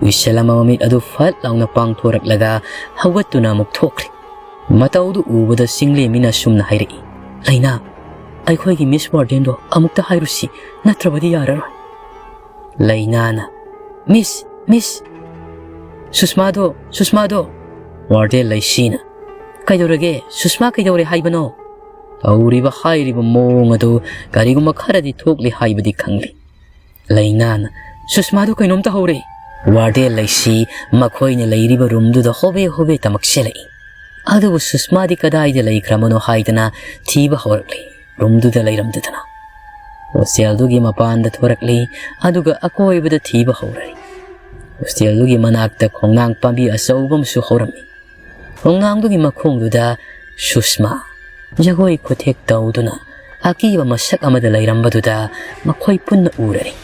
ꯎꯏꯁꯜ ꯑꯃ ꯃꯃꯤꯠ ꯑꯗꯨ ꯐꯠ ꯂꯥꯎꯅ ꯄꯥꯡꯊꯣꯔꯛꯂꯒ ꯍꯧꯒꯠꯇꯨꯅ ꯑꯃꯨꯛ ꯊꯣꯛꯈ꯭ꯔꯦ꯫ ꯃꯇꯧꯗꯨ ꯎꯕꯗ ꯆꯤꯡꯂꯦꯝꯕꯤꯅ ꯑꯁꯨꯝꯅ ꯍꯥꯏꯔꯛꯏ, "ꯂꯩꯅꯥ, ꯑꯩꯈꯣꯏꯒꯤ ꯃꯤꯁ ꯋꯥꯔꯗꯦꯟꯗꯣ ꯑꯃꯨꯛꯇ ꯍꯥꯏꯔꯨꯁꯤ, ꯅꯠꯇ꯭ꯔꯕꯗꯤ ꯌꯥꯔꯔꯣꯏ"꯫ ꯂꯩꯅꯥꯅ, "ꯃꯤꯁ, ꯃꯤꯁ, ꯁꯨꯁꯃꯥꯗꯣ, ꯁꯨꯁꯃꯥꯗꯣ!" ꯋꯥꯔꯗꯦꯟ ꯂꯩꯁꯤꯅ, "ꯀꯩꯗꯧꯔꯒꯦ? ꯁꯨꯁꯃꯥ ꯀꯩꯗꯧꯔꯦ ꯍꯥꯏꯕꯅꯣ?" ꯇꯧꯔꯤꯕ ꯍꯥꯏꯔꯤꯕ ꯃꯑꯣꯡ ꯑꯗꯨ ꯀꯔꯤꯒꯨꯝꯕ ꯈꯔꯗꯤ ꯊꯣꯛꯂꯤ ꯍꯥꯏꯕꯗꯤ ꯈꯪꯂꯤ꯫ ꯂꯩꯅꯥꯅ, "ꯁꯨꯁꯃꯥꯗꯨ ꯀꯩꯅꯣꯝꯇ ꯍꯧꯔꯦ!" ꯋꯥꯔꯗꯦꯟ ꯂꯩꯁꯤ ꯃꯈꯣꯏꯅ ꯂꯩꯔꯤꯕ ꯔꯨꯝꯗꯨꯗ ꯍꯣꯕꯦ ꯍꯣꯕꯦ ꯇꯃꯛ ꯆꯦꯜꯂꯛꯏ꯫ ꯑꯗꯨꯕꯨ ꯁꯨꯁꯃꯥꯗꯤ ꯀꯗꯥꯏꯗ ꯂꯩꯈ꯭ꯔꯕꯅꯣ ꯍꯥꯏꯗꯅ ꯊꯤꯕ ꯍꯧꯔꯛꯂꯤ꯫ ꯔꯨꯝꯗꯨꯗ ꯂꯩꯔꯝꯗꯗꯅ ꯍꯣꯁꯇꯦꯜꯗꯨꯒꯤ ꯃꯄꯥꯟꯗ ꯊꯣꯔꯛꯂꯤ꯫ ꯑꯗꯨꯒ ꯑꯀꯣꯏꯕꯗ ꯊꯤꯕ ꯍꯧꯔꯛꯏ꯫ ꯍꯣꯁꯇꯦꯜꯗꯨꯒꯤ ꯃꯅꯥꯛꯇ ꯈꯣꯡꯅꯥꯡ ꯄꯥꯝꯕꯤ ꯑꯆꯧꯕ ꯑꯃꯁꯨ ꯍꯧꯔꯝꯃꯤ꯫ ꯈꯣꯡꯅꯥꯡꯗꯨꯒꯤ ꯃꯈꯣꯡꯗꯨꯗ ꯁꯨꯁꯃꯥ ꯖꯒꯣꯏ ꯈꯨꯊꯦꯛ ꯇꯧꯗꯨꯅ ꯑꯀꯤꯕ ꯃꯁꯛ ꯑꯃꯗ ꯂꯩꯔꯝꯕꯗꯨꯗ ꯃꯈꯣꯏ ꯄꯨꯟꯅ ꯎꯔꯔꯤ꯫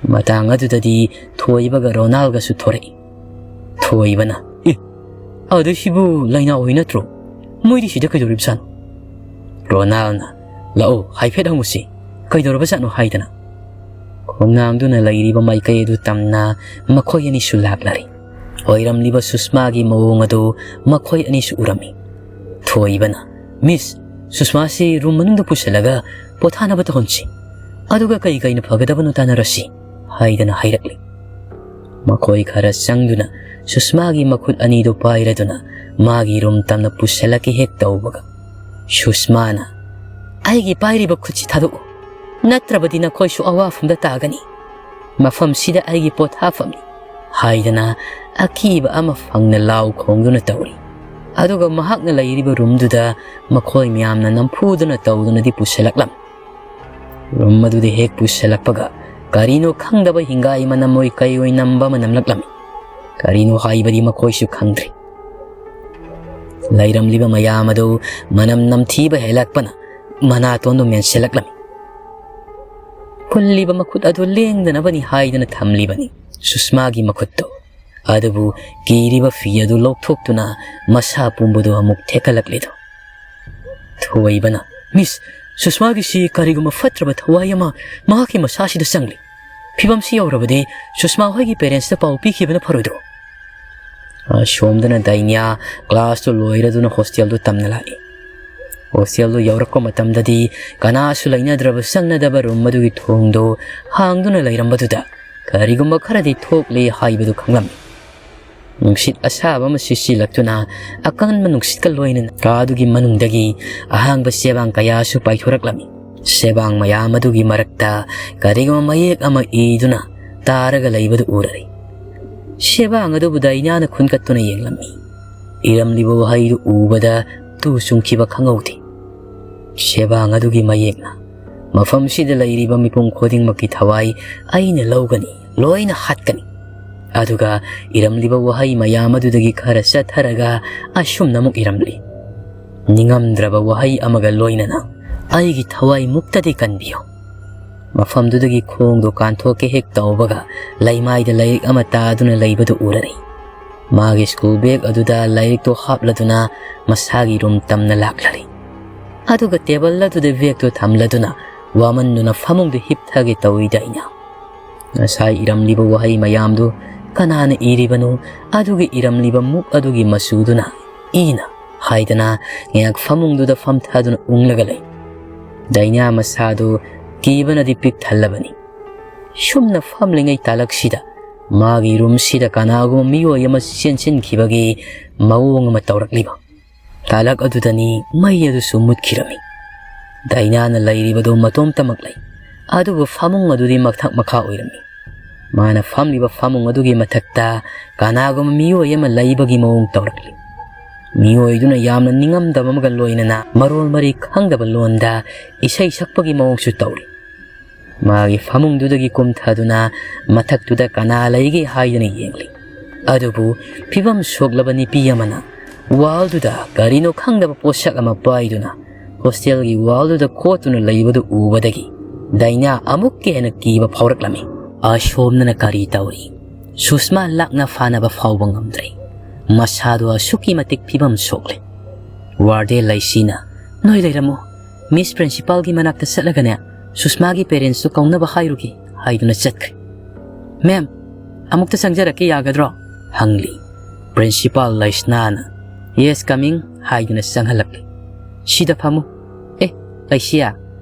ꯃꯇꯥꯡ ꯑꯗꯨꯗꯗꯤ ꯊꯣꯏꯕꯒ ꯔꯣꯅꯥꯜꯒꯁꯨ ꯊꯣꯔꯛꯏ꯫ ꯊꯣꯏꯕꯅ, "ꯑꯦ, ꯑꯗꯨ ꯁꯤꯕꯨ ꯂꯩꯅꯥ ꯍꯣꯏ ꯅꯠꯇ꯭ꯔꯣ? ꯃꯣꯏꯗꯤ ꯁꯤꯗ ꯀꯩꯗꯧꯔꯤꯕꯖꯥꯠꯅꯣ?" ꯔꯣꯅꯥꯜꯅ, "ꯂꯥꯛꯑꯣ, ꯍꯥꯏꯐꯦꯠ ꯍꯪꯉꯨꯁꯤ, ꯀꯩꯗꯧꯔꯕꯖꯥꯠꯅꯣ?" ꯍꯥꯏꯗꯅ ꯈꯣꯡꯅꯥꯡꯗꯨꯅ ꯂꯩꯔꯤꯕ ꯃꯥꯏꯀꯩ ꯑꯗꯨ ꯇꯝꯅ ꯃꯈꯣꯏ ꯑꯅꯤꯁꯨ ꯂꯥꯛꯂꯔꯤ꯫ ꯑꯣꯏꯔꯝꯂꯤꯕ ꯁꯨꯁꯃꯥꯒꯤ ꯃꯑꯣꯡ ꯑꯗꯨ ꯃꯈꯣꯏ ꯑꯅꯤꯁꯨ ꯎꯔꯝꯃꯤ꯫ ꯊꯣꯏꯕꯅ, "ꯃꯤꯁ, ꯁꯨꯁꯃꯥꯁꯤ ꯔꯨꯝ ꯃꯅꯨꯡꯗ ꯄꯨꯁꯤꯜꯂꯒ ꯄꯣꯊꯥꯅꯕ ꯇꯧꯍꯟꯁꯤ, ꯑꯗꯨꯒ ꯀꯩ ꯀꯩꯅ ꯐꯒꯗꯕꯅꯣ ꯇꯥꯟꯅꯔꯁꯤ" ꯍꯥꯏꯗꯅ ꯍꯥꯏꯔꯛꯂꯤ꯫ ꯃꯈꯣꯏ ꯈꯔ ꯆꯪꯗꯨꯅ ꯁꯨꯁꯃꯥꯒꯤ ꯃꯈꯨꯠ ꯑꯅꯤꯗꯨ ꯄꯥꯏꯔꯗꯨꯅ ꯃꯥꯒꯤ ꯔꯨꯝ ꯇꯝꯅ ꯄꯨꯁꯤꯜꯂꯛꯀꯦ ꯍꯦꯛ ꯇꯧꯕꯒ, ꯁꯨꯁꯃꯥꯅ, "ꯑꯩꯒꯤ ꯄꯥꯏꯔꯤꯕ ꯈꯨꯠꯁꯤ ꯊꯥꯗꯣꯛꯎ, ꯅꯠꯇ꯭ꯔꯕꯗꯤ ꯅꯈꯣꯏꯁꯨ ꯑꯋꯥꯐꯝꯗ ꯇꯥꯒꯅꯤ꯫ ꯃꯐꯝꯁꯤꯗ ꯑꯩꯒꯤ ꯄꯣꯊꯥꯐꯝꯅꯤ" ꯍꯥꯏꯗꯅ ꯑꯀꯤꯕ ꯑꯃ ꯐꯪꯅ ꯂꯥꯎ ꯈꯣꯡꯗꯨꯅ ꯇꯧꯔꯤ꯫ ꯑꯗꯨꯒ ꯃꯍꯥꯛꯅ ꯂꯩꯔꯤꯕ ꯔꯨꯝꯗꯨꯗ ꯃꯈꯣꯏ ꯃꯌꯥꯝꯅ ꯅꯝꯐꯨꯗꯨꯅ ꯇꯧꯗꯨꯅꯗꯤ ꯄꯨꯁꯤꯜꯂꯛꯂꯝꯃꯤ꯫ ꯔꯨꯝ ꯑꯗꯨꯗ ꯍꯦꯛ ꯄꯨꯁꯤꯜꯂꯛꯄꯒ ꯀꯔꯤꯅꯣ ꯈꯪꯗꯕ ꯍꯤꯡꯒꯥꯏ ꯃꯅꯝ ꯑꯣꯏ ꯀꯩ ꯑꯣꯏ ꯅꯝꯕ ꯑꯃ ꯅꯝꯂꯛꯂꯝꯃꯤ꯫ ꯀꯔꯤꯅꯣ ꯍꯥꯏꯕꯗꯤ ꯃꯈꯣꯏꯁꯨ ꯈꯪꯗ꯭ꯔꯤ꯫ ꯂꯩꯔꯝꯂꯤꯕ ꯃꯌꯥꯝ ꯑꯗꯨ ꯃꯅꯝ ꯅꯝꯊꯤꯕ ꯍꯦꯜꯂꯛꯄꯅ ꯃꯅꯥꯇꯣꯟꯗꯨ ꯃꯦꯟꯁꯤꯜꯂꯛꯂꯝꯃꯤ꯫ ꯄꯨꯜꯂꯤꯕ ꯃꯈꯨꯠ ꯑꯗꯨ ꯂꯦꯡꯗꯅꯕꯅꯤ ꯍꯥꯏꯗꯅ ꯊꯝꯂꯤꯕꯅꯤ ꯁꯨꯁꯃꯥꯒꯤ ꯃꯈꯨꯠꯇꯨ꯫ ꯑꯗꯨꯕꯨ ꯀꯤꯔꯤꯕ ꯐꯤ ꯑꯗꯨ ꯂꯧꯊꯣꯛꯇꯨꯅ ꯃꯁꯥ ꯄꯨꯝꯕꯗꯨ ꯑꯃꯨꯛ ꯊꯦꯛꯀꯠꯂꯛꯂꯤꯗꯨ꯫ ꯊꯣꯏꯕꯅ, "ꯃꯤꯁ, ꯁꯨꯁꯃꯥꯒꯤꯁꯤ ꯀꯔꯤꯒꯨꯝꯕ ꯐꯠꯇ꯭ꯔꯕ ꯊꯋꯥꯏ ꯑꯃ ꯃꯍꯥꯛꯀꯤ ꯃꯁꯥꯁꯤꯗ ꯆꯪꯂꯤ꯫ ꯐꯤꯕꯝꯁꯤ ꯌꯧꯔꯕꯗꯤ ꯁꯨꯁꯃꯥ ꯍꯣꯏꯒꯤ ꯄꯦꯔꯦꯟꯁꯇ ꯄꯥꯎ ꯄꯤꯈꯤꯕꯅ ꯐꯔꯣꯏꯗ꯭ꯔꯣ?" ꯑꯁꯣꯝꯗꯅ ꯗꯥꯏꯅꯤꯌꯥ ꯀ꯭ꯂꯥꯁꯇꯨ ꯂꯣꯏꯔꯗꯨꯅ ꯍꯣꯁꯇꯦꯜꯗꯨ ꯇꯝꯅ ꯂꯥꯛꯏ꯫ ꯍꯣꯁꯇꯦꯜꯗꯨ ꯌꯧꯔꯛꯄ ꯃꯇꯝꯗꯗꯤ ꯀꯅꯥꯁꯨ ꯂꯩꯅꯗ꯭ꯔꯕ ꯆꯪꯅꯗꯕ ꯔꯨꯝ ꯑꯗꯨꯒꯤ ꯊꯣꯡꯗꯨ ꯍꯥꯡꯗꯨꯅ ꯂꯩꯔꯝꯕꯗꯨꯗ ꯀꯔꯤꯒꯨꯝꯕ ꯈꯔꯗꯤ ꯊꯣꯛꯂꯦ ꯍꯥꯏꯕꯗꯨ ꯈꯪꯂꯝꯃꯤ꯫ ꯅꯨꯡꯁꯤꯠ ꯑꯁꯥꯕ ꯑꯃ ꯁꯤꯠꯆꯤꯜꯂꯛꯇꯨꯅ ꯑꯀꯟꯕ ꯅꯨꯡꯁꯤꯠꯀ ꯂꯣꯏꯅꯅ ꯀꯥꯗꯨꯒꯤ ꯃꯅꯨꯡꯗꯒꯤ ꯑꯍꯥꯡꯕ ꯆꯦꯕꯥꯡ ꯀꯌꯥꯁꯨ ꯄꯥꯏꯊꯣꯔꯛꯂꯝꯃꯤ꯫ ꯆꯦꯕꯥꯡ ꯃꯌꯥꯝ ꯑꯗꯨꯒꯤ ꯃꯔꯛꯇ ꯀꯔꯤꯒꯨꯝꯕ ꯃꯌꯦꯛ ꯑꯃ ꯏꯗꯨꯅ ꯇꯥꯔꯒ ꯂꯩꯕꯗꯨ ꯎꯔꯔꯤ꯫ ꯆꯦꯕꯥꯡ ꯑꯗꯨꯕꯨ ꯗꯥꯏꯅꯥꯅ ꯈꯨꯟꯀꯠꯇꯨꯅ ꯌꯦꯡꯂꯝꯃꯤ꯫ ꯏꯔꯝꯂꯤꯕ ꯋꯥꯍꯩꯗꯨ ꯎꯕꯗ ꯇꯨ ꯆꯨꯡꯈꯤꯕ ꯈꯪꯍꯧꯗꯦ꯫ ꯆꯦꯕꯥꯡ ꯑꯗꯨꯒꯤ ꯃꯌꯦꯛꯅ, "ꯃꯐꯝꯁꯤꯗ ꯂꯩꯔꯤꯕ ꯃꯤꯄꯨꯝ ꯈꯨꯗꯤꯡꯃꯛꯀꯤ ꯊꯋꯥꯏ ꯑꯩꯅ ꯂꯧꯒꯅꯤ, ꯂꯣꯏꯅ ꯍꯥꯠꯀꯅꯤ"꯫ ꯑꯗꯨꯒ ꯏꯔꯝꯂꯤꯕ ꯋꯥꯍꯩ ꯃꯌꯥꯝ ꯑꯗꯨꯗꯒꯤ ꯈꯔ ꯆꯠꯊꯔꯒ ꯑꯁꯨꯝꯅ ꯑꯃꯨꯛ ꯏꯔꯝꯂꯤ: "ꯅꯤꯡꯉꯝꯗ꯭ꯔꯕ ꯋꯥꯍꯩ ꯑꯃꯒ ꯂꯣꯏꯅꯅ ꯑꯩꯒꯤ ꯊꯋꯥꯏ ꯃꯨꯛꯇꯗꯤ ꯀꯟꯕꯤꯌꯨ"꯫ ꯃꯐꯝꯗꯨꯗꯒꯤ ꯈꯣꯡꯗꯣ ꯀꯥꯟꯊꯣꯛꯀꯦ ꯍꯦꯛ ꯇꯧꯕꯒ ꯂꯩꯃꯥꯏꯗ ꯂꯥꯏꯔꯤꯛ ꯑꯃ ꯇꯥꯗꯨꯅ ꯂꯩꯕꯗꯨ ꯎꯔꯔꯤ꯫ ꯃꯥꯒꯤ ꯁ꯭ꯀꯨꯜ ꯕꯦꯒ ꯑꯗꯨꯗ ꯂꯥꯏꯔꯤꯛꯇꯣ ꯍꯥꯞꯂꯗꯨꯅ ꯃꯁꯥꯒꯤ ꯔꯨꯝ ꯇꯝꯅ ꯂꯥꯛꯂꯔꯤ꯫ ꯑꯗꯨꯒ ꯇꯦꯕꯜ ꯑꯗꯨꯗ ꯕꯦꯒꯇꯨ ꯊꯝꯂꯗꯨꯅ ꯋꯥꯃꯟꯗꯨꯅ ꯐꯃꯨꯡꯗ ꯍꯤꯞꯊꯒꯦ ꯇꯧꯏ ꯗꯥꯏꯅꯥ꯫ ꯉꯁꯥꯏ ꯏꯔꯝꯂꯤꯕ ꯋꯥꯍꯩ ꯃꯌꯥꯝꯗꯨ ꯀꯅꯥꯅ ꯏꯔꯤꯕꯅꯣ? ꯑꯗꯨꯒ ꯏꯔꯝꯂꯤꯕ ꯃꯨꯛ ꯑꯗꯨꯒꯤ ꯃꯆꯨꯗꯨꯅ ꯏꯅ ꯍꯥꯏꯗꯅ ꯉꯥꯏꯍꯥꯛ ꯐꯃꯨꯡꯗꯨꯗ ꯐꯝꯊꯗꯨꯅ ꯎꯪꯂꯒ ꯂꯩ꯫ ꯗꯥꯏꯅꯥ ꯃꯁꯥꯗꯨ ꯀꯤꯕꯅꯗꯤ ꯄꯤꯛ ꯊꯜꯂꯕꯅꯤ꯫ ꯁꯨꯝꯅ ꯐꯝꯂꯤꯉꯩ ꯇꯥꯂꯛꯁꯤꯗ ꯃꯥꯒꯤ ꯔꯨꯝꯁꯤꯗ ꯀꯅꯥꯒꯨꯝꯕ ꯃꯤꯑꯣꯏ ꯑꯃ ꯆꯦꯟꯁꯤꯟꯈꯤꯕꯒꯤ ꯃꯑꯣꯡ ꯑꯃ ꯇꯧꯔꯛꯂꯤꯕ꯫ ꯇꯥꯂꯛ ꯑꯗꯨꯗꯅꯤ ꯃꯩ ꯑꯗꯨꯁꯨ ꯃꯨꯠꯈꯤꯔꯝꯃꯤ꯫ ꯗꯥꯏꯅꯥꯅ ꯂꯩꯔꯤꯕꯗꯨ ꯃꯇꯣꯝꯇꯃꯛ ꯂꯩ, ꯑꯗꯨꯕꯨ ꯐꯃꯨꯡ ꯑꯗꯨꯗꯤ ꯃꯊꯛ ꯃꯈꯥ ꯑꯣꯏꯔꯝꯃꯤ꯫ ꯃꯥꯅ ꯐꯝꯂꯤꯕ ꯐꯃꯨꯡ ꯑꯗꯨꯒꯤ ꯃꯊꯛꯇ ꯀꯅꯥꯒꯨꯝꯕ ꯃꯤꯑꯣꯏ ꯑꯃ ꯂꯩꯕꯒꯤ ꯃꯑꯣꯡ ꯇꯧꯔꯛꯂꯤ꯫ ꯃꯤꯑꯣꯏꯗꯨꯅ ꯌꯥꯝꯅ ꯅꯤꯡꯉꯝꯗꯕ ꯑꯃꯒ ꯂꯣꯏꯅꯅ ꯃꯔꯣꯜ ꯃꯔꯤ ꯈꯪꯗꯕ ꯂꯣꯟꯗ ꯏꯁꯩ ꯁꯛꯄꯒꯤ ꯃꯑꯣꯡꯁꯨ ꯇꯧꯔꯤ꯫ ꯃꯥꯒꯤ ꯐꯃꯨꯡꯗꯨꯗꯒꯤ ꯀꯨꯝꯊꯗꯨꯅ ꯃꯊꯛꯇꯨꯗ ꯀꯅꯥ ꯂꯩꯒꯦ ꯍꯥꯏꯗꯨꯅ ꯌꯦꯡꯂꯤ꯫ ꯑꯗꯨꯕꯨ ꯐꯤꯕꯝ ꯁꯣꯛꯂꯕ ꯅꯨꯄꯤ ꯑꯃꯅ ꯋꯥꯜꯗꯨꯗ ꯀꯔꯤꯅꯣ ꯈꯪꯗꯕ ꯄꯣꯠꯁꯛ ꯑꯃ ꯄꯥꯏꯗꯨꯅ ꯍꯣꯁꯇꯦꯜꯒꯤ ꯋꯥꯜꯗꯨꯗ ꯈꯣꯠꯇꯨꯅ ꯂꯩꯕꯗꯨ ꯎꯕꯗꯒꯤ ꯗꯥꯏꯅꯥ ꯑꯃꯨꯛꯀ ꯍꯦꯟꯅ ꯀꯤꯕ ꯐꯥꯎꯔꯛꯂꯝꯃꯤ꯫ ꯑꯁꯣꯝꯗꯅ ꯀꯔꯤ ꯇꯧꯔꯤ? ꯁꯨꯁꯃꯥ ꯂꯥꯛꯅ ꯐꯥꯅꯕ ꯐꯥꯎꯕ ꯉꯝꯗ꯭ꯔꯦ꯫ ꯃꯁꯥꯗꯣ ꯑꯁꯨꯛꯀꯤ ꯃꯇꯤꯛ ꯐꯤꯕꯝ ꯁꯣꯛꯂꯦ꯫ ꯋꯥꯔꯗꯦꯟ ꯂꯩꯁꯤꯅ, "ꯅꯣꯏ ꯂꯩꯔꯝꯃꯣ, ꯃꯤꯁ ꯄ꯭ꯔꯤꯟꯁꯤꯄꯥꯜꯒꯤ ꯃꯅꯥꯛꯇ ꯆꯠꯂꯒꯅꯦ, ꯁꯨꯁꯃꯥꯒꯤ ꯄꯦꯔꯦꯟꯁꯇꯣ ꯀꯧꯅꯕ ꯍꯥꯏꯔꯨꯒꯦ ꯍꯥꯏꯗꯨꯅ ꯆꯠꯈ꯭ꯔꯦ꯫ "ꯃꯦꯝ, ꯑꯃꯨꯛꯇ ꯆꯪꯖꯔꯛꯀꯦ ꯌꯥꯒꯗ꯭ꯔꯣ?" ꯍꯪꯂꯤ꯫ ꯄ꯭ꯔꯤꯟꯁꯤꯄꯥꯜ ꯂꯩꯁꯅꯥꯅ, "Yes, coming" ꯍꯥꯏꯗꯨꯅ ꯆꯪꯍꯜꯂꯛꯂꯤ꯫ "ꯁꯤꯗ ꯐꯝꯃꯨ꯫ ꯑꯦ, ꯂꯩꯁꯤꯌꯥ,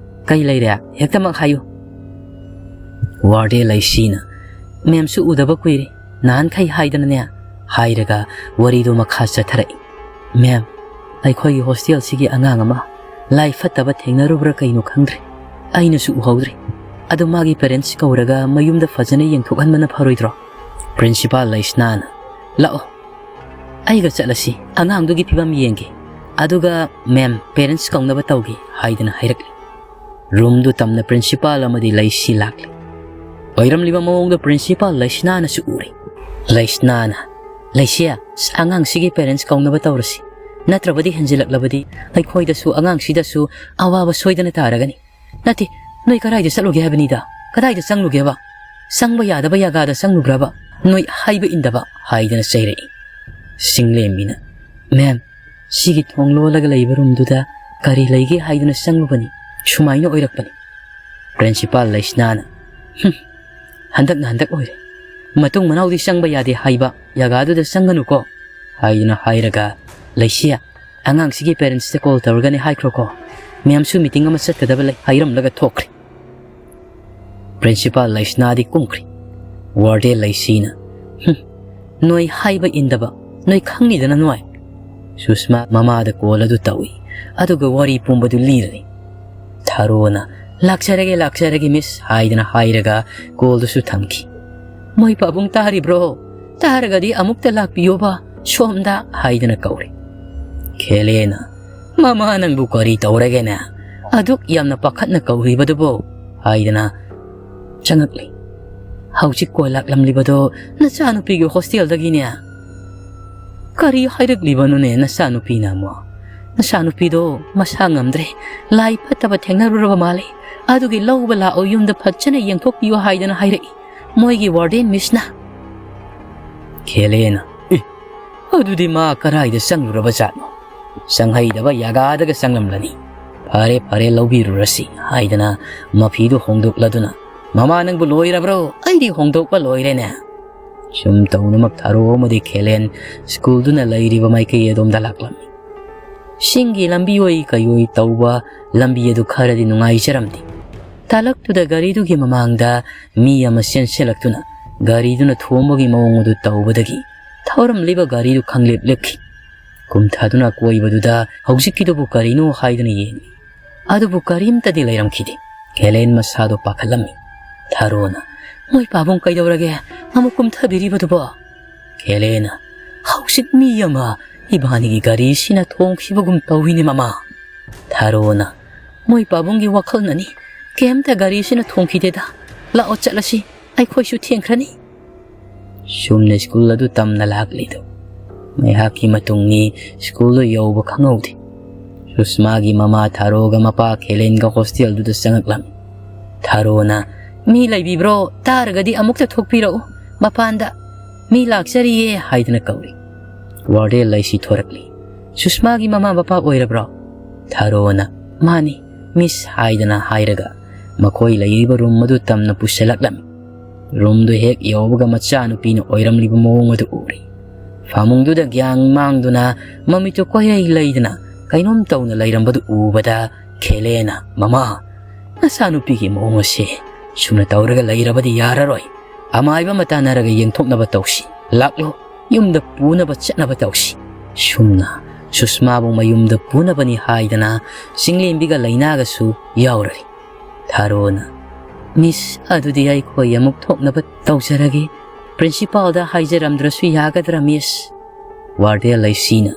ꯀꯩ ꯂꯩꯔꯦ? ꯍꯦꯛꯇꯃꯛ ꯍꯥꯏꯌꯨ"꯫ ꯋꯥꯔꯗꯦ ꯂꯩꯁꯤꯅ, "ꯃꯦꯝꯁꯨ ꯎꯗꯕ ꯀꯨꯏꯔꯦ, ꯅꯍꯥꯟꯈꯩ ꯍꯥꯏꯗꯅꯅꯦ" ꯍꯥꯏꯔꯒ ꯋꯥꯔꯤꯗꯨ ꯃꯈꯥ ꯆꯠꯊꯔꯛꯏ꯫ "ꯃꯦꯝ, ꯑꯩꯈꯣꯏꯒꯤ ꯍꯣꯁꯇꯦꯜꯁꯤꯒꯤ ꯑꯉꯥꯡ ꯑꯃ ꯂꯥꯏ ꯐꯠꯇꯕ ꯊꯦꯡꯅꯔꯨꯕ꯭ꯔꯥ ꯀꯩꯅꯣ ꯈꯪꯗ꯭ꯔꯦ, ꯑꯩꯅꯁꯨ ꯎꯍꯧꯗ꯭ꯔꯦ꯫ ꯑꯗꯣ ꯃꯥꯒꯤ ꯄꯦꯔꯦꯟꯁ ꯀꯧꯔꯒ ꯃꯌꯨꯝꯗ ꯐꯖꯅ ꯌꯦꯡꯊꯣꯛꯍꯟꯕꯅ ꯐꯔꯣꯏꯗ꯭ꯔꯣ?" ꯄ꯭ꯔꯤꯟꯁꯤꯄꯥꯜ ꯂꯩꯁꯅꯥꯅ, "ꯂꯥꯛꯑꯣ, ꯑꯩꯒ ꯆꯠꯂꯁꯤ, ꯑꯉꯥꯡꯗꯨꯒꯤ ꯐꯤꯕꯝ ꯌꯦꯡꯒꯦ꯫ ꯑꯗꯨꯒ ꯃꯦꯝ, ꯄꯦꯔꯦꯟꯁ ꯀꯧꯅꯕ ꯇꯧꯒꯦ" ꯍꯥꯏꯗꯅ ꯍꯥꯏꯔꯛꯂꯤ꯫ ꯔꯨꯝꯗꯨ ꯇꯝꯅ ꯄ꯭ꯔꯤꯟꯁꯤꯄꯥꯜ ꯑꯃꯗꯤ ꯂꯩꯁꯤ ꯂꯥꯛꯂꯤ꯫ ꯑꯣꯏꯔꯝꯂꯤꯕ ꯃꯑꯣꯡꯗꯨ ꯄ꯭ꯔꯤꯟꯁꯤꯄꯥꯜ ꯂꯩꯁꯅꯥꯅꯁꯨ ꯎꯔꯦ꯫ ꯂꯩꯁꯅꯥꯅ, "ꯂꯩꯁꯤꯌꯥ, ꯑꯉꯥꯡꯁꯤꯒꯤ ꯄꯦꯔꯦꯟꯁ ꯀꯧꯅꯕ ꯇꯧꯔꯁꯤ꯫ ꯅꯠꯇ꯭ꯔꯕꯗꯤ ꯍꯦꯟꯖꯤꯜꯂꯛꯂꯕꯗꯤ ꯑꯩꯈꯣꯏꯗꯁꯨ ꯑꯉꯥꯡꯁꯤꯗꯁꯨ ꯑꯋꯥꯕ ꯁꯣꯏꯗꯅ ꯇꯥꯔꯒꯅꯤ꯫ ꯅꯠꯇꯦ, ꯅꯣꯏ ꯀꯗꯥꯏꯗ ꯆꯠꯂꯨꯒꯦ ꯍꯥꯏꯕꯅꯤꯗ? ꯀꯗꯥꯏꯗ ꯆꯪꯂꯨꯒꯦꯕ? ꯆꯪꯕ ꯌꯥꯗꯕ ꯌꯥꯒꯥꯗ ꯆꯪꯂꯨꯕ꯭ꯔꯕ? ꯅꯣꯏ ꯍꯥꯏꯕ ꯏꯟꯗꯕ" ꯍꯥꯏꯗꯅ ꯆꯩꯔꯛꯏ꯫ ꯁꯤꯡꯂꯦꯝꯕꯤꯅ, "ꯃꯦꯝ, ꯁꯤꯒꯤ ꯊꯣꯡ ꯂꯣꯜꯂꯒ ꯂꯩꯕ ꯔꯨꯝꯗꯨꯗ ꯀꯔꯤ ꯂꯩꯒꯦ ꯍꯥꯏꯗꯨꯅ ꯆꯪꯂꯨꯕꯅꯤ꯫ ꯁꯨꯃꯥꯏꯅ ꯑꯣꯏꯔꯛꯄꯅꯤ"꯫ ꯄ꯭ꯔꯤꯟꯁꯤꯄꯥꯜ ꯂꯩꯁꯅꯥꯅ, "ꯍꯨꯝ, ꯍꯟꯗꯛꯅ ꯍꯟꯗꯛ ꯑꯣꯏꯔꯦ꯫ ꯃꯇꯨꯡ ꯃꯅꯥꯎꯗꯤ ꯆꯪꯕ ꯌꯥꯗꯦ ꯍꯥꯏꯕ ꯌꯥꯒꯥꯗꯨꯗ ꯆꯪꯒꯅꯨꯀꯣ" ꯍꯥꯏꯗꯨꯅ ꯍꯥꯏꯔꯒ, "ꯂꯩꯁꯤꯌꯥ, ꯑꯉꯥꯡꯁꯤꯒꯤ ꯄꯦꯔꯦꯟꯁꯇ ꯀꯣꯜ ꯇꯧꯔꯒꯅꯦ ꯍꯥꯏꯈ꯭ꯔꯣꯀꯣ꯫ ꯃꯦꯝꯁꯨ ꯃꯤꯇꯤꯡ ꯑꯃ ꯆꯠꯀꯗꯕ ꯂꯩ" ꯍꯥꯏꯔꯝꯂꯒ ꯊꯣꯛꯈ꯭ꯔꯦ꯫ ꯄ꯭ꯔꯤꯟꯁꯤꯄꯥꯜ ꯂꯩꯁꯅꯥꯗꯤ ꯀꯨꯝꯈ꯭ꯔꯦ꯫ ꯋꯥꯔꯗꯦꯟ ꯂꯩꯁꯤꯅ, "ꯍꯨꯝ, ꯅꯣꯏ ꯍꯥꯏꯕ ꯏꯟꯗꯕ, ꯅꯣꯏ ꯈꯪꯅꯤꯗꯅ ꯅꯣꯏ"꯫ ꯁꯨꯁꯃꯥ ꯃꯃꯥꯗ ꯀꯣꯜ ꯑꯗꯨ ꯇꯧꯏ, ꯑꯗꯨꯒ ꯋꯥꯔꯤ ꯄꯨꯝꯕꯗꯨ ꯂꯤꯔꯅꯤ꯫ ꯊꯥꯔꯣꯅ, "ꯂꯥꯛꯆꯔꯒꯦ, ꯂꯥꯛꯆꯔꯒꯦ, ꯃꯤꯁ" ꯍꯥꯏꯗꯅ ꯍꯥꯏꯔꯒ ꯀꯣꯜꯗꯨꯁꯨ ꯊꯝꯈꯤ꯫ "ꯃꯣꯏ ꯄꯥꯕꯨꯡ ꯇꯥꯔꯤꯕ꯭ꯔꯣ? ꯇꯥꯔꯒꯗꯤ ꯑꯃꯨꯛꯇ ꯂꯥꯛꯄꯤꯌꯣꯕ ꯁꯣꯝꯗ" ꯍꯥꯏꯗꯅ ꯀꯧꯔꯦ꯫ ꯈꯦꯂꯦꯅ, "ꯃꯃꯥ ꯅꯪꯕꯨ ꯀꯔꯤ ꯇꯧꯔꯒꯦꯅꯦ? ꯑꯗꯨꯛ ꯌꯥꯝꯅ ꯄꯥꯈꯠꯅ ꯀꯧꯔꯤꯕꯗꯨꯕꯨ?" ꯍꯥꯏꯗꯅ ꯆꯪꯉꯛꯂꯤ꯫ "ꯍꯧꯖꯤꯛ ꯀꯣꯜ ꯂꯥꯛꯂꯝꯂꯤꯕꯗꯣ ꯅꯆꯥꯅꯨꯄꯤꯒꯤ ꯍꯣꯁꯇꯦꯜꯗꯒꯤꯅꯦ"꯫ "ꯀꯔꯤ ꯍꯥꯏꯔꯛꯂꯤꯕꯅꯣꯅꯦ ꯅꯆꯥꯅꯨꯄꯤꯅ ꯑꯃꯨꯛ?" "ꯅꯆꯥꯅꯨꯄꯤꯗꯣ ꯃꯁꯥ ꯉꯝꯗ꯭ꯔꯦ, ꯂꯥꯏ ꯐꯠꯇꯕ ꯊꯦꯡꯅꯔꯨꯔꯕ ꯃꯥꯜꯂꯦ, ꯑꯗꯨꯒꯤ ꯂꯧꯕ ꯂꯥꯛꯑꯣ, ꯌꯨꯝꯗ ꯐꯖꯅ ꯌꯦꯡꯊꯣꯛꯄꯤꯌꯨ" ꯍꯥꯏꯗꯅ ꯍꯥꯏꯔꯛꯏ ꯃꯣꯏꯒꯤ ꯋꯥꯔꯗꯦꯟ ꯃꯤꯁꯅ꯫ ꯈꯦꯂꯦꯅ, "ꯑꯦ, ꯑꯗꯨꯗꯤ ꯃꯥ ꯀꯗꯥꯏꯗ ꯆꯪꯂꯨꯔꯕ ꯖꯥꯠꯅꯣ? ꯆꯪꯍꯩꯗꯕ ꯌꯥꯒꯥꯗꯒ ꯆꯪꯂꯝꯂꯅꯤ"꯫ "ꯐꯔꯦ, ꯐꯔꯦ, ꯂꯧꯕꯤꯔꯨꯔꯁꯤ," ꯍꯥꯏꯗꯅ ꯃꯐꯤꯗꯨ ꯍꯣꯡꯗꯣꯛꯂꯗꯨꯅ, "ꯃꯃꯥ, ꯅꯪꯕꯨ ꯂꯣꯏꯔꯕ꯭ꯔꯣ? ꯑꯩꯗꯤ ꯍꯣꯡꯗꯣꯛꯄ ꯂꯣꯏꯔꯦꯅꯦ꯫" ꯁꯨꯝ ꯇꯧꯅꯃꯛ ꯊꯥꯔꯣ ꯑꯃꯗꯤ ꯈꯦꯂꯦꯟ ꯁ꯭ꯀꯨꯜꯗꯨꯅ ꯂꯩꯔꯤꯕ ꯃꯥꯏꯀꯩ ꯑꯗꯣꯝꯗ ꯂꯥꯛꯂꯝꯃꯤ꯫ ꯁꯤꯡꯒꯤ ꯂꯝꯕꯤ ꯑꯣꯏ ꯀꯩꯑꯣꯏ ꯇꯧꯕ ꯂꯝꯕꯤ ꯑꯗꯨ ꯈꯔꯗꯤ ꯅꯨꯡꯉꯥꯏꯖꯔꯝꯗꯦ꯫ ꯇꯥꯂꯛꯇꯨꯗ ꯒꯥꯔꯤꯗꯨꯒꯤ ꯃꯃꯥꯡꯗ ꯃꯤ ꯑꯃ ꯆꯦꯟꯁꯤꯜꯂꯛꯇꯨꯅ ꯒꯥꯔꯤꯗꯨꯅ ꯊꯣꯝꯕꯒꯤ ꯃꯑꯣꯡ ꯑꯗꯨ ꯇꯧꯕꯗꯒꯤ ꯊꯧꯔꯝꯂꯤꯕ ꯒꯥꯔꯤꯗꯨ ꯈꯪꯂꯦꯞ ꯂꯦꯞꯈꯤ꯫ ꯀꯨꯝꯊꯗꯨꯅ ꯑꯀꯣꯏꯕꯗꯨꯗ ꯍꯧꯖꯤꯛꯀꯤꯗꯨꯕꯨ ꯀꯔꯤꯅꯣ ꯍꯥꯏꯗꯨꯅ ꯌꯦꯡꯂꯤ꯫ ꯑꯗꯨꯕꯨ ꯀꯔꯤꯝꯇꯗꯤ ꯂꯩꯔꯝꯈꯤꯗꯦ꯫ ꯈꯦꯂꯦꯟ ꯃꯁꯥꯗꯣ ꯄꯥꯈꯠꯂꯝꯃꯤ꯫ ꯊꯥꯔꯣꯅ, "ꯃꯣꯏ ꯄꯥꯕꯨꯡ ꯀꯩꯗꯧꯔꯒꯦ? ꯑꯃꯨꯛ ꯀꯨꯝꯊꯕꯤꯔꯤꯕꯗꯨꯕꯣ?" ꯈꯦꯂꯦꯟꯅ, "ꯍꯧꯖꯤꯛ ꯃꯤ ꯑꯃ ꯏꯕꯥꯅꯤꯒꯤ ꯒꯥꯔꯤꯁꯤꯅ ꯊꯣꯡꯈꯤꯕꯒꯨꯝ ꯇꯧꯏꯅꯦ, ꯃꯃꯥ꯫" ꯊꯥꯔꯣꯅ, "ꯃꯣꯏ ꯄꯥꯕꯨꯡꯒꯤ ꯋꯥꯈꯜꯅꯅꯤ꯫ ꯀꯩꯝꯇ ꯒꯥꯔꯤꯁꯤꯅ ꯊꯣꯡꯈꯤꯗꯦꯗ꯫ ꯂꯥꯛꯑꯣ ꯆꯠꯂꯁꯤ, ꯑꯩꯈꯣꯏꯁꯨ ꯊꯦꯡꯈ꯭ꯔꯅꯤ꯫" ꯁꯨꯝꯅ ꯁ꯭ꯀꯨꯜ ꯑꯗꯨ ꯇꯝꯅ ꯂꯥꯛꯂꯤꯗꯨ꯫ ꯉꯥꯏꯍꯥꯛꯀꯤ ꯃꯇꯨꯡꯅꯤ ꯁ꯭ꯀꯨꯜꯗꯨ ꯌꯧꯕ ꯈꯪꯍꯧꯗꯦ꯫ ꯁꯨꯁꯃꯥꯒꯤ ꯃꯃꯥ ꯊꯥꯔꯣꯒ ꯃꯄꯥ ꯈꯦꯂꯦꯟꯒ ꯍꯣꯁꯇꯦꯜꯗꯨꯗ ꯆꯪꯉꯛꯂꯝꯃꯤ꯫ ꯊꯥꯔꯣꯅ, "ꯃꯤ ꯂꯩꯕꯤꯕ꯭ꯔꯣ? ꯇꯥꯔꯒꯗꯤ ꯑꯃꯨꯛꯇ ꯊꯣꯛꯄꯤꯔꯛꯎ꯫ ꯃꯄꯥꯟꯗ ꯃꯤ ꯂꯥꯛꯆꯔꯤꯌꯦ" ꯍꯥꯏꯗꯨꯅ ꯀꯧꯔꯤ꯫ ꯋꯥꯔꯗꯦꯟ ꯂꯩꯁꯤ ꯊꯣꯔꯛꯂꯤ꯫ "ꯁꯨꯁꯃꯥꯒꯤ ꯃꯃꯥ ꯃꯄꯥ ꯑꯣꯏꯔꯕ꯭ꯔꯣ?" ꯊꯥꯔꯣꯅ, "ꯃꯥꯅꯤ, ꯃꯤꯁ" ꯍꯥꯏꯗꯅ ꯍꯥꯏꯔꯒ ꯃꯈꯣꯏ ꯂꯩꯔꯤꯕ ꯔꯨꯝ ꯑꯗꯨ ꯇꯝꯅ ꯄꯨꯁꯤꯜꯂꯛꯂꯝꯃꯤ꯫ ꯔꯨꯝꯗꯨ ꯍꯦꯛ ꯌꯧꯕꯒ ꯃꯆꯥꯅꯨꯄꯤꯅ ꯑꯣꯏꯔꯝꯂꯤꯕ ꯃꯑꯣꯡ ꯑꯗꯨ ꯎꯔꯦ꯫ ꯐꯃꯨꯡꯗꯨꯗ ꯒ꯭ꯌꯥꯡ ꯃꯥꯡꯗꯨꯅ ꯃꯃꯤꯠꯇꯨ ꯀꯣꯏꯔꯩ ꯂꯩꯗꯅ ꯀꯩꯅꯣꯝ ꯇꯧꯅ ꯂꯩꯔꯝꯕꯗꯨ ꯎꯕꯗ ꯈꯦꯂꯦꯅ, "ꯃꯃꯥ, ꯅꯆꯥꯅꯨꯄꯤꯒꯤ ꯃꯑꯣꯡ ꯑꯁꯦ ꯁꯨꯝꯅ ꯇꯧꯔꯒ ꯂꯩꯔꯕꯗꯤ ꯌꯥꯔꯔꯣꯏ꯫ ꯑꯃꯥꯏꯕ ꯑꯃ ꯇꯥꯟꯅꯔꯒ ꯌꯦꯡꯊꯣꯛꯅꯕ ꯇꯧꯁꯤ꯫ ꯂꯥꯛꯂꯣ, ꯌꯨꯝꯗ ꯄꯨꯅꯕ ꯆꯠꯅꯕ ꯇꯧꯁꯤ꯫" ꯁꯨꯝꯅ ꯁꯨꯁꯃꯥꯕꯨ ꯃꯌꯨꯝꯗ ꯄꯨꯅꯕꯅꯤ ꯍꯥꯏꯗꯅ ꯆꯤꯡꯂꯦꯝꯕꯤꯒ ꯂꯩꯅꯥꯒꯁꯨ ꯌꯥꯎꯔꯔꯤ꯫ ꯊꯥꯔꯣꯅ, "ꯃꯤꯁ, ꯑꯗꯨꯗꯤ ꯑꯩꯈꯣꯏ ꯑꯃꯨꯛ ꯊꯣꯛꯅꯕ ꯇꯧꯖꯔꯒꯦ꯫ ꯄ꯭ꯔꯤꯟꯁꯤꯄꯥꯜꯗ ꯍꯥꯏꯖꯔꯝꯗ꯭ꯔꯁꯨ ꯌꯥꯒꯗ꯭ꯔꯥ, ꯃꯤꯁ?" ꯋꯥꯔꯗꯦꯟ ꯂꯩꯁꯤꯅ,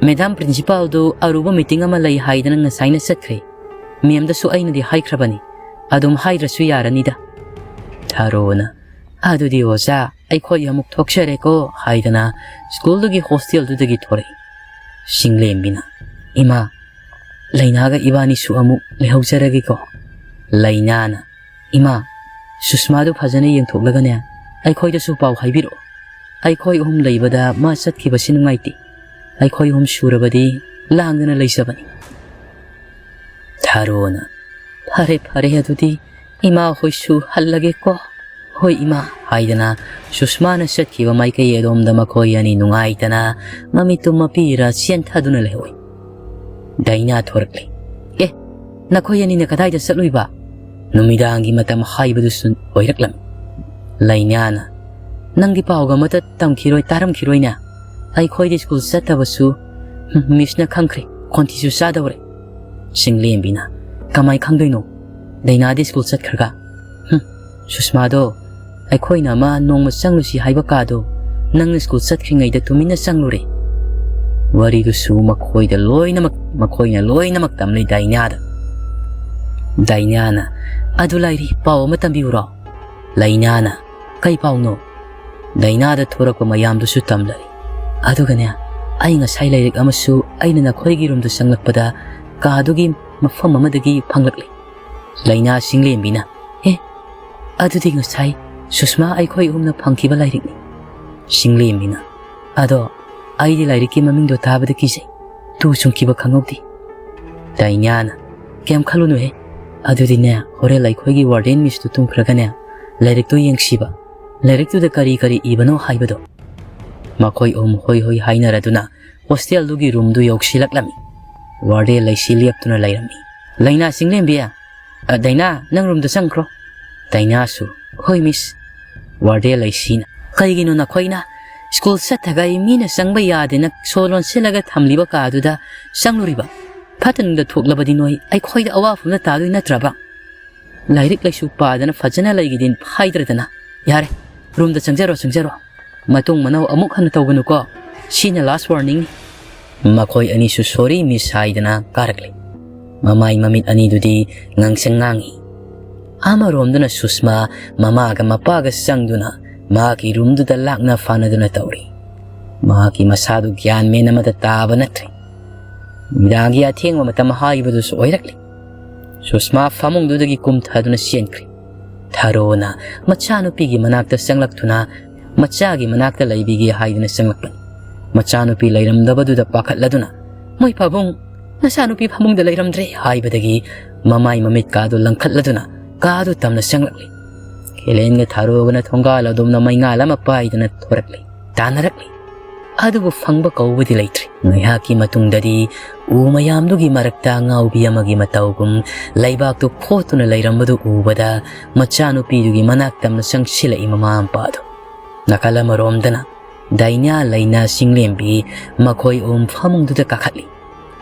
"ꯃꯦꯗꯥꯝ ꯄ꯭ꯔꯤꯟꯁꯤꯄꯥꯜꯗꯨ ꯑꯔꯨꯕ ꯃꯤꯇꯤꯡ ꯑꯃ ꯂꯩ ꯍꯥꯏꯗꯅ ꯉꯁꯥꯏꯅ ꯆꯠꯈ꯭ꯔꯦ꯫ ꯃꯦꯝꯗꯁꯨ ꯑꯩꯅꯗꯤ ꯍꯥꯏꯈ꯭ꯔꯕꯅꯤ꯫ ꯑꯗꯨꯝ ꯍꯥꯏꯗ꯭ꯔꯁꯨ ꯌꯥꯔꯅꯤꯗ꯫" ꯊꯥꯔꯣꯅ, "ꯑꯗꯨꯗꯤ ꯑꯣꯖꯥ, ꯑꯩꯈꯣꯏ ꯑꯃꯨꯛ ꯊꯣꯛꯆꯔꯦꯀꯣ" ꯍꯥꯏꯗꯅ ꯁ꯭ꯀꯨꯜꯗꯨꯒꯤ ꯍꯣꯁꯇꯦꯜꯗꯨꯗꯒꯤ ꯊꯣꯔꯛꯏ꯫ ꯆꯤꯡꯂꯦꯝꯕꯤꯅ, "ꯏꯃꯥ, ꯂꯩꯅꯥꯒ ꯏꯕꯥꯅꯤꯁꯨ ꯑꯃꯨꯛ ꯂꯩꯍꯧꯖꯔꯒꯦꯀꯣ꯫" ꯂꯩꯅꯥꯅ, "ꯏꯃꯥ, ꯁꯨꯁꯃꯥꯗꯨ ꯐꯖꯅ ꯌꯦꯡꯊꯣꯛꯂꯒꯅꯦ, ꯑꯩꯈꯣꯏꯗꯁꯨ ꯄꯥꯎ ꯍꯥꯏꯕꯤꯔꯛꯑꯣ꯫ ꯑꯩꯈꯣꯏ ꯑꯍꯨꯝ ꯂꯩꯕꯗ ꯃꯥ ꯆꯠꯈꯤꯕꯁꯤ ꯅꯨꯡꯉꯥꯏꯇꯦ꯫ ꯑꯩꯈꯣꯏ ꯑꯍꯨꯝ ꯁꯨꯔꯕꯗꯤ ꯂꯥꯡꯗꯅ ꯂꯩꯖꯕꯅꯤ꯫" ꯊꯥꯔꯣꯅ, "ꯐꯔꯦ, ꯐꯔꯦ, ꯑꯗꯨꯗꯤ ꯏꯃꯥ ꯍꯣꯏꯁꯨ ꯍꯜꯂꯒꯦꯀꯣ?" "ꯍꯣꯏ ꯏꯃꯥ" ꯍꯥꯏꯗꯅ ꯁꯨꯁꯃꯥꯅ ꯆꯠꯈꯤꯕ ꯃꯥꯏꯀꯩ ꯑꯗꯣꯝꯗ ꯃꯈꯣꯏ ꯑꯅꯤ ꯅꯨꯡꯉꯥꯏꯇꯅ ꯃꯃꯤꯠꯇꯨ ꯃꯄꯤꯔ ꯆꯦꯟꯊꯗꯨꯅ ꯂꯩꯍꯧꯏ꯫ ꯗꯥꯏꯅꯥ ꯊꯣꯔꯛꯂꯦ꯫ "ꯑꯦ, ꯅꯈꯣꯏ ꯑꯅꯤꯅ ꯀꯗꯥꯏꯗ ꯆꯠꯂꯨꯏꯕ?" ꯅꯨꯃꯤꯗꯥꯡꯒꯤ ꯃꯇꯝ ꯍꯥꯏꯕꯗꯨꯁꯨ ꯑꯣꯏꯔꯛꯂꯝꯃꯤ꯫ ꯂꯩꯅꯥꯅ, "ꯅꯪꯗꯤ ꯄꯥꯎꯒ ꯑꯃꯠꯇ ꯇꯝꯈꯤꯔꯣꯏ, ꯇꯥꯔꯝꯈꯤꯔꯣꯏꯅꯦ꯫ ꯑꯩꯈꯣꯏꯗꯤ ꯁ꯭ꯀꯨꯜ ꯆꯠꯇꯕꯁꯨ, ꯍꯨꯝ, ꯃꯤꯁꯅ ꯈꯪꯈ꯭ꯔꯦ, ꯈꯣꯟꯊꯤꯁꯨ ꯆꯥꯗꯧꯔꯦ꯫" ꯁꯤꯡꯂꯦꯝꯕꯤꯅ, "ꯀꯃꯥꯏ ꯈꯪꯗꯣꯏꯅꯣ? ꯗꯥꯏꯅꯥꯗꯤ ꯁ꯭ꯀꯨꯜ ꯆꯠꯈ꯭ꯔꯒ?" "ꯍꯨꯝ, ꯁꯨꯁꯃꯥꯗꯣ ꯑꯩꯈꯣꯏꯅ ꯑꯃ ꯅꯣꯡꯃ ꯆꯪꯂꯨꯁꯤ ꯍꯥꯏꯕ ꯀꯥꯗꯣ ꯅꯪꯅ ꯁ꯭ꯀꯨꯜ ꯆꯠꯈ꯭ꯔꯤꯉꯩꯗ ꯇꯨꯃꯤꯟꯅ ꯆꯪꯂꯨꯔꯦ꯫" ꯋꯥꯔꯤꯗꯨꯁꯨ ꯃꯈꯣꯏꯗ ꯂꯣꯏꯅꯃꯛ, ꯃꯈꯣꯏꯅ ꯂꯣꯏꯅꯃꯛ ꯇꯝꯂꯤ ꯗꯥꯏꯅꯥꯗ꯫ ꯗꯥꯏꯅꯥꯅ, "ꯑꯗꯨ ꯂꯥꯏꯔꯤ, ꯄꯥꯎ ꯑꯃ ꯇꯝꯕꯤꯌꯨꯔꯣ?" ꯂꯩꯅꯥꯅ, "ꯀꯩ ꯄꯥꯎꯅꯣ?" ꯗꯥꯏꯅꯥꯗ ꯊꯣꯔꯛꯄ ꯃꯌꯥꯝꯗꯨꯁꯨ ꯇꯝꯂꯔꯤ꯫ "ꯑꯗꯨꯒꯅꯦ, ꯑꯩ ꯉꯁꯥꯏ ꯂꯥꯏꯔꯤꯛ ꯑꯃꯁꯨ ꯑꯩꯅ ꯅꯈꯣꯏꯒꯤ ꯔꯨꯝꯗ ꯆꯪꯂꯛꯄꯗ ꯀꯥꯗꯨꯒꯤ ꯃꯐꯝ ꯑꯃꯗꯒꯤ ꯐꯪꯂꯛꯂꯦ꯫" ꯂꯩꯅꯥ ꯁꯤꯡꯂꯦꯝꯕꯤꯅ, "ꯑꯦ, ꯑꯗꯨꯗꯤ ꯉꯁꯥꯏ ꯁꯨꯁꯃꯥ ꯑꯩꯈꯣꯏ ꯑꯍꯨꯝꯅ ꯐꯪꯈꯤꯕ ꯂꯥꯏꯔꯤꯛꯅꯤ꯫" ꯁꯤꯡꯂꯦꯝꯕꯤꯅ, "ꯑꯗꯣ ꯑꯩꯗꯤ ꯂꯥꯏꯔꯤꯛꯀꯤ ꯃꯃꯤꯡꯗꯣ ꯇꯥꯕꯗ ꯀꯤꯖꯩ, ꯇꯨ ꯆꯨꯡꯈꯤꯕ ꯈꯪꯍꯧꯗꯦ꯫" ꯗꯥꯏꯅꯥꯅ, "ꯀꯩꯝ ꯈꯜꯂꯨꯅꯨꯍꯦ, ꯑꯗꯨꯗꯤꯅꯦ, ꯍꯣꯔꯦꯟ ꯑꯩꯈꯣꯏꯒꯤ ꯋꯥꯔꯗꯦꯟ ꯃꯤꯁꯇꯨ ꯇꯨꯝꯈ꯭ꯔꯒꯅꯦ, ꯂꯥꯏꯔꯤꯛꯇꯨ ꯌꯦꯡꯁꯤꯕ, ꯂꯥꯏꯔꯤꯛꯇꯨꯗ ꯀꯔꯤ ꯀꯔꯤ ꯏꯕꯅꯣ ꯍꯥꯏꯕꯗꯣ꯫" ꯃꯈꯣꯏ ꯑꯍꯨꯝ ꯍꯣꯏ ꯍꯣꯏ ꯍꯥꯏꯅꯔꯗꯨꯅ ꯍꯣꯁꯇꯦꯜꯗꯨꯒꯤ ꯔꯨꯝꯗꯨ ꯌꯧꯁꯤꯜꯂꯛꯂꯝꯃꯤ꯫ ꯋꯥꯔꯗꯦꯟ ꯂꯩꯁꯤ ꯂꯦꯞꯇꯨꯅ ꯂꯩꯔꯝꯃꯤ꯫ "ꯂꯩꯅꯥ ꯁꯤꯡꯂꯦꯝꯕꯤ, ꯑ, ꯗꯥꯏꯅꯥ, ꯅꯪ ꯔꯨꯝꯗ ꯆꯪꯈ꯭ꯔꯣ꯫" ꯗꯥꯏꯅꯥꯁꯨ, "ꯍꯣꯏ ꯃꯤꯁ꯫" ꯋꯥꯔꯗꯦꯟ ꯂꯩꯁꯤꯅ, "ꯀꯩꯒꯤꯅꯣ ꯅꯈꯣꯏꯅ ꯁ꯭ꯀꯨꯜ ꯆꯠꯊꯈꯩ ꯃꯤꯅ ꯆꯪꯕ ꯌꯥꯗꯦꯅ ꯁꯣ ꯂꯣꯟꯁꯤꯜꯂꯒ ꯊꯝꯂꯤꯕ ꯀꯥꯗꯨꯗ ꯆꯪꯂꯨꯔꯤꯕ? ꯐꯠꯇ ꯅꯨꯡꯗ ꯊꯣꯛꯂꯕꯗꯤ ꯅꯣꯏ ꯑꯩꯈꯣꯏꯗ ꯑꯋꯥꯐꯝꯗ ꯇꯥꯗꯣꯏ ꯅꯠꯇ꯭ꯔꯕ? ꯂꯥꯏꯔꯤꯛ ꯂꯥꯏꯁꯨ ꯄꯥꯗꯅ ꯐꯖꯅ ꯂꯩꯒꯦꯗꯤ ꯍꯥꯏꯗ꯭ꯔꯗꯅ꯫ ꯌꯥꯔꯦ, ꯔꯨꯝꯗ ꯆꯪꯖꯔꯣ, ꯆꯪꯖꯔꯣ꯫ ꯃꯇꯨꯡ ꯃꯅꯥꯎ ꯑꯃꯨꯛ ꯍꯟꯅ ꯇꯧꯒꯅꯨꯀꯣ꯫ ꯁꯤꯅ ꯂꯥꯁ ꯋꯥꯔꯅꯤꯡꯅꯤ꯫" ꯃꯈꯣꯏ ꯑꯅꯤꯁꯨ ꯁꯣꯔꯤ ꯃꯤꯁ ꯍꯥꯏꯗꯅ ꯀꯥꯔꯛꯂꯦ꯫ ꯃꯃꯥꯏ ꯃꯃꯤꯠ ꯑꯅꯤꯗꯨꯗꯤ ꯉꯥꯡꯁꯪ ꯉꯥꯡꯏ꯫ ꯑꯃꯔꯣꯝꯗꯅ ꯁꯨꯁꯃꯥ ꯃꯃꯥꯒ ꯃꯄꯥꯒ ꯆꯪꯗꯨꯅ ꯃꯍꯥꯛꯀꯤ ꯔꯨꯝꯗꯨꯗ ꯂꯥꯛꯅ ꯐꯥꯅꯗꯨꯅ ꯇꯧꯔꯤ꯫ ꯃꯍꯥꯛꯀꯤ ꯃꯁꯥꯗꯨ ꯒ꯭ꯌꯥꯟ ꯃꯦꯟ ꯑꯃꯗ ꯇꯥꯕ ꯅꯠꯇ꯭ꯔꯦ꯫ ꯅꯨꯃꯤꯗꯥꯡꯒꯤ ꯑꯊꯦꯡꯕ ꯃꯇꯝ ꯍꯥꯏꯕꯗꯨꯁꯨ ꯑꯣꯏꯔꯛꯂꯦ꯫ ꯁꯨꯁꯃꯥ ꯐꯃꯨꯡꯗꯨꯗꯒꯤ ꯀꯨꯝꯊꯗꯨꯅ ꯆꯦꯟꯈ꯭ꯔꯦ꯫ ꯊꯥꯔꯣꯅ ꯃꯆꯥꯅꯨꯄꯤꯒꯤ ꯃꯅꯥꯛꯇ ꯆꯪꯂꯛꯇꯨꯅ ꯃꯆꯥꯒꯤ ꯃꯅꯥꯛꯇ ꯂꯩꯕꯤꯒꯦ ꯍꯥꯏꯗꯨꯅ ꯆꯪꯂꯛꯄꯅꯤ꯫ ꯃꯆꯥꯅꯨꯄꯤ ꯂꯩꯔꯝꯗꯕꯗꯨꯗ ꯄꯥꯈꯠꯂꯗꯨꯅ, "ꯃꯣꯏ ꯄꯥꯕꯨꯡ, "ꯅꯆꯥꯅꯨꯄꯤ ꯐꯃꯨꯡꯗ ꯂꯩꯔꯝꯗ꯭ꯔꯦ" ꯍꯥꯏꯕꯗꯒꯤ ꯃꯃꯥꯏ ꯃꯃꯤꯠ ꯀꯥꯗꯨ ꯂꯪꯈꯠꯂꯗꯨꯅ ꯀꯥꯗꯨ ꯇꯝꯅ ꯆꯪꯂꯛꯂꯤ꯫ ꯈꯦꯂꯦꯟꯒ ꯊꯥꯔꯨꯒꯅ ꯊꯣꯡꯒꯥꯜ ꯑꯗꯣꯝꯅ ꯃꯩꯉꯥꯜ ꯑꯃ ꯄꯥꯏꯗꯨꯅ ꯊꯣꯔꯛꯂꯤ, ꯇꯥꯟꯅꯔꯛꯂꯤ꯫ ꯑꯗꯨꯕꯨ ꯐꯪꯕ ꯀꯧꯕꯗꯤ ꯂꯩꯇ꯭ꯔꯤ꯫ ꯉꯥꯏꯍꯥꯛꯀꯤ ꯃꯇꯨꯡꯗꯗꯤ ꯎ ꯃꯌꯥꯝꯗꯨꯒꯤ ꯃꯔꯛꯇ ꯑꯉꯥꯎꯕꯤ ꯑꯃꯒꯤ ꯃꯇꯧꯒꯨꯝ ꯂꯩꯕꯥꯛꯇꯨ ꯈꯣꯠꯇꯨꯅ ꯂꯩꯔꯝꯕꯗꯨ ꯎꯕꯗ ꯃꯆꯥꯅꯨꯄꯤꯗꯨꯒꯤ ꯃꯅꯥꯛ ꯇꯝꯅ ꯆꯪꯁꯤꯜꯂꯛꯏ ꯃꯃꯥ ꯃꯄꯥꯗꯨ꯫ ꯅꯥꯀꯜ ꯑꯃꯔꯣꯝꯗꯅ ꯗꯥꯏꯅꯥ, ꯂꯩꯅꯥ, ꯆꯤꯡꯂꯦꯝꯕꯤ ꯃꯈꯣꯏ ꯑꯍꯨꯝ ꯐꯃꯨꯡꯗꯨꯗ ꯀꯥꯈꯠꯂꯤ꯫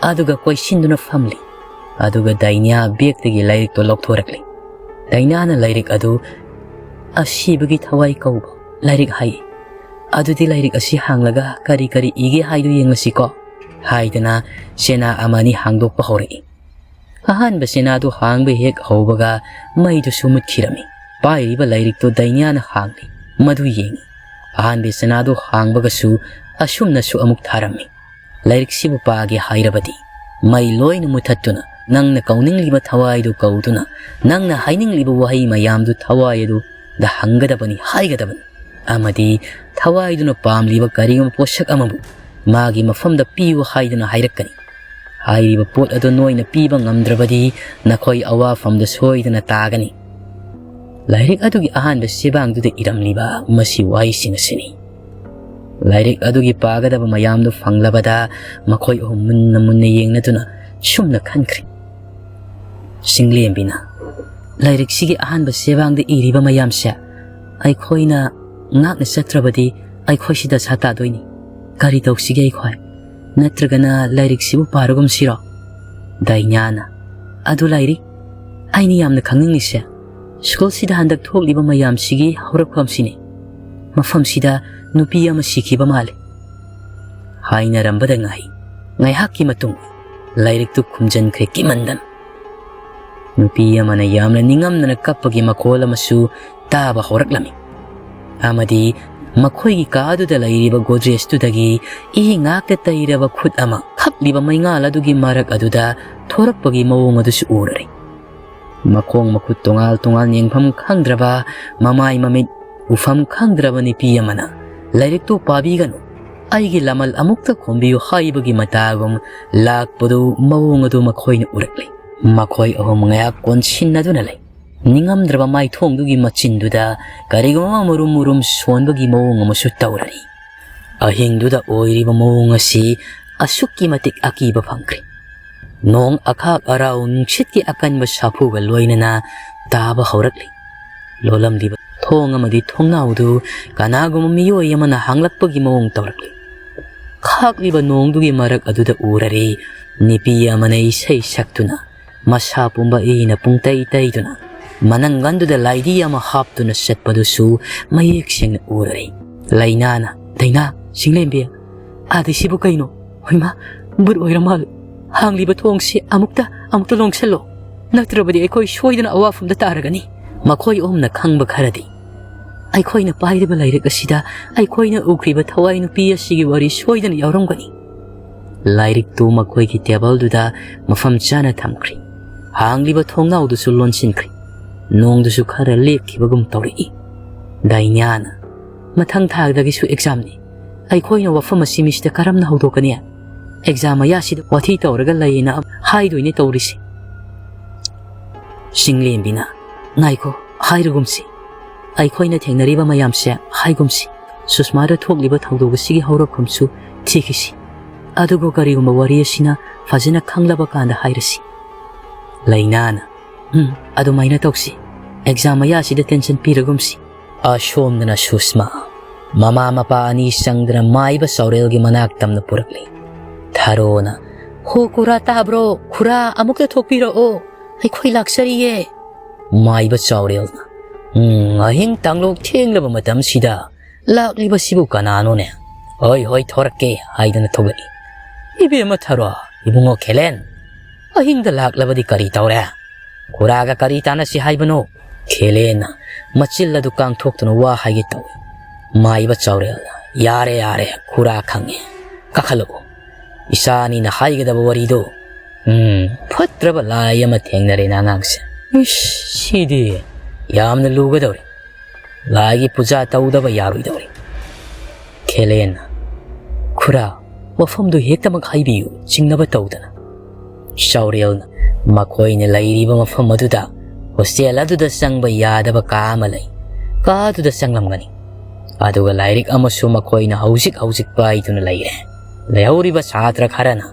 ꯑꯗꯨꯒ ꯀꯣꯏꯁꯤꯟꯗꯨꯅ ꯐꯝꯂꯤ꯫ ꯑꯗꯨꯒ ꯗꯥꯏꯅꯥ ꯕꯦꯒꯇꯒꯤ ꯂꯥꯏꯔꯤꯛꯇꯣ ꯂꯧꯊꯣꯔꯛꯂꯤ꯫ ꯗꯥꯏꯅꯥꯅ ꯂꯥꯏꯔꯤꯛ ꯑꯗꯨ "ꯑꯁꯤꯕꯒꯤ ꯊꯋꯥꯏ" ꯀꯧꯕ ꯂꯥꯏꯔꯤꯛ ꯍꯥꯏ꯫ "ꯑꯗꯨꯗꯤ ꯂꯥꯏꯔꯤꯛ ꯑꯁꯤ ꯍꯥꯡꯂꯒ ꯀꯔꯤ ꯀꯔꯤ ꯏꯒꯦ ꯍꯥꯏꯗꯨ ꯌꯦꯡꯂꯁꯤꯀꯣ" ꯍꯥꯏꯗꯨꯅ ꯆꯦꯅꯥ ꯑꯃꯅꯤ ꯍꯥꯡꯗꯣꯛꯄ ꯍꯧꯔꯛꯏ꯫ ꯑꯍꯥꯟꯕ ꯆꯦꯅꯥꯗꯨ ꯍꯥꯡꯕ ꯍꯦꯛ ꯍꯧꯕꯒ ꯃꯩꯗꯨꯁꯨ ꯃꯨꯠꯈꯤꯔꯝꯃꯤ꯫ ꯄꯥꯏꯔꯤꯕ ꯂꯥꯏꯔꯤꯛꯇꯨ ꯗꯥꯏꯅꯥꯅ ꯍꯥꯡꯂꯤ꯫ ꯃꯗꯨ ꯌꯦꯡꯉꯤ꯫ ꯑꯍꯥꯟꯕ ꯆꯦꯅꯥꯗꯨ ꯍꯥꯡꯕꯒꯁꯨ ꯑꯁꯨꯝꯅꯁꯨ ꯑꯃꯨꯛ ꯊꯥꯔꯝꯃꯤ꯫ "ꯂꯥꯏꯔꯤꯛꯁꯤꯕꯨ ꯄꯥꯒꯦ ꯍꯥꯏꯔꯕꯗꯤ ꯃꯩ ꯂꯣꯏꯅ ꯃꯨꯊꯠꯇꯨꯅ ꯅꯪꯅ ꯀꯧꯅꯤꯡꯂꯤꯕ ꯊꯋꯥꯏꯗꯨ ꯀꯧꯗꯨꯅ ꯅꯪꯅ ꯍꯥꯏꯅꯤꯡꯂꯤꯕ ꯋꯥꯍꯩ ꯃꯌꯥꯝꯗꯨ ꯊꯋꯥꯏ ꯑꯗꯨꯗ ꯍꯪꯒꯗꯕꯅꯤ, ꯍꯥꯏꯒꯗꯕꯅꯤ꯫ ꯑꯃꯗꯤ ꯊꯋꯥꯏꯗꯨꯅ ꯄꯥꯝꯂꯤꯕ ꯀꯔꯤꯒꯨꯝꯕ ꯄꯣꯠꯁꯛ ꯑꯃꯕꯨ ꯃꯥꯒꯤ ꯃꯐꯝꯗ ꯄꯤꯌꯨ ꯍꯥꯏꯗꯨꯅ ꯍꯥꯏꯔꯛꯀꯅꯤ꯫ ꯍꯥꯏꯔꯤꯕ ꯄꯣꯠ ꯑꯗꯨ ꯅꯣꯏꯅ ꯄꯤꯕ ꯉꯝꯗ꯭ꯔꯕꯗꯤ ꯅꯈꯣꯏ ꯑꯋꯥꯐꯝꯗ ꯁꯣꯏꯗꯅ ꯇꯥꯒꯅꯤ"꯫ ꯂꯥꯏꯔꯤꯛ ꯑꯗꯨꯒꯤ ꯑꯍꯥꯟꯕ ꯆꯦꯕꯥꯡꯗꯨꯗ ꯏꯔꯝꯂꯤꯕ ꯃꯁꯤ ꯋꯥꯍꯩꯁꯤꯡ ꯑꯁꯤꯅꯤ꯫ ꯂꯥꯏꯔꯤꯛ ꯑꯗꯨꯒꯤ ꯄꯥꯒꯗꯕ ꯃꯌꯥꯝꯗꯨ ꯐꯪꯂꯕꯗ ꯃꯈꯣꯏ ꯑꯍꯨꯝ ꯃꯨꯟꯅ ꯃꯨꯟꯅ ꯌꯦꯡꯅꯗꯨꯅ ꯁꯨꯝꯅ ꯈꯟꯈ꯭ꯔꯦ꯫ ꯆꯤꯡꯂꯦꯝꯕꯤꯅ, "ꯂꯥꯏꯔꯤꯛꯁꯤꯒꯤ ꯑꯍꯥꯟꯕ ꯆꯦꯕꯥꯡꯗ ꯏꯔꯤꯕ ꯃꯌꯥꯝꯁꯦ ꯑꯩꯈꯣꯏꯅ ꯉꯥꯛꯅ ꯆꯠꯇ꯭ꯔꯕꯗꯤ ꯑꯩꯈꯣꯏꯁꯤ ꯗꯁꯥ ꯇꯥꯗꯣꯏꯅꯤ꯫ ꯀꯔꯤ ꯇꯧꯁꯤꯒꯦ ꯑꯩꯈꯣꯏ? ꯅꯠꯇ꯭ꯔꯒꯅ ꯂꯥꯏꯔꯤꯛꯁꯤꯕꯨ ꯄꯥꯔꯒꯨꯝꯁꯤꯔꯣ?" ꯗꯥꯏꯅꯥꯅ, "ꯑꯗꯨ ꯂꯥꯏꯔꯤꯛ, ꯑꯩꯅ ꯌꯥꯝꯅ ꯈꯪꯅꯤꯡꯂꯤꯁꯦ ꯁ꯭ꯀꯨꯜꯁꯤꯗ ꯍꯟꯗꯛ ꯊꯣꯛꯂꯤꯕ ꯃꯌꯥꯝꯁꯤꯒꯤ ꯍꯧꯔꯛꯐꯝꯁꯤꯅꯤ꯫ ꯃꯐꯝꯁꯤꯗ ꯅꯨꯄꯤ ꯑꯃ ꯁꯤꯈꯤꯕ ꯃꯥꯜꯂꯤ"꯫ ꯍꯥꯏꯅꯔꯝꯕꯗ ꯉꯥꯏ ꯉꯥꯏꯍꯥꯛꯀꯤ ꯃꯇꯨꯡ ꯂꯥꯏꯔꯤꯛꯇꯨ ꯈꯨꯝꯖꯤꯟꯈ꯭ꯔꯦ ꯀꯤꯃꯟꯗꯅ꯫ ꯅꯨꯄꯤ ꯑꯃꯅ ꯌꯥꯝꯅ ꯅꯤꯡꯉꯝꯗꯅ ꯀꯞꯄꯒꯤ ꯃꯈꯣꯜ ꯑꯃꯁꯨ ꯇꯥꯕ ꯍꯧꯔꯛꯂꯝꯃꯤ꯫ ꯑꯃꯗꯤ ꯃꯈꯣꯏꯒꯤ ꯀꯥ ꯑꯗꯨꯗ ꯂꯩꯔꯤꯕ ꯒꯣꯗ꯭ꯔꯦꯖꯇꯨꯗꯒꯤ ꯏ ꯉꯥꯛꯇ ꯇꯩꯔꯕ ꯈꯨꯠ ꯑꯃ ꯈꯞꯂꯤꯕ ꯃꯩꯉꯥꯜ ꯑꯗꯨꯒꯤ ꯃꯔꯛ ꯑꯗꯨꯗ ꯊꯣꯔꯛꯄꯒꯤ ꯃꯑꯣꯡ ꯑꯗꯨꯁꯨ ꯎꯔꯔꯦ꯫ ꯃꯈꯣꯡ ꯃꯈꯨꯠ ꯇꯣꯉꯥꯜ ꯇꯣꯉꯥꯜ ꯌꯦꯡꯐꯝ ꯈꯪꯗ꯭ꯔꯕ, ꯃꯃꯥꯏ ꯃꯃꯤꯠ ꯎꯐꯝ ꯈꯪꯗ꯭ꯔꯕ ꯅꯨꯄꯤ ꯑꯃꯅ ꯂꯥꯏꯔꯤꯛꯇꯨ ꯄꯥꯕꯤꯒꯅꯨ, ꯑꯩꯒꯤ ꯂꯃꯜ ꯑꯃꯨꯛꯇ ꯈꯣꯝꯕꯤꯌꯨ ꯍꯥꯏꯕꯒꯤ ꯃꯇꯥꯒꯨꯝ ꯂꯥꯛꯄꯗꯨ ꯃꯑꯣꯡ ꯑꯗꯨ ꯃꯈꯣꯏꯅ ꯎꯔꯛꯂꯦ꯫ ꯃꯈꯣꯏ ꯑꯍꯨꯝ ꯉꯥꯏꯍꯥꯛ ꯀꯣꯟꯁꯤꯟꯅꯗꯨꯅ ꯂꯩ꯫ ꯅꯤꯡꯉꯝꯗ꯭ꯔꯕ ꯃꯥꯏꯊꯣꯡꯗꯨꯒꯤ ꯃꯆꯤꯟꯗꯨꯗ ꯀꯔꯤꯒꯨꯝꯕ ꯃꯔꯨꯝ ꯃꯔꯨꯝ ꯁꯣꯟꯕꯒꯤ ꯃꯑꯣꯡ ꯑꯃꯁꯨ ꯇꯧꯔꯔꯤ꯫ ꯑꯍꯤꯡꯗꯨꯗ ꯑꯣꯏꯔꯤꯕ ꯃꯑꯣꯡ ꯑꯁꯤ ꯑꯁꯨꯛꯀꯤ ꯃꯇꯤꯛ ꯑꯀꯤꯕ ꯐꯪꯈ꯭ꯔꯦ꯫ ꯅꯣꯡ ꯑꯈꯥꯛ ꯑꯔꯥꯎ ꯅꯨꯡꯁꯤꯠꯀꯤ ꯑꯀꯟꯕ ꯁꯥꯐꯨꯒ ꯂꯣꯏꯅꯅ ꯇꯥꯕ ꯍꯧꯔꯛꯂꯤ꯫ ꯂꯣꯜꯂꯝꯂꯤꯕ ꯊꯣꯡ ꯑꯃꯗꯤ ꯊꯣꯡꯅꯥꯎꯗꯨ ꯀꯅꯥꯒꯨꯝꯕ ꯃꯤꯑꯣꯏ ꯑꯃꯅ ꯍꯥꯡꯂꯛꯄꯒꯤ ꯃꯑꯣꯡ ꯇꯧꯔꯛꯂꯤ꯫ ꯈꯥꯛꯂꯤꯕ ꯅꯣꯡꯗꯨꯒꯤ ꯃꯔꯛ ꯑꯗꯨꯗ ꯎꯔꯔꯦ, ꯅꯨꯄꯤ ꯑꯃꯅ ꯏꯁꯩ ꯁꯛꯇꯨꯅ, ꯃꯁꯥ ꯄꯨꯝꯕ ꯏꯅ ꯄꯨꯡꯇꯩ ꯇꯩꯗꯨꯅ, ꯃꯅꯪꯒꯟꯗꯨꯗ ꯂꯥꯏꯙꯤ ꯑꯃ ꯍꯥꯞꯇꯨꯅ ꯆꯠꯄꯗꯨꯁꯨ ꯃꯌꯦꯛ ꯁꯦꯡꯅ ꯎꯔꯔꯦ꯫ ꯂꯩꯅꯥꯅ, "ꯂꯩꯅꯥ, ꯁꯤꯡꯂꯦꯝꯕꯤ, ꯑꯥꯗꯩ ꯁꯤꯕꯨ ꯀꯩꯅꯣ? ꯍꯣꯏꯃꯥ, ꯕꯨꯠ ꯑꯣꯏꯔ ꯃꯥꯜꯂꯦ꯫ ꯍꯥꯡꯂꯤꯕ ꯊꯣꯡꯁꯤ ꯑꯃꯨꯛꯇ, ꯑꯃꯨꯛꯇ ꯂꯣꯟꯁꯤꯜꯂꯣ꯫ ꯅꯠꯇ꯭ꯔꯕꯗꯤ ꯑꯩꯈꯣꯏ ꯁꯣꯏꯗꯅ ꯑꯋꯥꯐꯝꯗ ꯇꯥꯔꯒꯅꯤ꯫" ꯃꯈꯣꯏ ꯑꯍꯨꯝꯅ ꯈꯪꯕ ꯈꯔꯗꯤ, ꯑꯩꯈꯣꯏꯅ ꯄꯥꯏꯔꯤꯕ ꯂꯥꯏꯔꯤꯛ ꯑꯁꯤꯗ ꯑꯩꯈꯣꯏꯅ ꯎꯈ꯭ꯔꯤꯕ ꯊꯋꯥꯏ ꯅꯨꯄꯤ ꯑꯁꯤꯒꯤ ꯋꯥꯔꯤ ꯁꯣꯏꯗꯅ ꯌꯥꯎꯔꯝꯒꯅꯤ꯫ ꯂꯥꯏꯔꯤꯛꯇꯨ ꯃꯈꯣꯏꯒꯤ ꯇꯦꯕꯜꯗꯨꯗ ꯃꯐꯝ ꯆꯥꯅ ꯊꯝꯈ꯭ꯔꯦ꯫ ꯍꯥꯡꯂꯤꯕ ꯊꯣꯡꯅꯥꯎꯗꯨꯁꯨ ꯂꯣꯟꯁꯤꯟꯈ꯭ꯔꯦ꯫ ꯅꯣꯡꯗꯨꯁꯨ ꯈꯔ ꯂꯦꯞꯈꯤꯕꯒꯨꯝ ꯇꯧꯔꯛꯏ꯫ ꯗꯥꯏꯅꯥꯅ, "ꯃꯊꯪ ꯊꯥꯗꯒꯤꯁꯨ ꯑꯦꯛꯖꯥꯝꯅꯤ꯫ ꯑꯩꯈꯣꯏꯅ ꯋꯥꯐꯝ ꯑꯁꯤ ꯃꯤꯁꯇ ꯀꯔꯝꯅ ꯍꯧꯗꯣꯛꯀꯅꯤ? ꯑꯦꯛꯖꯥꯝ ꯃꯌꯥꯁꯤꯗ ꯋꯥꯊꯤ ꯇꯧꯔꯒ ꯂꯩꯌꯦꯅ ꯍꯥꯏꯗꯣꯏꯅꯦ ꯇꯧꯔꯤꯁꯦ꯫" ꯁꯤꯡꯂꯦꯝꯕꯤꯅ, "ꯉꯥꯏꯈꯣ, ꯍꯥꯏꯔꯒꯨꯝꯁꯤ꯫ ꯑꯩꯈꯣꯏꯅ ꯊꯦꯡꯅꯔꯤꯕ ꯃꯌꯥꯝꯁꯦ ꯍꯥꯏꯒꯨꯝꯁꯤ꯫ ꯁꯨꯁꯃꯥꯗ ꯊꯣꯛꯂꯤꯕ ꯊꯧꯗꯣꯛ ꯑꯁꯤꯒꯤ ꯍꯧꯔꯛꯐꯝꯁꯨ ꯊꯤꯈꯤꯁꯤ꯫ ꯑꯗꯨꯕꯨ ꯀꯔꯤꯒꯨꯝꯕ ꯋꯥꯔꯤ ꯑꯁꯤꯅ ꯐꯖꯅ ꯈꯪꯂꯕ ꯀꯥꯟꯗ ꯍꯥꯏꯔꯁꯤ꯫" ꯂꯩꯅꯥꯅ, "ꯎꯝ, ꯑꯗꯨꯃꯥꯏꯅ ꯇꯧꯁꯤ꯫ Exam ꯃꯌꯥꯁꯤꯗ tension ꯄꯤꯔꯒꯨꯝꯁꯤ꯫" ꯑꯁꯣꯝꯗꯅ ꯁꯨꯁꯃꯥ ꯃꯃꯥ ꯃꯄꯥ ꯑꯅꯤ ꯆꯪꯗꯅ ꯃꯥꯏꯕ ꯆꯥꯎꯔꯦꯜꯒꯤ ꯃꯅꯥꯛ ꯇꯝꯅ ꯄꯨꯔꯛꯂꯤ꯫ ꯊꯥꯔꯣꯅ, "ꯍꯣ ꯈꯨꯔꯥ ꯇꯥꯕ꯭ꯔꯣ? ꯈꯨꯔꯥ ꯑꯃꯨꯛꯇ ꯊꯣꯛꯄꯤꯔꯛꯑꯣ꯫ ꯑꯩꯈꯣꯏ ꯂꯥꯛꯆꯔꯤꯌꯦ꯫" ꯃꯥꯏꯕ ꯆꯥꯎꯔꯦꯜꯅ, "ꯎꯝ, ꯑꯍꯤꯡ ꯇꯥꯡꯂꯣꯛ ꯊꯦꯡꯂꯕ ꯃꯇꯝꯁꯤꯗ ꯂꯥꯛꯂꯤꯕꯁꯤꯕꯨ ꯀꯅꯥꯅꯣꯅꯦ? ꯍꯣꯏ, ꯍꯣꯏ, ꯊꯣꯔꯛꯀꯦ" ꯍꯥꯏꯗꯅ ꯊꯣꯛꯂꯛꯏ꯫ "ꯏꯕꯦꯝꯃ ꯊꯥꯔꯣ, ꯏꯕꯨꯡꯉꯣ ꯈꯦꯂꯦꯟ, ꯑꯍꯤꯡꯗ ꯂꯥꯛꯂꯕꯗꯤ ꯀꯔꯤ ꯇꯧꯔꯦ? ꯈꯨꯔꯥꯒ ꯀꯔꯤ ꯇꯥꯟꯅꯁꯤ ꯍꯥꯏꯕꯅꯣ?" ꯈꯦꯂꯦꯟꯅ ꯃꯆꯤꯜ ꯑꯗꯨ ꯀꯥꯡꯊꯣꯛꯇꯨꯅ ꯋꯥ ꯍꯥꯏꯒꯦ ꯇꯧꯏ꯫ ꯃꯥꯏꯕ ꯆꯥꯎꯔꯦꯜꯅ, "ꯌꯥꯔꯦ, ꯌꯥꯔꯦ, ꯈꯨꯔꯥ ꯈꯪꯉꯦ꯫ ꯀꯥꯈꯠꯂꯛꯎ꯫ ꯏꯆꯥ ꯑꯅꯤꯅ ꯍꯥꯏꯒꯗꯕ ꯋꯥꯔꯤꯗꯣ꯫ ꯎꯝ, ꯐꯠꯇ꯭ꯔꯕ ꯂꯥꯏ ꯑꯃ ꯊꯦꯡꯅꯔꯦꯅ ꯑꯉꯥꯡꯁꯦ꯫ ꯏꯁ, ꯁꯤꯗꯤ ꯌꯥꯝꯅ ꯂꯨꯒꯗꯧꯔꯤ꯫ ꯂꯥꯏꯒꯤ ꯄꯨꯖꯥ ꯇꯧꯗꯕ ꯌꯥꯔꯣꯏꯗꯧꯔꯤ꯫" ꯈꯦꯂꯦꯟꯅ, "ꯈꯨꯔꯥ, ꯋꯥꯐꯝꯗꯨ ꯍꯦꯛꯇꯃꯛ ꯍꯥꯏꯕꯤꯌꯨ, ꯆꯤꯡꯅꯕ ꯇꯧꯗꯅ꯫" ꯆꯥꯎꯔꯦꯜꯅ, "ꯃꯈꯣꯏꯅ ꯂꯩꯔꯤꯕ ꯃꯐꯝ ꯑꯗꯨꯗ ꯍꯣꯁꯇꯦꯜ ꯑꯗꯨꯗ ꯆꯪꯕ ꯌꯥꯗꯕ ꯀꯥ ꯑꯃ ꯂꯩ꯫ ꯀꯥ ꯑꯗꯨꯗ ꯆꯪꯂꯝꯒꯅꯤ꯫ ꯑꯗꯨꯒ ꯂꯥꯏꯔꯤꯛ ꯑꯃꯁꯨ ꯃꯈꯣꯏꯅ ꯍꯧꯖꯤꯛ ꯍꯧꯖꯤꯛ ꯄꯥꯏꯗꯨꯅ ꯂꯩꯔꯦ꯫ ꯂꯩꯍꯧꯔꯤꯕ ꯁꯥꯇ꯭ꯔ ꯈꯔꯅ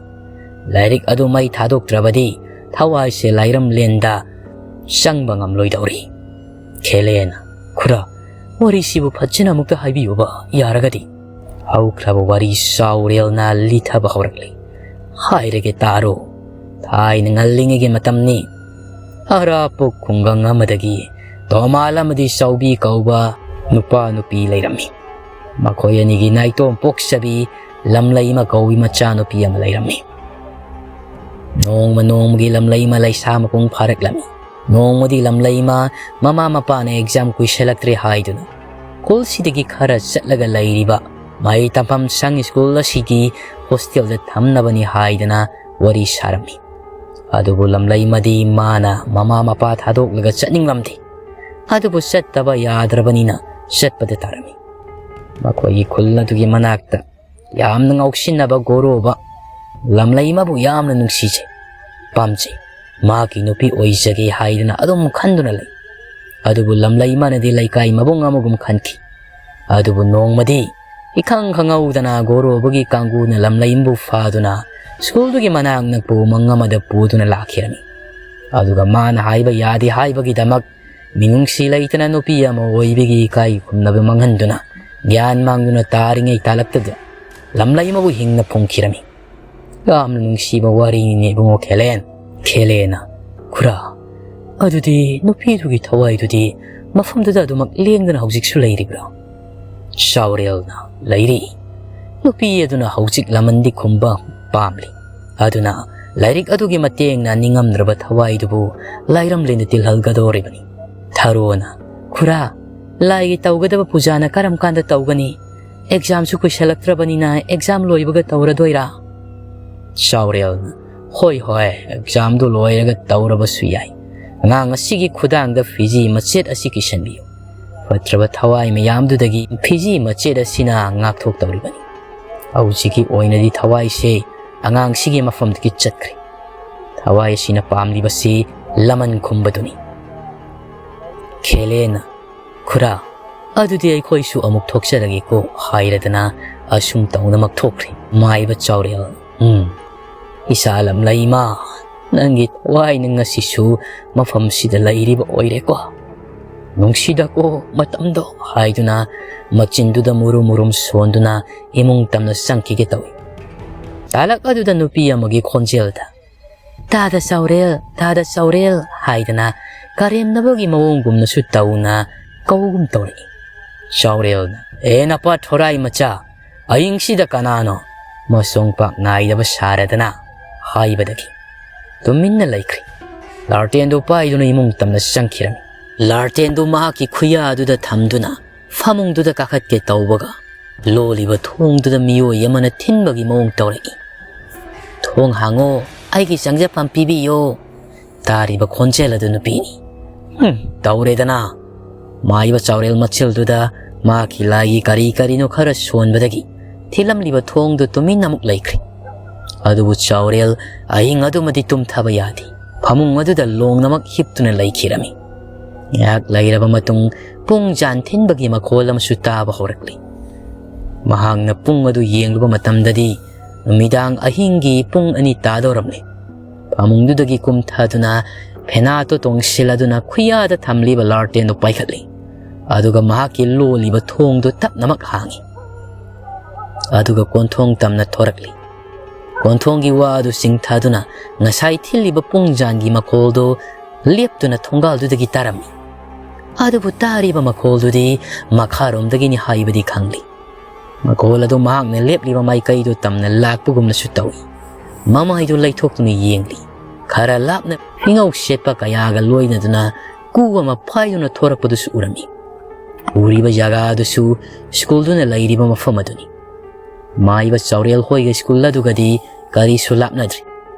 ꯂꯥꯏꯔꯤꯛ ꯑꯗꯨ ꯃꯩ ꯊꯥꯗꯣꯛꯇ꯭ꯔꯕꯗꯤ ꯊꯋꯥꯏꯁꯦ ꯂꯥꯏꯔꯝꯂꯦꯟꯗ ꯆꯪꯕ ꯉꯝꯂꯣꯏꯗꯧꯔꯤ꯫" ꯈꯦꯂꯦꯅ, "ꯈꯨꯔꯥ, ꯋꯥꯔꯤꯁꯤꯕꯨ ꯐꯖꯅ ꯑꯃꯨꯛꯇ ꯍꯥꯏꯕꯤꯌꯨꯕ ꯌꯥꯔꯒꯗꯤ꯫" ꯍꯧꯈ꯭ꯔꯕ ꯋꯥꯔꯤ ꯆꯥꯎꯔꯦꯜꯅ ꯂꯤꯊꯕ ꯍꯧꯔꯛꯂꯤ꯫ "ꯍꯥꯏꯔꯒꯦ ꯇꯥꯔꯣ꯫ ꯊꯥꯏꯅ ꯉꯜꯂꯤꯉꯩꯒꯤ ꯃꯇꯝꯅꯤ꯫ ꯑꯔꯥꯞꯄ ꯈꯨꯡꯒꯪ ꯑꯃꯗꯒꯤ ꯇꯣꯃꯥꯜ ꯑꯃꯗꯤ ꯆꯥꯎꯕꯤ ꯀꯧꯕ ꯅꯨꯄꯥ ꯅꯨꯄꯤ ꯂꯩꯔꯝꯃꯤ꯫ ꯃꯈꯣꯏ ꯑꯅꯤꯒꯤ ꯅꯥꯏꯇꯣꯝ ꯄꯣꯛꯆꯕꯤ ꯂꯝꯂꯩꯃ ꯀꯧꯕꯤ ꯃꯆꯥꯅꯨꯄꯤ ꯑꯃ ꯂꯩꯔꯝꯃꯤ꯫ ꯅꯣꯡꯃ ꯅꯣꯡꯃꯒꯤ ꯂꯝꯂꯩꯃ ꯂꯩꯁꯥ ꯃꯄꯨꯡ ꯐꯥꯔꯛꯂꯝꯃꯤ꯫ ꯅꯣꯡꯃꯗꯤ ꯂꯝꯂꯩꯃ ꯃꯃꯥ ꯃꯄꯥꯅ ꯑꯦꯛꯖꯥꯝ ꯀꯨꯏꯁꯜꯂꯛꯇ꯭ꯔꯦ ꯍꯥꯏꯗꯨꯅ ꯁ꯭ꯀꯨꯜꯁꯤꯗꯒꯤ ꯈꯔ ꯆꯠꯂꯒ ꯂꯩꯔꯤꯕ ꯃꯍꯩ ꯇꯝꯐꯝ ꯁꯪ ꯁ꯭ꯀꯨꯜ ꯑꯁꯤꯒꯤ ꯍꯣꯁꯇꯦꯜꯗ ꯊꯝꯅꯕꯅꯤ ꯍꯥꯏꯗꯅ ꯋꯥꯔꯤ ꯁꯥꯔꯝꯃꯤ꯫ ꯑꯗꯨꯕꯨ ꯂꯝꯂꯩꯃꯗꯤ ꯃꯥꯅ ꯃꯃꯥ ꯃꯄꯥ ꯊꯥꯗꯣꯛꯂꯒ ꯆꯠꯅꯤꯡꯂꯝꯗꯦ꯫ ꯑꯗꯨꯕꯨ ꯆꯠꯇꯕ ꯌꯥꯗ꯭ꯔꯕꯅꯤꯅ ꯆꯠꯄꯗ ꯇꯥꯔꯝꯃꯤ꯫ ꯃꯈꯣꯏꯒꯤ ꯈꯨꯜ ꯑꯗꯨꯒꯤ ꯃꯅꯥꯛꯇ ꯌꯥꯝꯅ ꯉꯥꯎꯁꯤꯟꯅꯕ ꯒꯣꯔꯣꯕ ꯂꯝꯂꯩꯃꯕꯨ ꯌꯥꯝꯅ ꯅꯨꯡꯁꯤꯖꯩ, ꯄꯥꯝꯖꯩ꯫ ꯃꯍꯥꯛꯀꯤ ꯅꯨꯄꯤ ꯑꯣꯏꯖꯒꯦ ꯍꯥꯏꯗꯅ ꯑꯗꯨꯝ ꯈꯟꯗꯨꯅ ꯂꯩ꯫ ꯑꯗꯨꯕꯨ ꯂꯝꯂꯩꯃꯅꯗꯤ ꯂꯩꯀꯥꯏ ꯃꯕꯨꯡ ꯑꯃꯒꯨꯝ ꯈꯟꯈꯤ꯫ ꯑꯗꯨꯕꯨ ꯅꯣꯡꯃꯗꯤ ꯏꯈꯪ ꯈꯪꯍꯧꯗꯅ ꯒꯣꯔꯣꯕꯒꯤ ꯀꯥꯡꯕꯨꯅ ꯂꯝꯂꯩꯃꯕꯨ ꯐꯥꯗꯨꯅ ꯁ꯭ꯀꯨꯜꯗꯨꯒꯤ ꯃꯅꯥꯛ ꯅꯛꯄ ꯎꯃꯪ ꯑꯃꯗ ꯄꯨꯗꯨꯅ ꯂꯥꯛꯈꯤꯔꯝꯃꯤ꯫ ꯑꯗꯨꯒ ꯃꯥꯅ ꯍꯥꯏꯕ ꯌꯥꯗꯦ ꯍꯥꯏꯕꯒꯤꯗꯃꯛ ꯃꯤꯅꯨꯡꯁꯤ ꯂꯩꯇꯅ ꯅꯨꯄꯤ ꯑꯃ ꯑꯣꯏꯕꯒꯤ ꯏꯀꯥꯏ ꯈꯨꯝꯅꯕ ꯃꯥꯡꯍꯟꯗꯨꯅ ꯒ꯭ꯌꯥꯟ ꯃꯥꯡꯗꯨꯅ ꯇꯥꯔꯤꯉꯩ ꯇꯥꯂꯛꯇꯗ ꯂꯝꯂꯩꯃꯕꯨ ꯍꯤꯡꯅ ꯐꯨꯝꯈꯤꯔꯝꯃꯤ꯫ ꯌꯥꯝꯅ ꯅꯨꯡꯁꯤꯕ ꯋꯥꯔꯤꯅꯤꯅꯦ ꯏꯕꯨꯡꯉꯣ ꯈꯦꯂꯦꯟ꯫ ꯈꯦꯂꯦꯟꯅ, ꯈꯨꯔꯥ, ꯑꯗꯨꯗꯤ ꯅꯨꯄꯤꯗꯨꯒꯤ ꯊꯋꯥꯏꯗꯨꯗꯤ ꯃꯐꯝꯗꯨꯗ ꯑꯗꯨꯃꯛ ꯂꯦꯡꯗꯅ ꯍꯧꯖꯤꯛꯁꯨ ꯂꯩꯔꯤꯕ꯭ꯔꯥ? ꯆꯥꯎꯔꯦꯜꯅ, ꯂꯩꯔꯤ꯫ ꯅꯨꯄꯤ ꯑꯗꯨꯅ ꯍꯧꯖꯤꯛ ꯂꯃꯟꯗꯤ ꯈꯨꯝꯕ ꯄꯥꯝꯂꯤ꯫ ꯑꯗꯨꯅ ꯂꯥꯏꯔꯤꯛ ꯑꯗꯨꯒꯤ ꯃꯇꯦꯡꯅ ꯅꯤꯡꯉꯝꯗ꯭ꯔꯕ ꯊꯋꯥꯏꯗꯨꯕꯨ ꯂꯥꯏꯔꯝꯂꯦꯟꯗ ꯇꯤꯜꯍꯜꯒꯗꯧꯔꯤꯕꯅꯤ꯫ ꯊꯔꯣꯅ, ꯈꯨꯔꯥ, ꯂꯥꯏꯒꯤ ꯇꯧꯒꯗꯕ ꯄꯨꯖꯥꯅ ꯀꯔꯝ ꯀꯥꯟꯗ ꯇꯧꯒꯅꯤ? ꯑꯦꯛꯖꯥꯝꯁꯨ ꯀꯨꯏꯁꯜꯂꯛꯇ꯭ꯔꯕꯅꯤꯅ ꯑꯦꯛꯖꯥꯝ ꯂꯣꯏꯕꯒ ꯇꯧꯔꯗꯣꯏꯔꯥ? ꯆꯥꯎꯔꯦꯜꯅ, ꯍꯣꯏ ꯍꯣꯏ, ꯑꯦꯛꯖꯥꯝꯗꯨ ꯂꯣꯏꯔꯒ ꯇꯧꯔꯕꯁꯨ ꯌꯥꯏ꯫ ꯑꯉꯥꯡ ꯑꯁꯤꯒꯤ ꯈꯨꯗꯥꯡꯗ ꯐꯤꯖꯤ ꯃꯆꯦꯠ ꯑꯁꯤ ꯀꯤꯁꯟꯕꯤꯌꯨ꯫ ꯐꯠꯇ꯭ꯔꯕ ꯊꯋꯥꯏ ꯃꯌꯥꯝꯗꯨꯗꯒꯤ ꯐꯤꯖꯤ ꯃꯆꯦꯠ ꯑꯁꯤꯅ ꯉꯥꯛꯊꯣꯛꯇꯧꯔꯤꯕꯅꯤ꯫ ꯍꯧꯖꯤꯛꯀꯤ ꯑꯣꯏꯅꯗꯤ ꯊꯋꯥꯏꯁꯦ ꯑꯉꯥꯡꯁꯤꯒꯤ ꯃꯐꯝꯗꯒꯤ ꯆꯠꯈ꯭ꯔꯦ꯫ ꯊꯋꯥꯏ ꯑꯁꯤꯅ ꯄꯥꯝꯂꯤꯕꯁꯤ ꯂꯃꯟ ꯈꯨꯝꯕꯗꯨꯅꯤ꯫ ꯈꯦꯂꯦꯅ, "ꯈꯨꯔꯥ, ꯑꯗꯨꯗꯤ ꯑꯩꯈꯣꯏꯁꯨ ꯑꯃꯨꯛ ꯊꯣꯛꯆꯔꯒꯦꯀꯣ" ꯍꯥꯏꯔꯗꯅ ꯑꯁꯨꯝ ꯇꯧꯅꯃꯛ ꯊꯣꯛꯈ꯭ꯔꯦ꯫ ꯃꯥꯏꯕ ꯆꯥꯎꯔꯦꯜ, "ꯎꯝ, ꯏꯆꯥ ꯂꯝꯂꯩꯃ, ꯅꯪꯒꯤ ꯊꯋꯥꯏꯅ ꯉꯁꯤꯁꯨ ꯃꯐꯝꯁꯤꯗ ꯂꯩꯔꯤꯕ ꯑꯣꯏꯔꯦꯀꯣ꯫ ꯅꯨꯡꯁꯤꯗꯀꯣ ꯃꯇꯝꯗꯣ" ꯍꯥꯏꯗꯨꯅ ꯃꯆꯤꯟꯗꯨꯗ ꯃꯨꯔꯨꯝ ꯃꯨꯔꯨꯝ ꯁꯣꯟꯗꯨꯅ ꯏꯃꯨꯡ ꯇꯝꯅ ꯆꯪꯈꯤꯒꯦ ꯇꯧꯏ꯫ ꯇꯥꯂꯛ ꯑꯗꯨꯗ ꯅꯨꯄꯤ ꯑꯃꯒꯤ ꯈꯣꯟꯖꯦꯜꯗ, "ꯇꯥꯗ ꯆꯥꯎꯔꯦꯜ, ꯇꯥꯗ ꯆꯥꯎꯔꯦꯜ" ꯍꯥꯏꯗꯅ ꯀꯔꯦꯝꯅꯕꯒꯤ ꯃꯑꯣꯡꯒꯨꯝꯅꯁꯨ ꯇꯧꯅ ꯀꯧꯒꯨꯝ ꯇꯧꯔꯛꯏ꯫ ꯆꯥꯎꯔꯦꯜꯅ, "ꯑꯦ ꯅꯄꯥ ꯊꯣꯔꯥꯏ ꯃꯆꯥ, ꯑꯍꯤꯡꯁꯤꯗ ꯀꯅꯥꯅꯣ?" ꯃꯁꯣꯡ ꯄꯥꯛ ꯅꯥꯏꯗꯕ ꯁꯥꯔꯗꯅ ꯍꯥꯏꯕꯗꯒꯤ ꯇꯨꯃꯤꯟꯅ ꯂꯩꯈ꯭ꯔꯦ꯫ ꯂꯥꯔꯇꯦꯟꯗꯨ ꯄꯥꯏꯗꯨꯅ ꯏꯃꯨꯡ ꯇꯝꯅ ꯆꯪꯈꯤꯔꯝꯃꯤ꯫ ꯂꯥꯔꯇꯦꯟꯗꯨ ꯃꯍꯥꯛꯀꯤ ꯈꯨꯌꯥꯗꯨꯗ ꯊꯝꯗꯨꯅ ꯐꯃꯨꯡꯗꯨꯗ ꯀꯥꯈꯠꯀꯦ ꯇꯧꯕꯒ, ꯂꯣꯜꯂꯤꯕ ꯊꯣꯡꯗꯨꯗ ꯃꯤꯑꯣꯏ ꯑꯃꯅ ꯊꯤꯟꯕꯒꯤ ꯃꯑꯣꯡ ꯇꯧꯔꯛꯏ꯫ "ꯊꯣꯡ ꯍꯥꯡꯉꯣ, ꯑꯩꯒꯤ ꯆꯪꯖꯐꯝ ꯄꯤꯕꯤꯌꯣ" ꯇꯥꯔꯤꯕ ꯈꯣꯟꯖꯦꯜ ꯑꯗꯨ ꯅꯨꯄꯤꯅꯤ꯫ "ꯍꯨꯝ, ꯇꯧꯔꯦꯗꯅ!" ꯃꯥꯏꯕ ꯆꯥꯎꯔꯦꯜ ꯃꯆꯤꯜꯗꯨꯗ ꯃꯍꯥꯛꯀꯤ ꯂꯥꯏꯒꯤ ꯀꯔꯤ ꯀꯔꯤꯅꯣ ꯈꯔ ꯁꯣꯟꯕꯗꯒꯤ ꯊꯤꯜꯂꯝꯂꯤꯕ ꯊꯣꯡꯗꯨ ꯇꯨꯃꯤꯟꯅ ꯑꯃꯨꯛ ꯂꯩꯈ꯭ꯔꯦ꯫ ꯑꯗꯨꯕꯨ ꯆꯥꯎꯔꯦꯜ ꯑꯍꯤꯡ ꯑꯗꯨꯃꯗꯤ ꯇꯨꯝꯊꯕ ꯌꯥꯗꯦ꯫ ꯐꯃꯨꯡ ꯑꯗꯨꯗ ꯂꯣꯡꯅꯃꯛ ꯍꯤꯞꯇꯨꯅ ꯂꯩꯈꯤꯔꯝꯃꯤ꯫ ꯉꯥꯏꯍꯥꯛ ꯂꯩꯔꯕ ꯃꯇꯨꯡ ꯄꯨꯡ ꯖꯥꯟ ꯊꯤꯟꯕꯒꯤ ꯃꯈꯣꯜ ꯑꯃꯁꯨ ꯇꯥꯕ ꯍꯧꯔꯛꯂꯤ꯫ ꯃꯍꯥꯛꯅ ꯄꯨꯡ ꯑꯗꯨ ꯌꯦꯡꯂꯨꯕ ꯃꯇꯝꯗꯗꯤ ꯅꯨꯃꯤꯗꯥꯡ ꯑꯍꯤꯡꯒꯤ ꯄꯨꯡ ꯑꯅꯤ ꯇꯥꯗꯧꯔꯝꯂꯦ꯫ ꯐꯃꯨꯡꯗꯨꯗꯒꯤ ꯀꯨꯝꯊꯗꯨꯅ ꯐꯦꯅꯥꯠꯇꯨ ꯇꯣꯡꯁꯤꯜꯂꯗꯨꯅ ꯈꯨꯌꯥꯗ ꯊꯝꯂꯤꯕ ꯂꯥꯔꯇꯦꯟꯗꯨ ꯄꯥꯏꯈꯠꯂꯤ꯫ ꯑꯗꯨꯒ ꯃꯍꯥꯛꯀꯤ ꯂꯣꯜꯂꯤꯕ ꯊꯣꯡꯗꯨ ꯇꯞꯅꯃꯛ ꯍꯥꯡꯉꯤ꯫ ꯑꯗꯨꯒ ꯀꯣꯟꯊꯣꯡ ꯇꯝꯅ ꯊꯣꯔꯛꯂꯤ꯫ ꯀꯣꯟꯊꯣꯡꯒꯤ ꯋꯥ ꯑꯗꯨ ꯆꯤꯡꯊꯗꯨꯅ ꯉꯁꯥꯏ ꯊꯤꯜꯂꯤꯕ ꯄꯨꯡ ꯖꯥꯟꯒꯤ ꯃꯈꯣꯜꯗꯨ ꯂꯦꯞꯇꯨꯅ ꯊꯣꯡꯒꯥꯜꯗꯨꯗꯒꯤ ꯇꯥꯔꯝꯃꯤ꯫ ꯑꯗꯨꯕꯨ ꯇꯥꯔꯤꯕ ꯃꯈꯣꯜꯗꯨꯗꯤ ꯃꯈꯥꯔꯣꯝꯗꯒꯤꯅꯤ ꯍꯥꯏꯕꯗꯤ ꯈꯪꯂꯤ꯫ ꯃꯈꯣꯜ ꯑꯗꯨ ꯃꯍꯥꯛꯅ ꯂꯦꯞꯂꯤꯕ ꯃꯥꯏꯀꯩꯗꯨ ꯇꯝꯅ ꯂꯥꯛꯄꯒꯨꯝꯅꯁꯨ ꯇꯧꯏ꯫ ꯃꯃꯥꯏꯗꯨ ꯂꯩꯊꯣꯛꯇꯨꯅ ꯌꯦꯡꯂꯤ꯫ ꯈꯔ ꯂꯥꯞꯅ ꯐꯤꯉꯧ ꯁꯦꯠꯄ ꯀꯌꯥꯒ ꯂꯣꯏꯅꯗꯨꯅ ꯀꯨ ꯑꯃ ꯐꯥꯏꯗꯨꯅ ꯊꯣꯔꯛꯄꯗꯨꯁꯨ ꯎꯔꯝꯃꯤ꯫ ꯎꯔꯤꯕ ꯖꯒꯥ ꯑꯗꯨꯁꯨ ꯁ꯭ꯀꯨꯜꯗꯨꯅ ꯂꯩꯔꯤꯕ ꯃꯐꯝ ꯑꯗꯨꯅꯤ꯫ ꯃꯥꯏꯕ ꯆꯥꯎꯔꯦꯜ ꯍꯣꯏꯒ ꯁ꯭ꯀꯨꯜ ꯑꯗꯨꯒꯗꯤ ꯀꯔꯤꯁꯨ ꯂꯥꯞꯅꯗ꯭ꯔꯤ꯫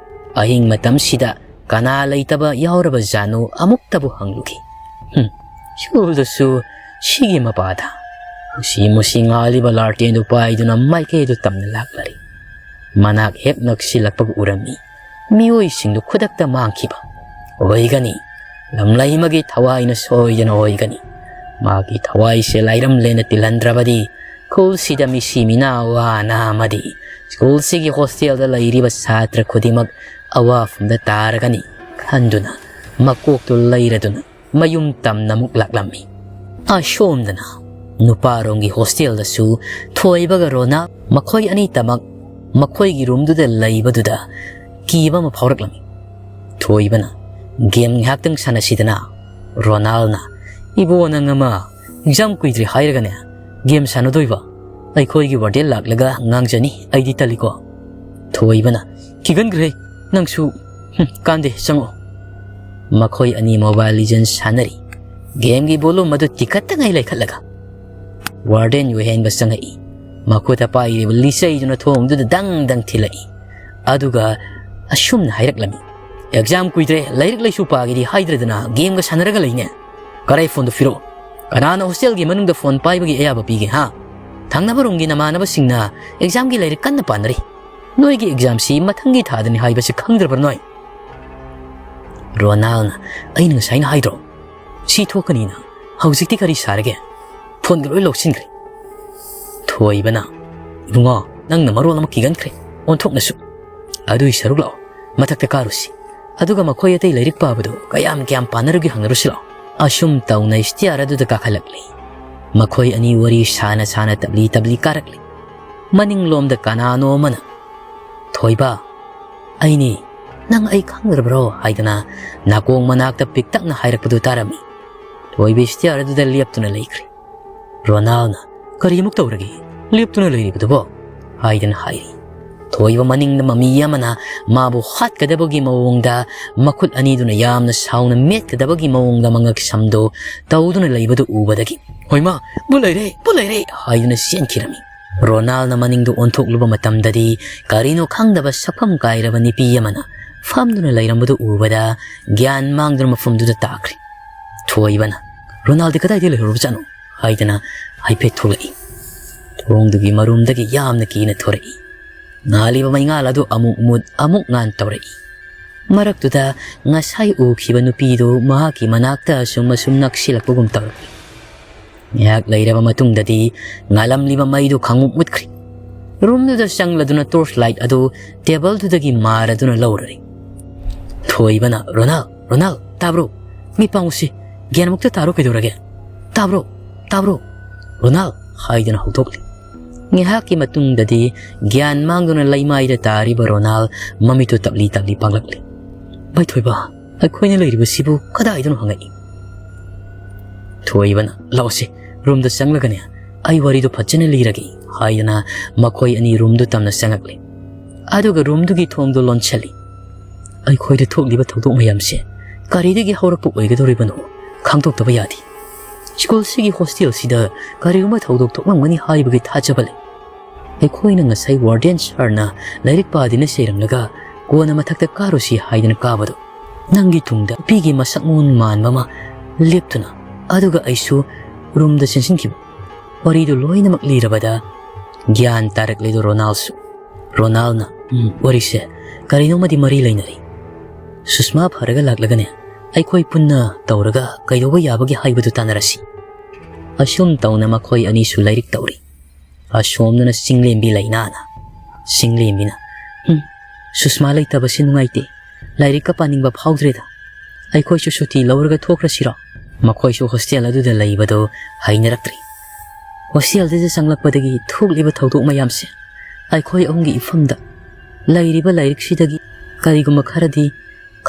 ꯑꯍꯤꯡ ꯃꯇꯝꯁꯤꯗ ꯀꯅꯥ ꯂꯩꯇꯕ ꯌꯥꯎꯔꯕ ꯖꯥꯠꯅꯣ ꯑꯃꯨꯛꯇꯕꯨ ꯍꯪꯂꯨꯈꯤ꯫ ꯍꯨꯝ, ꯁ꯭ꯀꯨꯜꯗꯨꯁꯨ ꯁꯤꯒꯤ ꯃꯄꯥꯗ꯫ ꯃꯨꯁꯤ ꯃꯨꯁꯤ ꯉꯥꯜꯂꯤꯕ ꯂꯥꯔꯇꯦꯟꯗꯨ ꯄꯥꯏꯗꯨꯅ ꯃꯥꯏꯀꯩ ꯑꯗꯨ ꯇꯝꯅ ꯂꯥꯛꯂꯔꯤ꯫ ꯃꯅꯥꯛ ꯍꯦꯛ ꯅꯛꯁꯤꯜꯂꯛꯄꯒ ꯎꯔꯝꯃꯤ꯫ ꯃꯤꯑꯣꯏꯁꯤꯡꯗꯨ ꯈꯨꯗꯛꯇ ꯃꯥꯡꯈꯤꯕ꯫ ꯑꯣꯏꯒꯅꯤ꯫ ꯂꯝꯂꯩꯃꯒꯤ ꯊꯋꯥꯏꯅ ꯁꯣꯏꯗꯅ ꯑꯣꯏꯒꯅꯤ꯫ ꯃꯥꯒꯤ ꯊꯋꯥꯏꯁꯦ ꯂꯥꯏꯔꯝꯂꯦꯅ ꯇꯤꯜꯍꯟꯗ꯭ꯔꯕꯗꯤ ꯈꯨꯜꯁꯤꯗ ꯃꯤꯁꯤ ꯃꯤꯅꯥ ꯋꯥꯅ ꯑꯃꯗꯤ ꯁ꯭ꯀꯨꯜꯁꯤꯒꯤ ꯍꯣꯁꯇꯦꯜꯗ ꯂꯩꯔꯤꯕ ꯁꯥꯇ꯭ꯔ ꯈꯨꯗꯤꯡꯃꯛ ꯑꯋꯥꯐꯝꯗ ꯇꯥꯔꯒꯅꯤ ꯈꯟꯗꯨꯅ ꯃꯀꯣꯛꯇꯨ ꯂꯩꯔꯗꯨꯅ ꯃꯌꯨꯝ ꯇꯝꯅ ꯑꯃꯨꯛ ꯂꯥꯛꯂꯝꯃꯤ꯫ ꯑꯁꯣꯝꯗꯅ ꯅꯨꯄꯥꯔꯣꯝꯒꯤ ꯍꯣꯁꯇꯦꯜꯗꯁꯨ ꯊꯣꯏꯕꯒ ꯔꯣꯅꯥ ꯃꯈꯣꯏ ꯑꯅꯤꯇꯃꯛ ꯃꯈꯣꯏꯒꯤ ꯔꯨꯝꯗꯨꯗ ꯂꯩꯕꯗꯨꯗ ꯀꯤꯕ ꯑꯃ ꯐꯥꯎꯔꯛꯂꯝꯃꯤ꯫ ꯊꯣꯏꯕꯅ ꯒꯦꯝ ꯉꯥꯏꯍꯥꯛꯇꯪ ꯁꯥꯟꯅꯁꯤꯗꯅ꯫ ꯔꯣꯅꯥꯜꯅ, "ꯏꯕꯣ, ꯅꯪ ꯑꯃ ꯑꯦꯛꯖꯥꯝ ꯀꯨꯏꯗ꯭ꯔꯦ ꯍꯥꯏꯔꯒꯅꯦ ꯒꯦꯝ ꯁꯥꯟꯅꯗꯣꯏꯕ? ꯑꯩꯈꯣꯏꯒꯤ ꯋꯥꯔꯗꯦꯟ ꯂꯥꯛꯂꯒ ꯉꯥꯡꯖꯅꯤ, ꯑꯩꯗꯤ ꯇꯜꯂꯤꯀꯣ"꯫ ꯊꯣꯏꯕꯅ, "ꯀꯤꯒꯟꯈ꯭ꯔꯦ ꯅꯪꯁꯨ꯫ ꯍꯨꯝ, ꯀꯥꯟꯗꯦ, ꯆꯪꯉꯛꯑꯣ"꯫ ꯃꯈꯣꯏ ꯑꯅꯤ ꯃꯣꯕꯥꯏꯜ ꯂꯤꯖꯦꯟ ꯁꯥꯟꯅꯔꯤ꯫ ꯒꯦꯝꯒꯤ ꯚꯣꯂꯨꯝ ꯑꯗꯨ ꯇꯤꯈꯠꯇꯉꯩ ꯂꯩꯈꯠꯂꯒ ꯋꯥꯔꯗꯦꯟ ꯑꯣꯏꯍꯦꯟꯕ ꯆꯪꯉꯛꯏ꯫ ꯃꯈꯨꯠꯇ ꯄꯥꯏꯔꯤꯕ ꯂꯤꯆꯩꯗꯨꯅ ꯊꯣꯡꯗꯨꯗ ꯗꯪ ꯗꯪ ꯊꯤꯜꯂꯛꯏ꯫ ꯑꯗꯨꯒ ꯑꯁꯨꯝꯅ ꯍꯥꯏꯔꯛꯂꯝꯃꯤ, "ꯑꯦꯛꯖꯥꯝ ꯀꯨꯏꯗ꯭ꯔꯦ, ꯂꯥꯏꯔꯤꯛ ꯂꯥꯏꯁꯨ ꯄꯥꯒꯦꯗꯤ ꯍꯥꯏꯗ꯭ꯔꯗꯅ ꯒꯦꯝꯒ ꯁꯥꯟꯅꯔꯒ ꯂꯩꯅꯦ꯫ ꯀꯔꯥꯏ ꯐꯣꯟꯗꯣ ꯄꯤꯔꯛꯑꯣ꯫ ꯀꯅꯥꯅ ꯍꯣꯁꯇꯦꯜꯒꯤ ꯃꯅꯨꯡꯗ ꯐꯣꯟ ꯄꯥꯏꯕꯒꯤ ꯑꯌꯥꯕ ꯄꯤꯒꯦ, ꯍꯥ? ꯊꯪꯅꯕ ꯔꯨꯝꯒꯤ ꯅꯃꯥꯟꯅꯕꯁꯤꯡꯅ ꯑꯦꯛꯖꯥꯝꯒꯤ ꯂꯥꯏꯔꯤꯛ ꯀꯟꯅ ꯄꯥꯅꯔꯤ꯫ ꯅꯣꯏꯒꯤ ꯑꯦꯛꯖꯥꯝꯁꯤ ꯃꯊꯪꯒꯤ ꯊꯥꯗꯅꯤ ꯍꯥꯏꯕꯁꯤ ꯈꯪꯗ꯭ꯔꯕ꯭ꯔꯥ ꯅꯣꯏ?" ꯔꯣꯅꯥꯜꯅ, "ꯑꯩꯅ ꯉꯁꯥꯏꯅ ꯍꯥꯏꯗ꯭ꯔꯣ ꯁꯤ ꯊꯣꯛꯀꯅꯤꯅ? ꯍꯧꯖꯤꯛꯇꯤ ꯀꯔꯤ ꯁꯥꯔꯒꯦ? ꯐꯣꯟꯒ ꯂꯣꯏ ꯂꯧꯁꯤꯟꯈ꯭ꯔꯦ"꯫ ꯊꯣꯏꯕꯅ, "ꯏꯕꯨꯡꯉꯣ, ꯅꯪꯅ ꯃꯔꯣꯜ ꯑꯃ ꯀꯤꯒꯟꯈ꯭ꯔꯦ, ꯑꯣꯟꯊꯣꯛꯅꯁꯨ꯫ ꯑꯗꯨꯏ ꯁꯔꯨꯛ ꯂꯥꯛꯑꯣ, ꯃꯊꯛꯇ ꯀꯥꯔꯨꯁꯤ꯫ ꯑꯗꯨꯒ ꯃꯈꯣꯏ ꯑꯇꯩ ꯂꯥꯏꯔꯤꯛ ꯄꯥꯕꯗꯨ ꯀꯌꯥꯝ ꯀꯌꯥꯝ ꯄꯥꯅꯔꯨꯒꯦ ꯍꯪꯅꯔꯨꯁꯤ ꯂꯥꯛꯑꯣ"꯫ ꯑꯁꯨꯝ ꯇꯧꯅ ꯁ꯭ꯇꯤꯌꯥꯔ ꯑꯗꯨꯗ ꯀꯥꯈꯠꯂꯛꯂꯤ꯫ ꯃꯈꯣꯏ ꯑꯅꯤ ꯋꯥꯔꯤ ꯁꯥꯅ ꯁꯥꯅ ꯇꯞꯂꯤ ꯇꯞꯂꯤ ꯀꯥꯔꯛꯂꯤ꯫ ꯃꯅꯤꯡꯂꯣꯝꯗ ꯀꯅꯥꯅꯣ ꯑꯃꯅ, "ꯊꯣꯏꯕ, ꯑꯩꯅꯤ, ꯅꯪ ꯑꯩ ꯈꯪꯗ꯭ꯔꯕ꯭ꯔꯣ?" ꯍꯥꯏꯗꯅ ꯅꯥꯀꯣꯡ ꯃꯅꯥꯛꯇ ꯄꯤꯛꯇꯛꯅ ꯍꯥꯏꯔꯛꯄꯗꯨ ꯇꯥꯔꯝꯃꯤ꯫ ꯊꯣꯏꯕ ꯁ꯭ꯇꯤꯌꯥꯔ ꯑꯗꯨꯗ ꯂꯦꯞꯇꯨꯅ ꯂꯩꯈ꯭ꯔꯦ꯫ ꯔꯣꯅꯥꯜꯅ, "ꯀꯔꯤꯃꯨꯛ ꯇꯧꯔꯒꯦ ꯂꯦꯞꯇꯨꯅ ꯂꯩꯔꯤꯕꯗꯨꯕꯣ?" ꯍꯥꯏꯗꯅ ꯍꯥꯏꯔꯤ꯫ ꯊꯣꯏꯕ ꯃꯅꯤꯡꯗ ꯃꯃꯤ ꯑꯃꯅ ꯃꯥꯕꯨ ꯍꯥꯠꯀꯗꯕꯒꯤ ꯃꯑꯣꯡꯗ ꯃꯈꯨꯠ ꯑꯅꯤꯗꯨꯅ ꯌꯥꯝꯅ ꯁꯥꯎꯅ ꯃꯦꯠꯀꯗꯕꯒꯤ ꯃꯑꯣꯡꯗ ꯃꯉꯛ ꯁꯝꯗꯣ ꯇꯧꯗꯨꯅ ꯂꯩꯕꯗꯨ ꯎꯕꯗꯒꯤ, "ꯍꯣꯏꯃꯥ, ꯕꯨ ꯂꯩꯔꯦ, ꯕꯨ ꯂꯩꯔꯦ!" ꯍꯥꯏꯗꯨꯅ ꯆꯦꯟꯈꯤꯔꯝꯃꯤ꯫ ꯔꯣꯅꯥꯜꯅ ꯃꯅꯤꯡꯗ ꯑꯣꯟꯊꯣꯛꯂꯨꯕ ꯃꯇꯝꯗꯗꯤ ꯀꯔꯤꯅꯣ ꯈꯪꯗꯕ ꯁꯛꯐꯝ ꯀꯥꯏꯔꯕ ꯅꯨꯄꯤ ꯑꯃꯅ ꯐꯝꯗꯨꯅ ꯂꯩꯔꯝꯕꯗꯨ ꯎꯕꯗ ꯒ꯭ꯌꯥꯟ ꯃꯥꯡꯗꯨꯅ ꯃꯐꯝꯗꯨꯗ ꯇꯥꯈ꯭ꯔꯦ꯫ ꯊꯣꯏꯕꯅ, "ꯔꯣꯅꯥꯜꯗꯤ ꯀꯗꯥꯏꯗ ꯂꯩꯍꯧꯔꯕꯖꯥꯠꯅꯣ? ꯍꯥꯏꯗꯅ ꯍꯥꯏꯐꯦꯠ ꯊꯣꯛꯂꯛꯏ꯫ ꯊꯣꯡꯗꯨꯒꯤ ꯃꯔꯨꯝꯗꯒꯤ ꯌꯥꯝꯅ ꯀꯤꯅ ꯊꯣꯔꯛꯏ꯫ ꯉꯥꯜꯂꯤꯕ ꯃꯩꯉꯥꯜ ꯑꯗꯨ ꯑꯃꯨꯛ ꯃꯨꯠ ꯑꯃꯨꯛ ꯉꯥꯟ ꯇꯧꯔꯛꯏ꯫ ꯃꯔꯛꯇꯨꯗ ꯉꯁꯥꯏ ꯎꯈꯤꯕ ꯅꯨꯄꯤꯗꯨ ꯃꯍꯥꯛꯀꯤ ꯃꯅꯥꯛꯇ ꯑꯁꯨꯝ ꯑꯁꯨꯝ ꯅꯛꯁꯤꯜꯂꯛꯄꯒꯨꯝ ꯇꯧꯔꯛꯏ꯫ ꯉꯥꯏꯍꯥꯛ ꯂꯩꯔꯕ ꯃꯇꯨꯡꯗꯗꯤ ꯉꯥꯜꯂꯝꯂꯤꯕ ꯃꯩꯗꯨ ꯈꯪꯃꯨꯠ ꯃꯨꯠꯈ꯭ꯔꯦ꯫ ꯔꯨꯝꯗꯨꯗ ꯆꯪꯂꯗꯨꯅ ꯇꯣꯔꯆ ꯂꯥꯏꯠ ꯑꯗꯨ ꯇꯦꯕꯜꯗꯨꯗꯒꯤ ꯃꯥꯔꯗꯨꯅ ꯂꯧꯔꯨꯔꯦ꯫ ꯊꯣꯏꯕꯅ, "ꯔꯣꯅꯥꯜ, ꯔꯣꯅꯥꯜ, ꯇꯥꯕ꯭ꯔꯣ? ꯃꯤ ꯄꯥꯡꯉꯨꯁꯤ, ꯒ꯭ꯌꯥꯟ ꯑꯃꯨꯛꯇ ꯇꯥꯔꯣ, ꯀꯩꯗꯧꯔꯒꯦ? ꯇꯥꯕ꯭ꯔꯣ? ꯇꯥꯕ꯭ꯔꯣ? ꯔꯣꯅꯥꯜ!" ꯍꯥꯏꯗꯨꯅ ꯍꯧꯗꯣꯛꯂꯤ꯫ ꯉꯥꯏꯍꯥꯛꯀꯤ ꯃꯇꯨꯡꯗꯗꯤ ꯒ꯭ꯌꯥꯟ ꯃꯥꯡꯗꯨꯅ ꯂꯩꯃꯥꯏꯗ ꯇꯥꯔꯤꯕ ꯔꯣꯅꯥꯜ ꯃꯃꯤꯠꯇꯨ ꯇꯞꯂꯤ ꯇꯞꯂꯤ ꯄꯥꯡꯂꯛꯂꯤ꯫ "ꯚꯥꯏ ꯊꯣꯏꯕ, ꯑꯩꯈꯣꯏꯅ ꯂꯩꯔꯤꯕꯁꯤꯕꯨ ꯀꯗꯥꯏꯗꯅꯣ?" ꯍꯪꯉꯛꯏ꯫ ꯊꯣꯏꯕꯅ, "ꯂꯥꯛꯑꯣꯁꯦ, ꯔꯨꯝꯗ ꯆꯪꯂꯒꯅꯦ, ꯑꯩ ꯋꯥꯔꯤꯗꯨ ꯐꯖꯅ ꯂꯤꯔꯒꯦ" ꯍꯥꯏꯗꯨꯅ ꯃꯈꯣꯏ ꯑꯅꯤ ꯔꯨꯝꯗꯨ ꯇꯝꯅ ꯆꯪꯉꯛꯂꯦ꯫ ꯑꯗꯨꯒ ꯔꯨꯝꯗꯨꯒꯤ ꯊꯣꯡꯗꯨ ꯂꯣꯟꯁꯤꯜꯂꯤ꯫ ꯑꯩꯈꯣꯏꯗ ꯊꯣꯛꯂꯤꯕ ꯊꯧꯗꯣꯛ ꯃꯌꯥꯝꯁꯦ ꯀꯔꯤꯗꯒꯤ ꯍꯧꯔꯛꯄ ꯑꯣꯏꯒꯗꯧꯔꯤꯕꯅꯣ ꯈꯪꯗꯣꯛꯇꯕ ꯌꯥꯗꯦ꯫ ꯁ꯭ꯀꯨꯜꯁꯤꯒꯤ ꯍꯣꯁꯇꯦꯜꯁꯤꯗ ꯀꯔꯤꯒꯨꯝꯕ ꯊꯧꯗꯣꯛ ꯊꯣꯛꯂꯝꯒꯅꯤ ꯍꯥꯏꯕꯒꯤ ꯊꯥꯖꯕ ꯂꯩ꯫ ꯑꯩꯈꯣꯏꯅ ꯉꯁꯥꯏ ꯋꯥꯔꯗꯦꯟ ꯁꯥꯔꯅ ꯂꯥꯏꯔꯤꯛ ꯄꯥꯗꯨꯅ ꯆꯩꯔꯝꯂꯒ ꯀꯣꯟꯅ ꯃꯊꯛꯇ ꯀꯥꯔꯨꯁꯤ ꯍꯥꯏꯗꯨꯅ ꯀꯥꯕꯗꯣ, ꯅꯪꯒꯤ ꯇꯨꯡꯗ ꯅꯨꯄꯤꯒꯤ ꯃꯁꯛ ꯃꯑꯣꯡ ꯃꯥꯟꯕ ꯑꯃ ꯂꯦꯞꯇꯨꯅ, ꯑꯗꯨꯒ ꯑꯩꯁꯨ ꯔꯨꯝꯗ ꯆꯦꯟꯁꯤꯟꯈꯤꯕ꯫ ꯋꯥꯔꯤꯗꯨ ꯂꯣꯏꯅꯃꯛ ꯂꯤꯔꯕꯗ ꯒ꯭ꯌꯥꯟ ꯇꯥꯔꯛꯂꯤꯗꯨ ꯔꯣꯅꯥꯜꯁꯨ꯫ ꯔꯣꯅꯥꯜꯅ, "ꯎꯝ, ꯋꯥꯔꯤꯁꯦ ꯀꯔꯤꯅꯣꯃꯗꯤ ꯃꯔꯤ ꯂꯩꯅꯔꯤ꯫ ꯁꯨꯁꯃꯥ ꯐꯔꯒ ꯂꯥꯛꯂꯒꯅꯦ, ꯑꯩꯈꯣꯏ ꯄꯨꯟꯅ ꯇꯧꯔꯒ ꯀꯩꯗꯧꯕ ꯌꯥꯕꯒꯦ ꯍꯥꯏꯕꯗꯨ ꯇꯥꯟꯅꯔꯁꯤ꯫" ꯑꯁꯨꯝ ꯇꯧꯅ ꯃꯈꯣꯏ ꯑꯅꯤꯁꯨ ꯂꯥꯏꯔꯤꯛ ꯇꯧꯔꯤ꯫ ꯑꯁꯣꯝꯗꯅ ꯆꯤꯡꯂꯦꯝꯕꯤ ꯂꯩꯅꯥꯅ꯫ ꯆꯤꯡꯂꯦꯝꯕꯤꯅ, "ꯎꯝ, ꯁꯨꯁꯃꯥ ꯂꯩꯇꯕꯁꯤ ꯅꯨꯡꯉꯥꯏꯇꯦ꯫ ꯂꯥꯏꯔꯤꯛꯀ ꯄꯥꯅꯤꯡꯕ ꯐꯥꯎꯗ꯭ꯔꯦꯗ꯫ ꯑꯩꯈꯣꯏꯁꯨ ꯁꯨꯇꯤ ꯂꯧꯔꯒ ꯊꯣꯛꯈ꯭ꯔꯁꯤꯔꯣ?" ꯃꯈꯣꯏꯁꯨ ꯍꯣꯁꯇꯦꯜ ꯑꯗꯨꯗ ꯂꯩꯕꯗꯨ ꯍꯩꯅꯔꯛꯇ꯭ꯔꯤ꯫ ꯍꯣꯁꯇꯦꯜꯗꯨꯗ ꯆꯪꯂꯛꯄꯗꯒꯤ ꯊꯣꯛꯂꯤꯕ ꯊꯧꯗꯣꯛ ꯃꯌꯥꯝꯁꯦ ꯑꯩꯈꯣꯏ ꯑꯍꯨꯝꯒꯤ ꯏꯐꯝꯗ ꯂꯩꯔꯤꯕ ꯂꯥꯏꯔꯤꯛꯁꯤꯗꯒꯤ ꯀꯔꯤꯒꯨꯝꯕ ꯈꯔꯗꯤ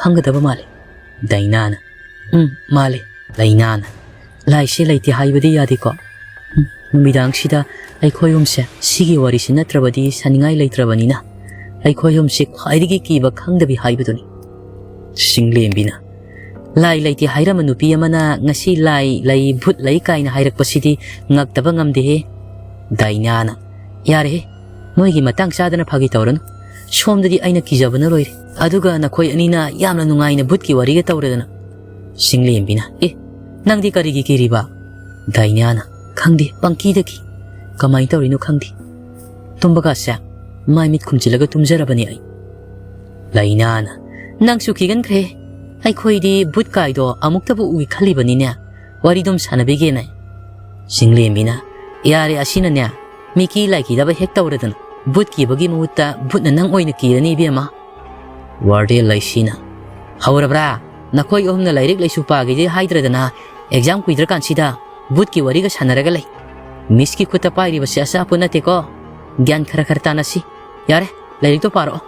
ꯈꯪꯒꯗꯕ ꯃꯥꯜꯂꯤ꯫ ꯗꯥꯏꯅꯥꯅ, "ꯎꯝ, ꯃꯥꯜꯂꯤ꯫" ꯂꯩꯅꯥꯅ, "ꯂꯥꯏꯁꯦ ꯂꯩꯇꯦ ꯍꯥꯏꯕꯗꯤ ꯌꯥꯗꯦꯀꯣ꯫ ꯎꯝ, ꯅꯨꯃꯤꯗꯥꯡꯁꯤꯗ ꯑꯩꯈꯣꯏ ꯑꯍꯨꯝꯁꯦ ꯁꯤꯒꯤ ꯋꯥꯔꯤꯁꯤ ꯅꯠꯇ꯭ꯔꯕꯗꯤ ꯁꯥꯅꯤꯡꯉꯥꯏ ꯂꯩꯇ꯭ꯔꯕꯅꯤꯅ ꯑꯩꯈꯣꯏ ꯑꯍꯨꯝꯁꯦ ꯈ꯭ꯋꯥꯏꯗꯒꯤ ꯀꯤꯕ ꯈꯪꯗꯕꯤ ꯍꯥꯏꯕꯗꯨꯅꯤ꯫" ꯆꯤꯡꯂꯦꯝꯕꯤꯅ, "ꯂꯥꯏ ꯂꯩꯇꯦ ꯍꯥꯏꯔꯝꯕ ꯅꯨꯄꯤ ꯑꯃꯅ ꯉꯁꯤ ꯂꯥꯏ ꯂꯩ, ꯚꯨꯠ ꯂꯩ ꯀꯥꯏꯅ ꯍꯥꯏꯔꯛꯄꯁꯤꯗꯤ ꯉꯛꯇꯕ ꯉꯝꯗꯦꯍꯦ꯫" ꯗꯥꯏꯅꯥꯅ, "ꯌꯥꯔꯦꯍꯦ, ꯅꯣꯏꯒꯤ ꯃꯇꯥꯡ ꯆꯥꯗꯅ ꯐꯥꯒꯤ ꯇꯧꯔꯅꯨ꯫ ꯁꯣꯝꯗꯗꯤ ꯑꯩꯅ ꯀꯤꯖꯕꯅ ꯂꯣꯏꯔꯦ, ꯑꯗꯨꯒ ꯅꯈꯣꯏ ꯑꯅꯤꯅ ꯌꯥꯝꯅ ꯅꯨꯡꯉꯥꯏꯅ ꯚꯨꯠꯀꯤ ꯋꯥꯔꯤꯒ ꯇꯧꯔꯗꯅ꯫" ꯆꯤꯡꯂꯦꯝꯕꯤꯅ, "ꯑꯦ, ꯅꯪꯗꯤ ꯀꯔꯤꯒꯤ ꯀꯤꯔꯤꯕ? ꯗꯥꯏꯅꯥꯅ, "ꯈꯪꯗꯦ, ꯄꯪꯀꯤꯗ ꯀꯤ꯫ ꯀꯃꯥꯏꯅ ꯇꯧꯔꯤꯅꯣ ꯈꯪꯗꯦ꯫ ꯇꯨꯝꯕꯒꯁꯦ ꯃꯥꯏ ꯃꯤꯠ ꯈꯨꯝꯖꯤꯜꯂꯒ ꯇꯨꯝꯖꯔꯕꯅꯤ ꯑꯩ"꯫ ꯂꯥꯏꯅꯥꯅ, "ꯅꯪꯁꯨ ꯀꯤꯒꯟꯈ꯭ꯔꯦ꯫ ꯑꯩꯈꯣꯏꯗꯤ ꯚꯨꯠ ꯀꯥꯏꯗꯣ ꯑꯃꯨꯛꯇꯕꯨ ꯎꯏ ꯈꯜꯂꯤꯕꯅꯤꯅꯦ꯫ ꯋꯥꯔꯤꯗꯨꯝ ꯁꯥꯟꯅꯕꯤꯒꯦꯅꯦ"꯫ ꯆꯤꯡꯂꯦꯝꯕꯤꯅ, "ꯌꯥꯔꯦ, ꯑꯁꯤꯅꯅꯦ ꯃꯤꯀꯤ ꯂꯥꯏꯀꯤꯗꯕ ꯍꯦꯛ ꯇꯧꯔꯗꯅ ꯚꯨꯠ ꯀꯤꯕꯒꯤ ꯃꯍꯨꯠꯇ ꯚꯨꯠꯅ ꯅꯪ ꯑꯣꯏꯅ ꯀꯤꯔꯅꯤ ꯏꯕꯦꯝꯃ"꯫ ꯋꯥꯔꯗꯦꯟ ꯂꯩꯁꯤꯅ, "ꯍꯧꯔꯕ꯭ꯔꯥ? ꯅꯈꯣꯏ ꯑꯍꯨꯝꯅ ꯂꯥꯏꯔꯤꯛ ꯂꯥꯏꯁꯨ ꯄꯥꯒꯦꯗꯤ ꯍꯥꯏꯗ꯭ꯔꯗꯅ ꯑꯦꯛꯖꯥꯝ ꯀꯨꯏꯗ꯭ꯔꯀꯥꯟꯁꯤꯗ ꯚꯨꯠꯀꯤ ꯋꯥꯔꯤꯒ ꯁꯥꯟꯅꯔꯒ ꯂꯩ꯫ ꯃꯤꯁꯀꯤ ꯈꯨꯠꯇ ꯄꯥꯏꯔꯤꯕꯁꯦ ꯑꯆꯥꯄꯣꯠ ꯅꯠꯇꯦꯀꯣ꯫ ꯒ꯭ꯌꯥꯟ ꯈꯔ ꯈꯔ ꯇꯥꯅꯁꯤ꯫ ꯌꯥꯔꯦ, ꯂꯥꯏꯔꯤꯛꯇꯣ ꯄꯥꯔꯛꯑꯣ꯫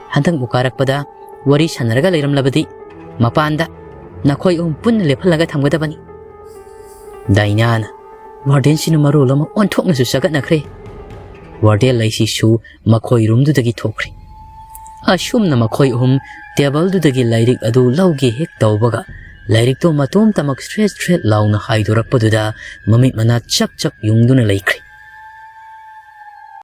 ꯍꯟꯗꯛ ꯃꯨꯛ ꯀꯥꯔꯛꯄꯗ ꯋꯥꯔꯤ ꯁꯥꯟꯅꯔꯒ ꯂꯩꯔꯝꯂꯕꯗꯤ ꯃꯄꯥꯟꯗ ꯅꯈꯣꯏ ꯑꯍꯨꯝ ꯄꯨꯟꯅ ꯂꯦꯞꯍꯜꯂꯒ ꯊꯝꯒꯗꯕꯅꯤ"꯫ ꯗꯥꯏꯅꯥꯅ, ꯋꯥꯔꯗꯦꯟꯁꯤꯅ ꯃꯔꯣꯜ ꯑꯃ ꯑꯣꯟꯊꯣꯛꯅꯁꯨ ꯆꯒꯠꯅꯈ꯭ꯔꯦ꯫ ꯋꯥꯔꯗꯦꯟ ꯂꯩꯁꯤꯁꯨ ꯃꯈꯣꯏ ꯔꯨꯝꯗꯨꯗꯒꯤ ꯊꯣꯛꯈ꯭ꯔꯦ꯫ ꯑꯁꯨꯝꯅ ꯃꯈꯣꯏ ꯑꯍꯨꯝ ꯇꯦꯕꯜꯗꯨꯗꯒꯤ ꯂꯥꯏꯔꯤꯛ ꯑꯗꯨ ꯂꯧꯒꯦ ꯍꯦꯛ ꯇꯧꯕꯒ, ꯂꯥꯏꯔꯤꯛꯇꯣ ꯃꯇꯣꯝꯇꯃꯛ ꯁ꯭ꯔꯦꯠ ꯁ꯭ꯔꯦꯠ ꯂꯥꯎꯅ ꯍꯥꯏꯗꯣꯔꯛꯄꯗꯨꯗ ꯃꯃꯤꯠ ꯃꯅꯥ ꯆꯞ ꯆꯞ ꯌꯨꯡꯗꯨꯅ ꯂꯩꯈ꯭ꯔꯦ꯫